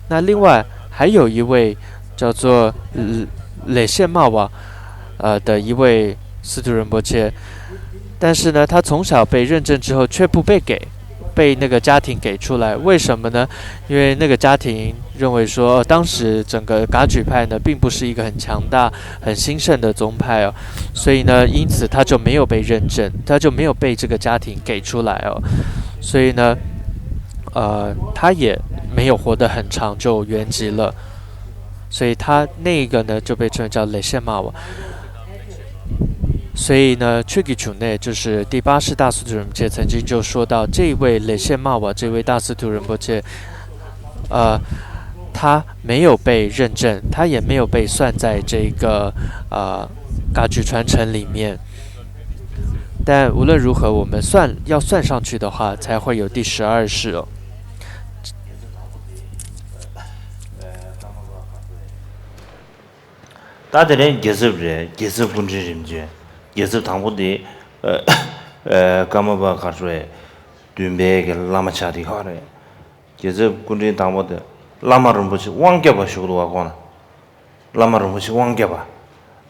那另外还有一位叫做呃雷谢玛瓦，呃的一位司徒仁波切，但是呢，他从小被认证之后却不被给，被那个家庭给出来，为什么呢？因为那个家庭认为说，呃当时整个噶举派呢，并不是一个很强大、很兴盛的宗派哦，所以呢，因此他就没有被认证，他就没有被这个家庭给出来哦，所以呢，呃，他也没有活得很长就圆寂了，所以他那个呢就被称为叫雷谢玛瓦。所以呢，却给主内就是第八世大司徒仁波切曾经就说到，这一位雷谢玛瓦这位大司徒仁波切，呃，他没有被认证，他也没有被算在这个呃噶举传承里面。但无论如何，我们算要算上去的话，才会有第十二世哦。ད་དེ་ནས་རྒྱལ་ཚབ་རེད། རྒྱལ་ཚབ་སྐུ་ཕྲེང་རིམ་བྱོན། རྒྱལ་ཚབ་དང་པོ་དེ་ཀརྨ་པ་གར་ཤོ་བའི་བདུན་པའི་གི་བླ་མ་ཆགས་དེ་ཡོད་རེད། རྒྱལ་ཚབ་སྐུ་ཕྲེང་དང་པོ་དེ་བླ་མ་རིན་པོ་ཆེ་དབང་རྒྱལ་བ་བཞུགས་འདུག་བ། ཁོང་ལ་བླ་མ་རིན་པོ་ཆེ་དབང་རྒྱལ་བ།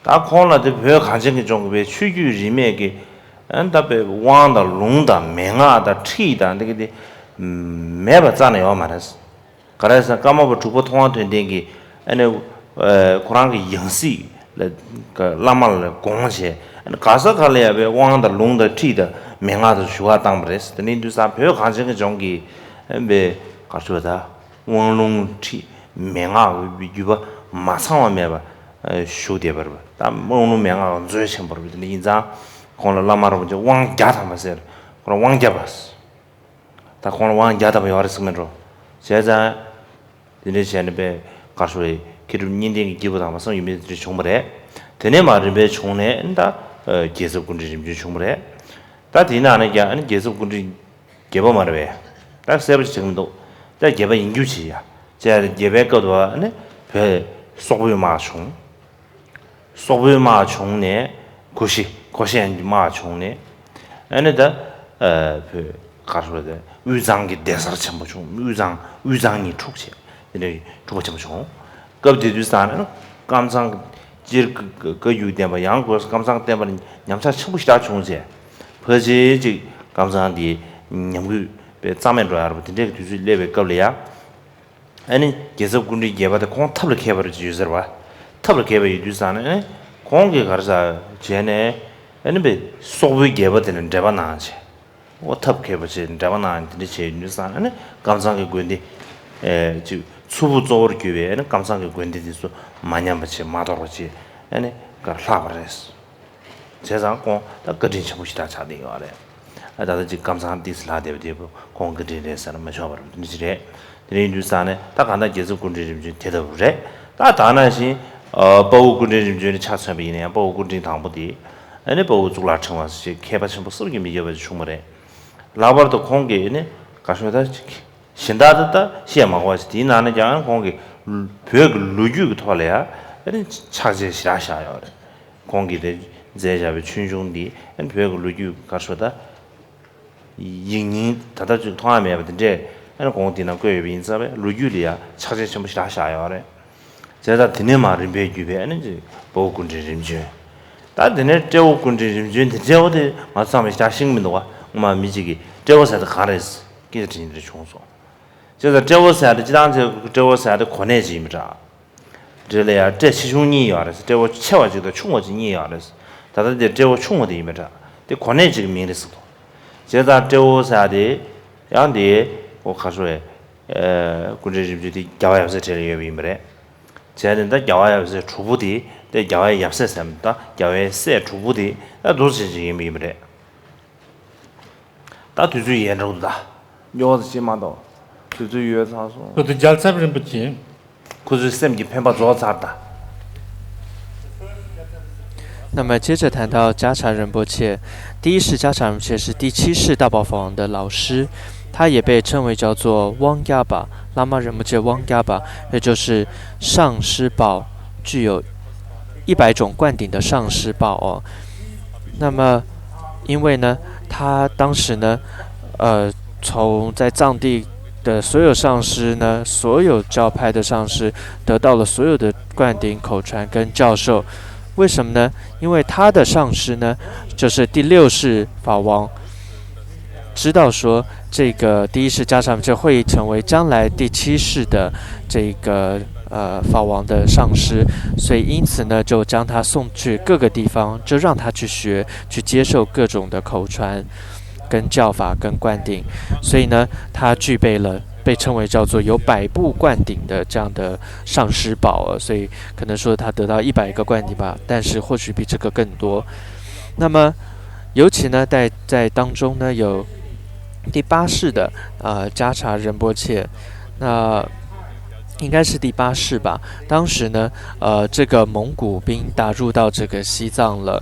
ད་ཁོང་ལ་དེ་བོད་གངས་ཅན་གྱི་ལྗོངས་ཀྱི་བའི་ཆོས་བརྒྱུད་རིས་མེད་ཀྱི་ཨ་ད་པའི་དབང་དང་ལུང་དང་མན་ངག་དང་ཁྲིད་དང་འདི་གི་དེ་མེད་པ་རྩ་ནས་ཡོད་མ་རེད། ག་རེ་ཟེར་ན་ཀརྨ་པ་དྲུག་པ་ཐུབ་དབང་དོན་ལྡན་གྱིས་ཨ་ནི་ཁོ་རང་གི་ཡང་སྲིད་ལ་བླ་མ་ལ་དགོངས་བྱས། ཨ་ནི་ག་ས་ག་ལ་ཡ་བའི་དབང་དང་ལུང་དང་ཁྲིད་དང་མན་ངག་དང་ཞུ་བ་བཏང་བ་རེད། དེ་ནས་དུས་སང་བོད་གངས་ཅན་གྱི་ལྗོངས་ཀྱི་ཨ་ནི་བའི་གར་ཞུ་བ་ད་དབང་ལུང་ཁྲིད་མན་ངག་གི་བརྒྱུད་པ་མ་ཚང་བ་མེད་པ་ཞུ་བསྡད་པ་རེད། ད་དབང་ལུང་མན་ངག་གི་མཛོད་ཆེན་པོ་རེད། དེ་འདྲ་ཡིན་ཙང་ཁོང་ལ་བླ་མ་རིན་པོ་ཆེ་དབང་བརྒྱ་ཐམ་པ་ཟེར། ཁོང་ལ་དབང་བརྒྱ་པ། ད་ཁོང་ལ་དབང་བརྒྱ་ཐམ་པ་ཡོད་རེད་ཟེར་མི་འགྲོ། བྱས་ཙང་། དེ་འདྲ་བྱས་ནས་པའི་གར་ཞུ་བའི་མཁས་གྲུབ་གཉིས་ལྡན་གྱི་སྐྱེས་བུ་དམ་པ་གསུམ་ཡོད་མེད་དེ་འདྲ་བྱུང་བ་རེད། དེ་ནས་མར་རིམ་པས་བྱུང་ནས་ད་རྒྱལ་ཚབ་སྐུ་ཕྲེང་རིམ་བྱོན་བྱུང་བ་རེད། ད་དེའི་ནང་ནས་ཀྱང་རྒྱལ་ཚབ་སྐུ་ཕྲེང་བརྒྱད་པ་མ་རེད་པས། ད་གསལ་པོ་ཞིག་ཆགས་མི་འདུག་ད་བརྒྱད་པ་ཡིན་རྒྱུ་བྱས་ཡ། བྱས་བརྒྱད་པའི་སྐབས་དུ་བ་ནི་བོད་སོག་པོའི་དམག་བྱུང་། སོག་པོའི་དམག་བྱུང་ནས་གོ་ཤྲི་གོ་ཤྲི་ཡན་གྱི་དམག་བྱུང་ནས། ཨ་ནི་ད་བོད་གར་སོག་དེ་དབུས་གཙང་གི་གདན་སར་ཆེན་པོ་བྱུང་། དབུས་གཙང་དབུས་གཙང་གཉིས་འཁྲུགས་བྱས། དེ་འདྲའི་འཁྲུག་པ་ཆེན་པོ་བྱུང་། སྐབས་དེ་དུས་ཙང་ནས་ཀམ་ཚང་སྤྱིར་བཀའ་བརྒྱུད་བསྟན་པ་ཡང་སྒོས་སུ་ཀམ་ཚང་བསྟན་པ་ལ་ཉམས་ཆག་ཆེན་པོ་ཞེ་དྲག་བྱུང་རྗེས། ཕལ་ཆེར་ཅིག་ཀམ་ཚང་དེ་ཉམས་རྒུད་པའི་རྩ་མེད་འགྲོ་ཡ་རེད་པ། དེ་འདྲའི་དུས་ཚོད་སླེབས་པའི་སྐབས་ལ་ཡ། ཨ་ནི་རྒྱལ་ཚབ་སྐུ་ཕྲེང་བརྒྱད་པ་དེ་ཁོང་ཐབས་ལ་མཁས་པ་རེད་ཅེས་ཡོད་ཟེར་བ། ཐབས་ལ་མཁས་པ་ཡོད་དུས་ཙང་ནས་ཨ་ནི་ཁོང་གིས་ག་རེ་ཟེར་བྱས་ནས་ཨ་ནི་པའི་སོག་པོའི་རྒྱལ་པོ་དེ་ལ་འགྲེལ་པ་གནང་བྱས། འོ་ཐབས་མཁས་པ་བྱས་འགྲེལ་པ་གནང་དེ་འདྲ་བྱས་ཡོད་དུས་ཙང་ཨ་ནི་ཀམ་ཚང་གི་དགོན་སྡེ་ཨེ་ཅིག་མཚུར་ཕུ་གཙོ་བོར་གྱུར་པའི་ཨ་ནི་ཀམ་ཚང་གི་དགོན་སྡེ་དེ་ཚོ་མ་ཉམས་པ་བྱས་མ་དོར་བ་བྱས་ཨ་ནི་ག་རེ་ལྷག་པ་རེད། བྱས་ཙང་ཁོང་ད་བཀའ་དྲིན་ཆེན་པོ་ཞེ་དྲག་ཆགས་བསྡད་ཡོད་རེད། ཨ་ད་ལྟ་ཅིག་ཀམ་ཚང་ཏོག་ཙམ་ལྷག་བསྡད་པ་དེ་ཁོང་བཀའ་དྲིན་རེད་ཟེར་ན་མི་ཆོག་པ་རེད། དེ་འདྲ་ཅིག་རེད། དེ་རིང་དུས་ཙང་ནས་ད་གང་ལྟར་རྒྱལ་ཚབ་སྐུ་ཕྲེང་རིམ་བྱོན་དེ་ལྟ་བུ་རེད། ད་ད་ནང་བཞིན་དཔའ་བོ་སྐུ་ཕྲེང་རིམ་བྱོན་ནས་ཆ་མཚོན་པ་ཡིན་ན་ཡང་དཔའ་བོ་སྐུ་ཕྲེང་དང་པོ་དེ་ཨ་ནི་དཔའ་བོ་གཙུག་ལག་ཕྲེང་བ་ཞེས་མཁས་པ་ཆེན་པོ་བསམ་གྱིས་མི་ཁྱབ་པ་ཞིག་བྱུང་བ་རེད། ལྷག་པར་དུ་ཁོང་གིས་ནི་ག་ཤོད་ད་ཅིག་གཞན་དག་ད་ད་བཤད་མ་དགོས་པ་ཞིག་དེའི་ནང་ནས་ཀྱང་ཁོང་གིས་བོད་ཀྱི་ལོ་རྒྱུས་ཀྱི་ཐོག་ལ་ཡང་ཕྱག་རྗེས་ཞེ་དྲག་བཞག་ཡོད་རེད། ཁོང་གིས་དེ་མཛད་བཞག་པའི་ཆོས་འབྱུང་འདི་བོད་ཀྱི་ལོ་རྒྱུས་ག་ཤོད་ད་ཡིག་རྙིང་ད་ལྟ་ཅིག་མཐོང་ཡ་མེད་པ་དེ་འདྲས་ཁོང་དེ་ནང་བཀོད་ཡོད་པ་ཡིན་ཙང་བས་ལོ་རྒྱུས་ལ་ཡང་ཕྱག་རྗེས་ཆེན་པོ་ཞེ་དྲག་བཞག་ཡོད་རེད། བྱས་ཙང་དེ་ནས་མར་རིམ་པས་བརྒྱུད་པའི་ཨ་ནི་ཅིག་དཔའ་བོ་སྐུ་ཕྲེང་རིམ་བྱོན། ད་དེ་ནས་སྤྲེའུ་སྐུ་ཕྲེང་རིམ་བྱོན་དེ་སྤྲེའུ་དེ་ང་ཚོ་ཚང་མས་ཞེ་དྲག་ཤེས་ཀྱི་མི་འདུག་བ། སྔོན་མ་མི་གཅིག་གིས་སྤྲེའུ་ཟེར་དེ་གང་རེད་སྐད་ཆ་དྲིས་ནས་དེ་བྱུང་སོང་། བྱས་ཙང་སྤྲེའུ་ཟེར་དེ་སྤྱིར་བཏང་ཚེ་སྤྲེའུ་ཟེར་དེ་གོ་གནས་ཅིག་ཡིན་པ་འདྲ། འདྲ་ལ་ཡང་སྤྲེལ་ཆེ་ཆུང་གཉིས་ཡོད་རེད། སྤྲེའུ་ཆེ་བ་ཅིག་དང་ཆུང་བ་ཅིག་གཉིས་ཡོད་རེད། ད་ལྟ་དེ་སྤྲེའུ་ཆུང་བ་དེ་ཡིན་པ་འདྲ། དེ་གོ་གནས་ཅིག་གི་མིང་རེད་ཟེར་འདུག་བྱས་ཙང་སྤྲེའུ་ཟེར་དེ་ཡང་དེ་ཨོ་ཁ་ཤོ་བའི་སྐུ་ཕྲེང་རིམ་བྱོན་དེ་རྒྱལ་བ་ཡབ་སྲས་གྲས་ལ་ཡོད་པ་ཡིན་པ་རེད། བྱས་ནས་ད་རྒྱལ་བ་ཡབ་སྲས་དྲུག་པོ་དེ་དེ་རྒྱལ་བ་ཡབ་སྲས་ཟེར་མི་ད་རྒྱལ་བའི་སྲས་དྲུག་པོ་དེ་ད་འདུག་སེ་ཅིག་ཡིན་པ་ཡིན་པ་རེད། ད་དུས་ཚོད་ཡལ་འགྲོ་གི་འདུག་ད། ཉོ་བ་ཅི་མ་གཏོགས་དུས་ཚོད་ཡོལ་ཚར་སོང་། ཁོ་ཚོ་རྒྱལ་ཚབ་རིན་པོ་ཆེ། ཁོ་ཚོའི་སེམས་ཀྱི་འཕེན་པ་རྫོགས་ཚར་ད། 那么接着谈到加察仁波切，第一世加察仁波切是第七世大宝法王的老师，他也被称为叫做汪加巴，拉玛仁波切汪加巴，也就是上师宝，具有一百种灌顶的上师宝哦。那么，因为呢，他当时呢，呃，从在藏地的所有上师呢，所有教派的上师得到了所有的灌顶、口传跟教授。为什么呢？因为他的上师呢，就是第六世法王，知道说这个第一世加察仁波切会成为将来第七世的这个呃法王的上师，所以因此呢，就将他送去各个地方，就让他去学，去接受各种的口传、跟教法、跟灌顶。所以呢，他具备了被称为叫做有百部灌顶的这样的上师宝，所以可能说他得到一百个灌顶吧，但是或许比这个更多。那么，尤其呢，在在当中呢，有第八世的呃加察仁波切，那应该是第八世吧。当时呢，呃，这个蒙古兵打入到这个西藏了，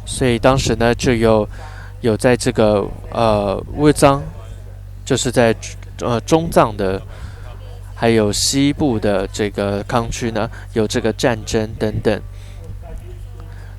所以当时呢就有有在这个呃乌藏，就是在呃中藏的，还有西部的这个康区呢，有这个战争等等。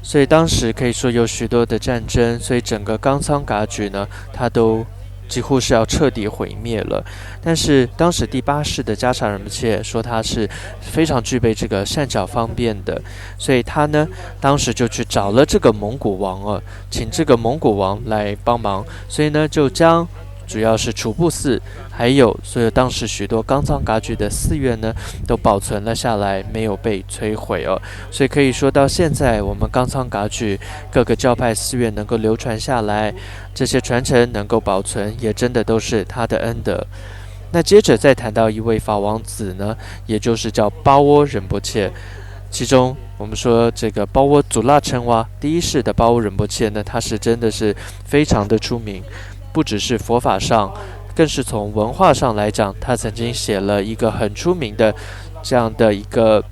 所以当时可以说有许多的战争，所以整个刚仓噶举呢，它都几乎是要彻底毁灭了。但是当时第八世的加察仁波切说他是非常具备这个善巧方便的，所以他呢，当时就去找了这个蒙古王啊，请这个蒙古王来帮忙，所以呢，就将主要是楚布寺，还有所有当时许多刚仓噶举的寺院呢，都保存了下来，没有被摧毁哦。所以可以说到现在，我们刚仓噶举各个教派寺院能够流传下来，这些传承能够保存，也真的都是他的恩德。那接着再谈到一位法王子呢，也就是叫巴窝仁波切。其中我们说这个巴窝祖拉陈哇第一世的巴窝仁波切呢，他是真的是非常的出名，不只是佛法上，更是从文化上来讲，他曾经写了一个很出名的这样的一个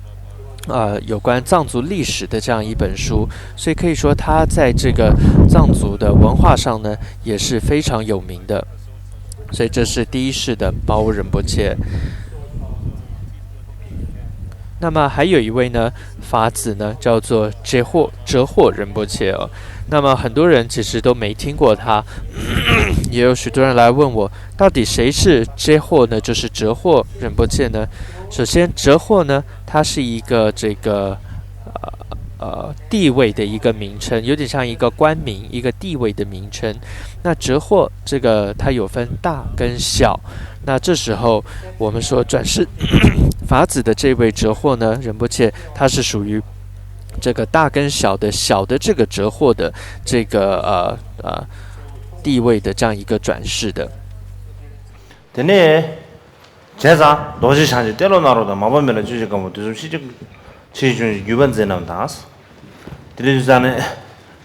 呃有关藏族历史的这样一本书，所以可以说他在这个藏族的文化上呢也是非常有名的。所以这是第一世的巴窝仁波切。那么还有一位呢，法子呢叫做哲霍哲霍仁波切哦。那么很多人其实都没听过他，也有许多人来问我，到底谁是哲霍呢？就是哲霍仁波切呢？首先，哲霍呢，他是一个这个呃呃地位的一个名称，有点像一个官名、一个地位的名称。那哲霍这个它有分大跟小，那这时候我们说转世法子的这位哲霍呢，仁波切他是属于这个大跟小的小的这个哲霍的这个呃呃地位的这样一个转世的。དེ་ནས་བྱས་ཙང་རྡོ་རྗེ་འཆང་ཆེན་ཏེ་ལོ་ནཱ་རོ་དང་མ་པ་མི་ལ་ཆོས་རྗེ་སྒམ་པོ་དུས་གསུམ་ཤེས་བྱ་ཆེ་ཆུང་བརྒྱུད་པ་འཛིན་རྣམས་དང་། དེ་ནས་དུས་ཙང་ནས།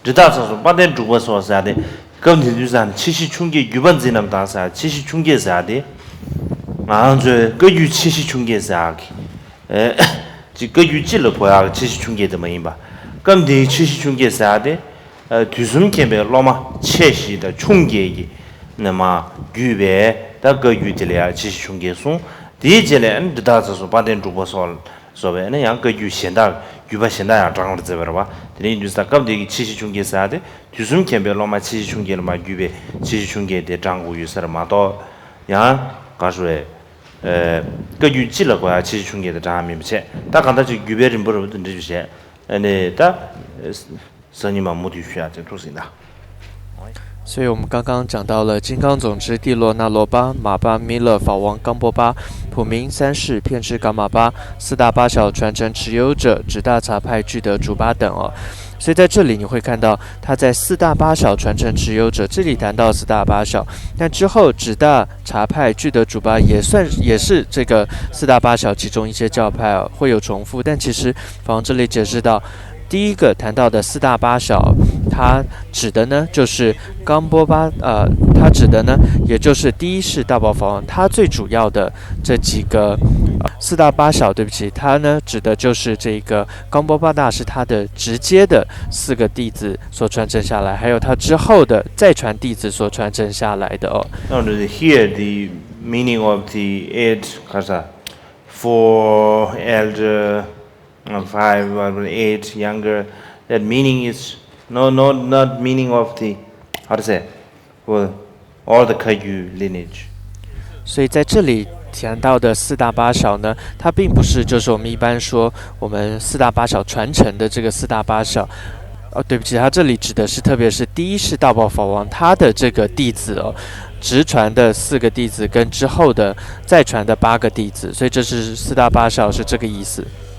འབྲི་སྟག་ཚ་སོགས་དཔལ་ལྡན་འབྲུག་པ་སོགས་ཟེར་ཏེ། སྐབས་འདི་དུས་ཙང་ཆེ་བཞི་ཆུང་བརྒྱད་བརྒྱུད་པ་འཛིན་རྣམས་དང་ཟེར་ཆེ་བཞི་ཆུང་བརྒྱད་ཟེར་ཏེ། ང་ཚོའི་བཀའ་བརྒྱུད་ཆེ་བཞི་ཆུང་བརྒྱད་ཟེར་གི་ཅིག་བཀའ་བརྒྱུད་སྤྱི་ལ་གོ་ཡག་ཆེ་བཞི་ཆུང་བརྒྱད་དེ་མ་ཡིན་པ། སྐབས་འདིའི་ཆེ་བཞི་ཆུང་བརྒྱད་ཟེར་ཏེ། དུས་གསུམ་མཁྱེན་པའི་སློབ་མ་ཆེ་བཞི་དང་ཆུང་བརྒྱད་ཀྱིས་ནི་མ་བརྒྱུད་པའི་ད་བཀའ་བརྒྱུད་དེ་ལ་ཡང་ཆེ་བཞི་ཆུང་བརྒྱད་གསུངས། དེའི་རྗེས་ལ་ཨ་ནི་འབྲི་སྟག་ཚ་སོགས་དཔལ་ལྡན་འབྲུག་པ་སོགས། སོགས་པས་ནི་ཡང་བཀའ་བརྒྱུད་གཞན་དག་བརྒྱུད་པ་གཞན་དག་ཡང་བགྲང་བར་མཛད་པ་རེད་བ། དེ་ནས་ཡིན་དུས་ས་སྐབས་དེ་གི་ཆེ་བཞི་ཆུང་བརྒྱད་ཟེར་ཏེ་དུས་གསུམ་མཁྱེན་པའི་སློབ་མ་ཆེ་བཞི་ཆུང་བརྒྱད་ལ་མ་བརྒྱུད་པའི་ཆེ་བཞི་ཆུང་བརྒྱད་དེ་བགྲང་དགོས་ཡོད་ས་རེད་མ་གཏོགས། ཡང་ག་རེ་ཞུ་རེད། བཀའ་བརྒྱུད་སྤྱི་ལ་གོ་ཡ་ཆེ་བཞི་ཆུང་བརྒྱད་དེ་བགྲང་ཡ་མིན་པ་བྱས། ད་གང་ལྟར་ཅིག་བརྒྱུད་པའི་རིམ་པ་རིམ་པ་དུ་འདྲི་རྒྱུ་བྱས། ཨ་ནི་ད། སང་ཉིན་མ་མུ་མཐུད་ཞུ་ཡ་དེ་ཐུགས་ཟིན་ད། 所以我们刚刚讲到了金刚总持帝洛那罗巴、马巴米勒法王刚波巴、普明三世片支噶玛巴、四大八小传承持有者、指大察派具德主巴等哦。所以在这里你会看到他在四大八小传承持有者这里谈到四大八小，但之后指大察派具德主巴也算也是这个四大八小其中一些教派哦，会有重复。但其实法王这里解释到，第一个谈到的四大八小，它指的呢就是刚波巴，呃，它指的呢也就是第一世大宝法王他最主要的这几个、呃、四大八小，对不起，它呢指的就是这个刚波巴大师他的直接的四个弟子所传承下来，还有他之后的再传弟子所传承下来的哦。 Now, here the meaning of the eight, kasa, four elder, uh, five or eight younger. That meaning is no, no, not meaning of the, how to say, well, all the Kagyu lineage. 所以在这里谈到的四大八小呢，它并不是就是我们一般说我们四大八小传承的这个四大八小。哦，对不起，它这里指的是特别是第一世大宝法王他的这个弟子哦，直传的四个弟子跟之后的再传的八个弟子，所以这是四大八小是这个意思。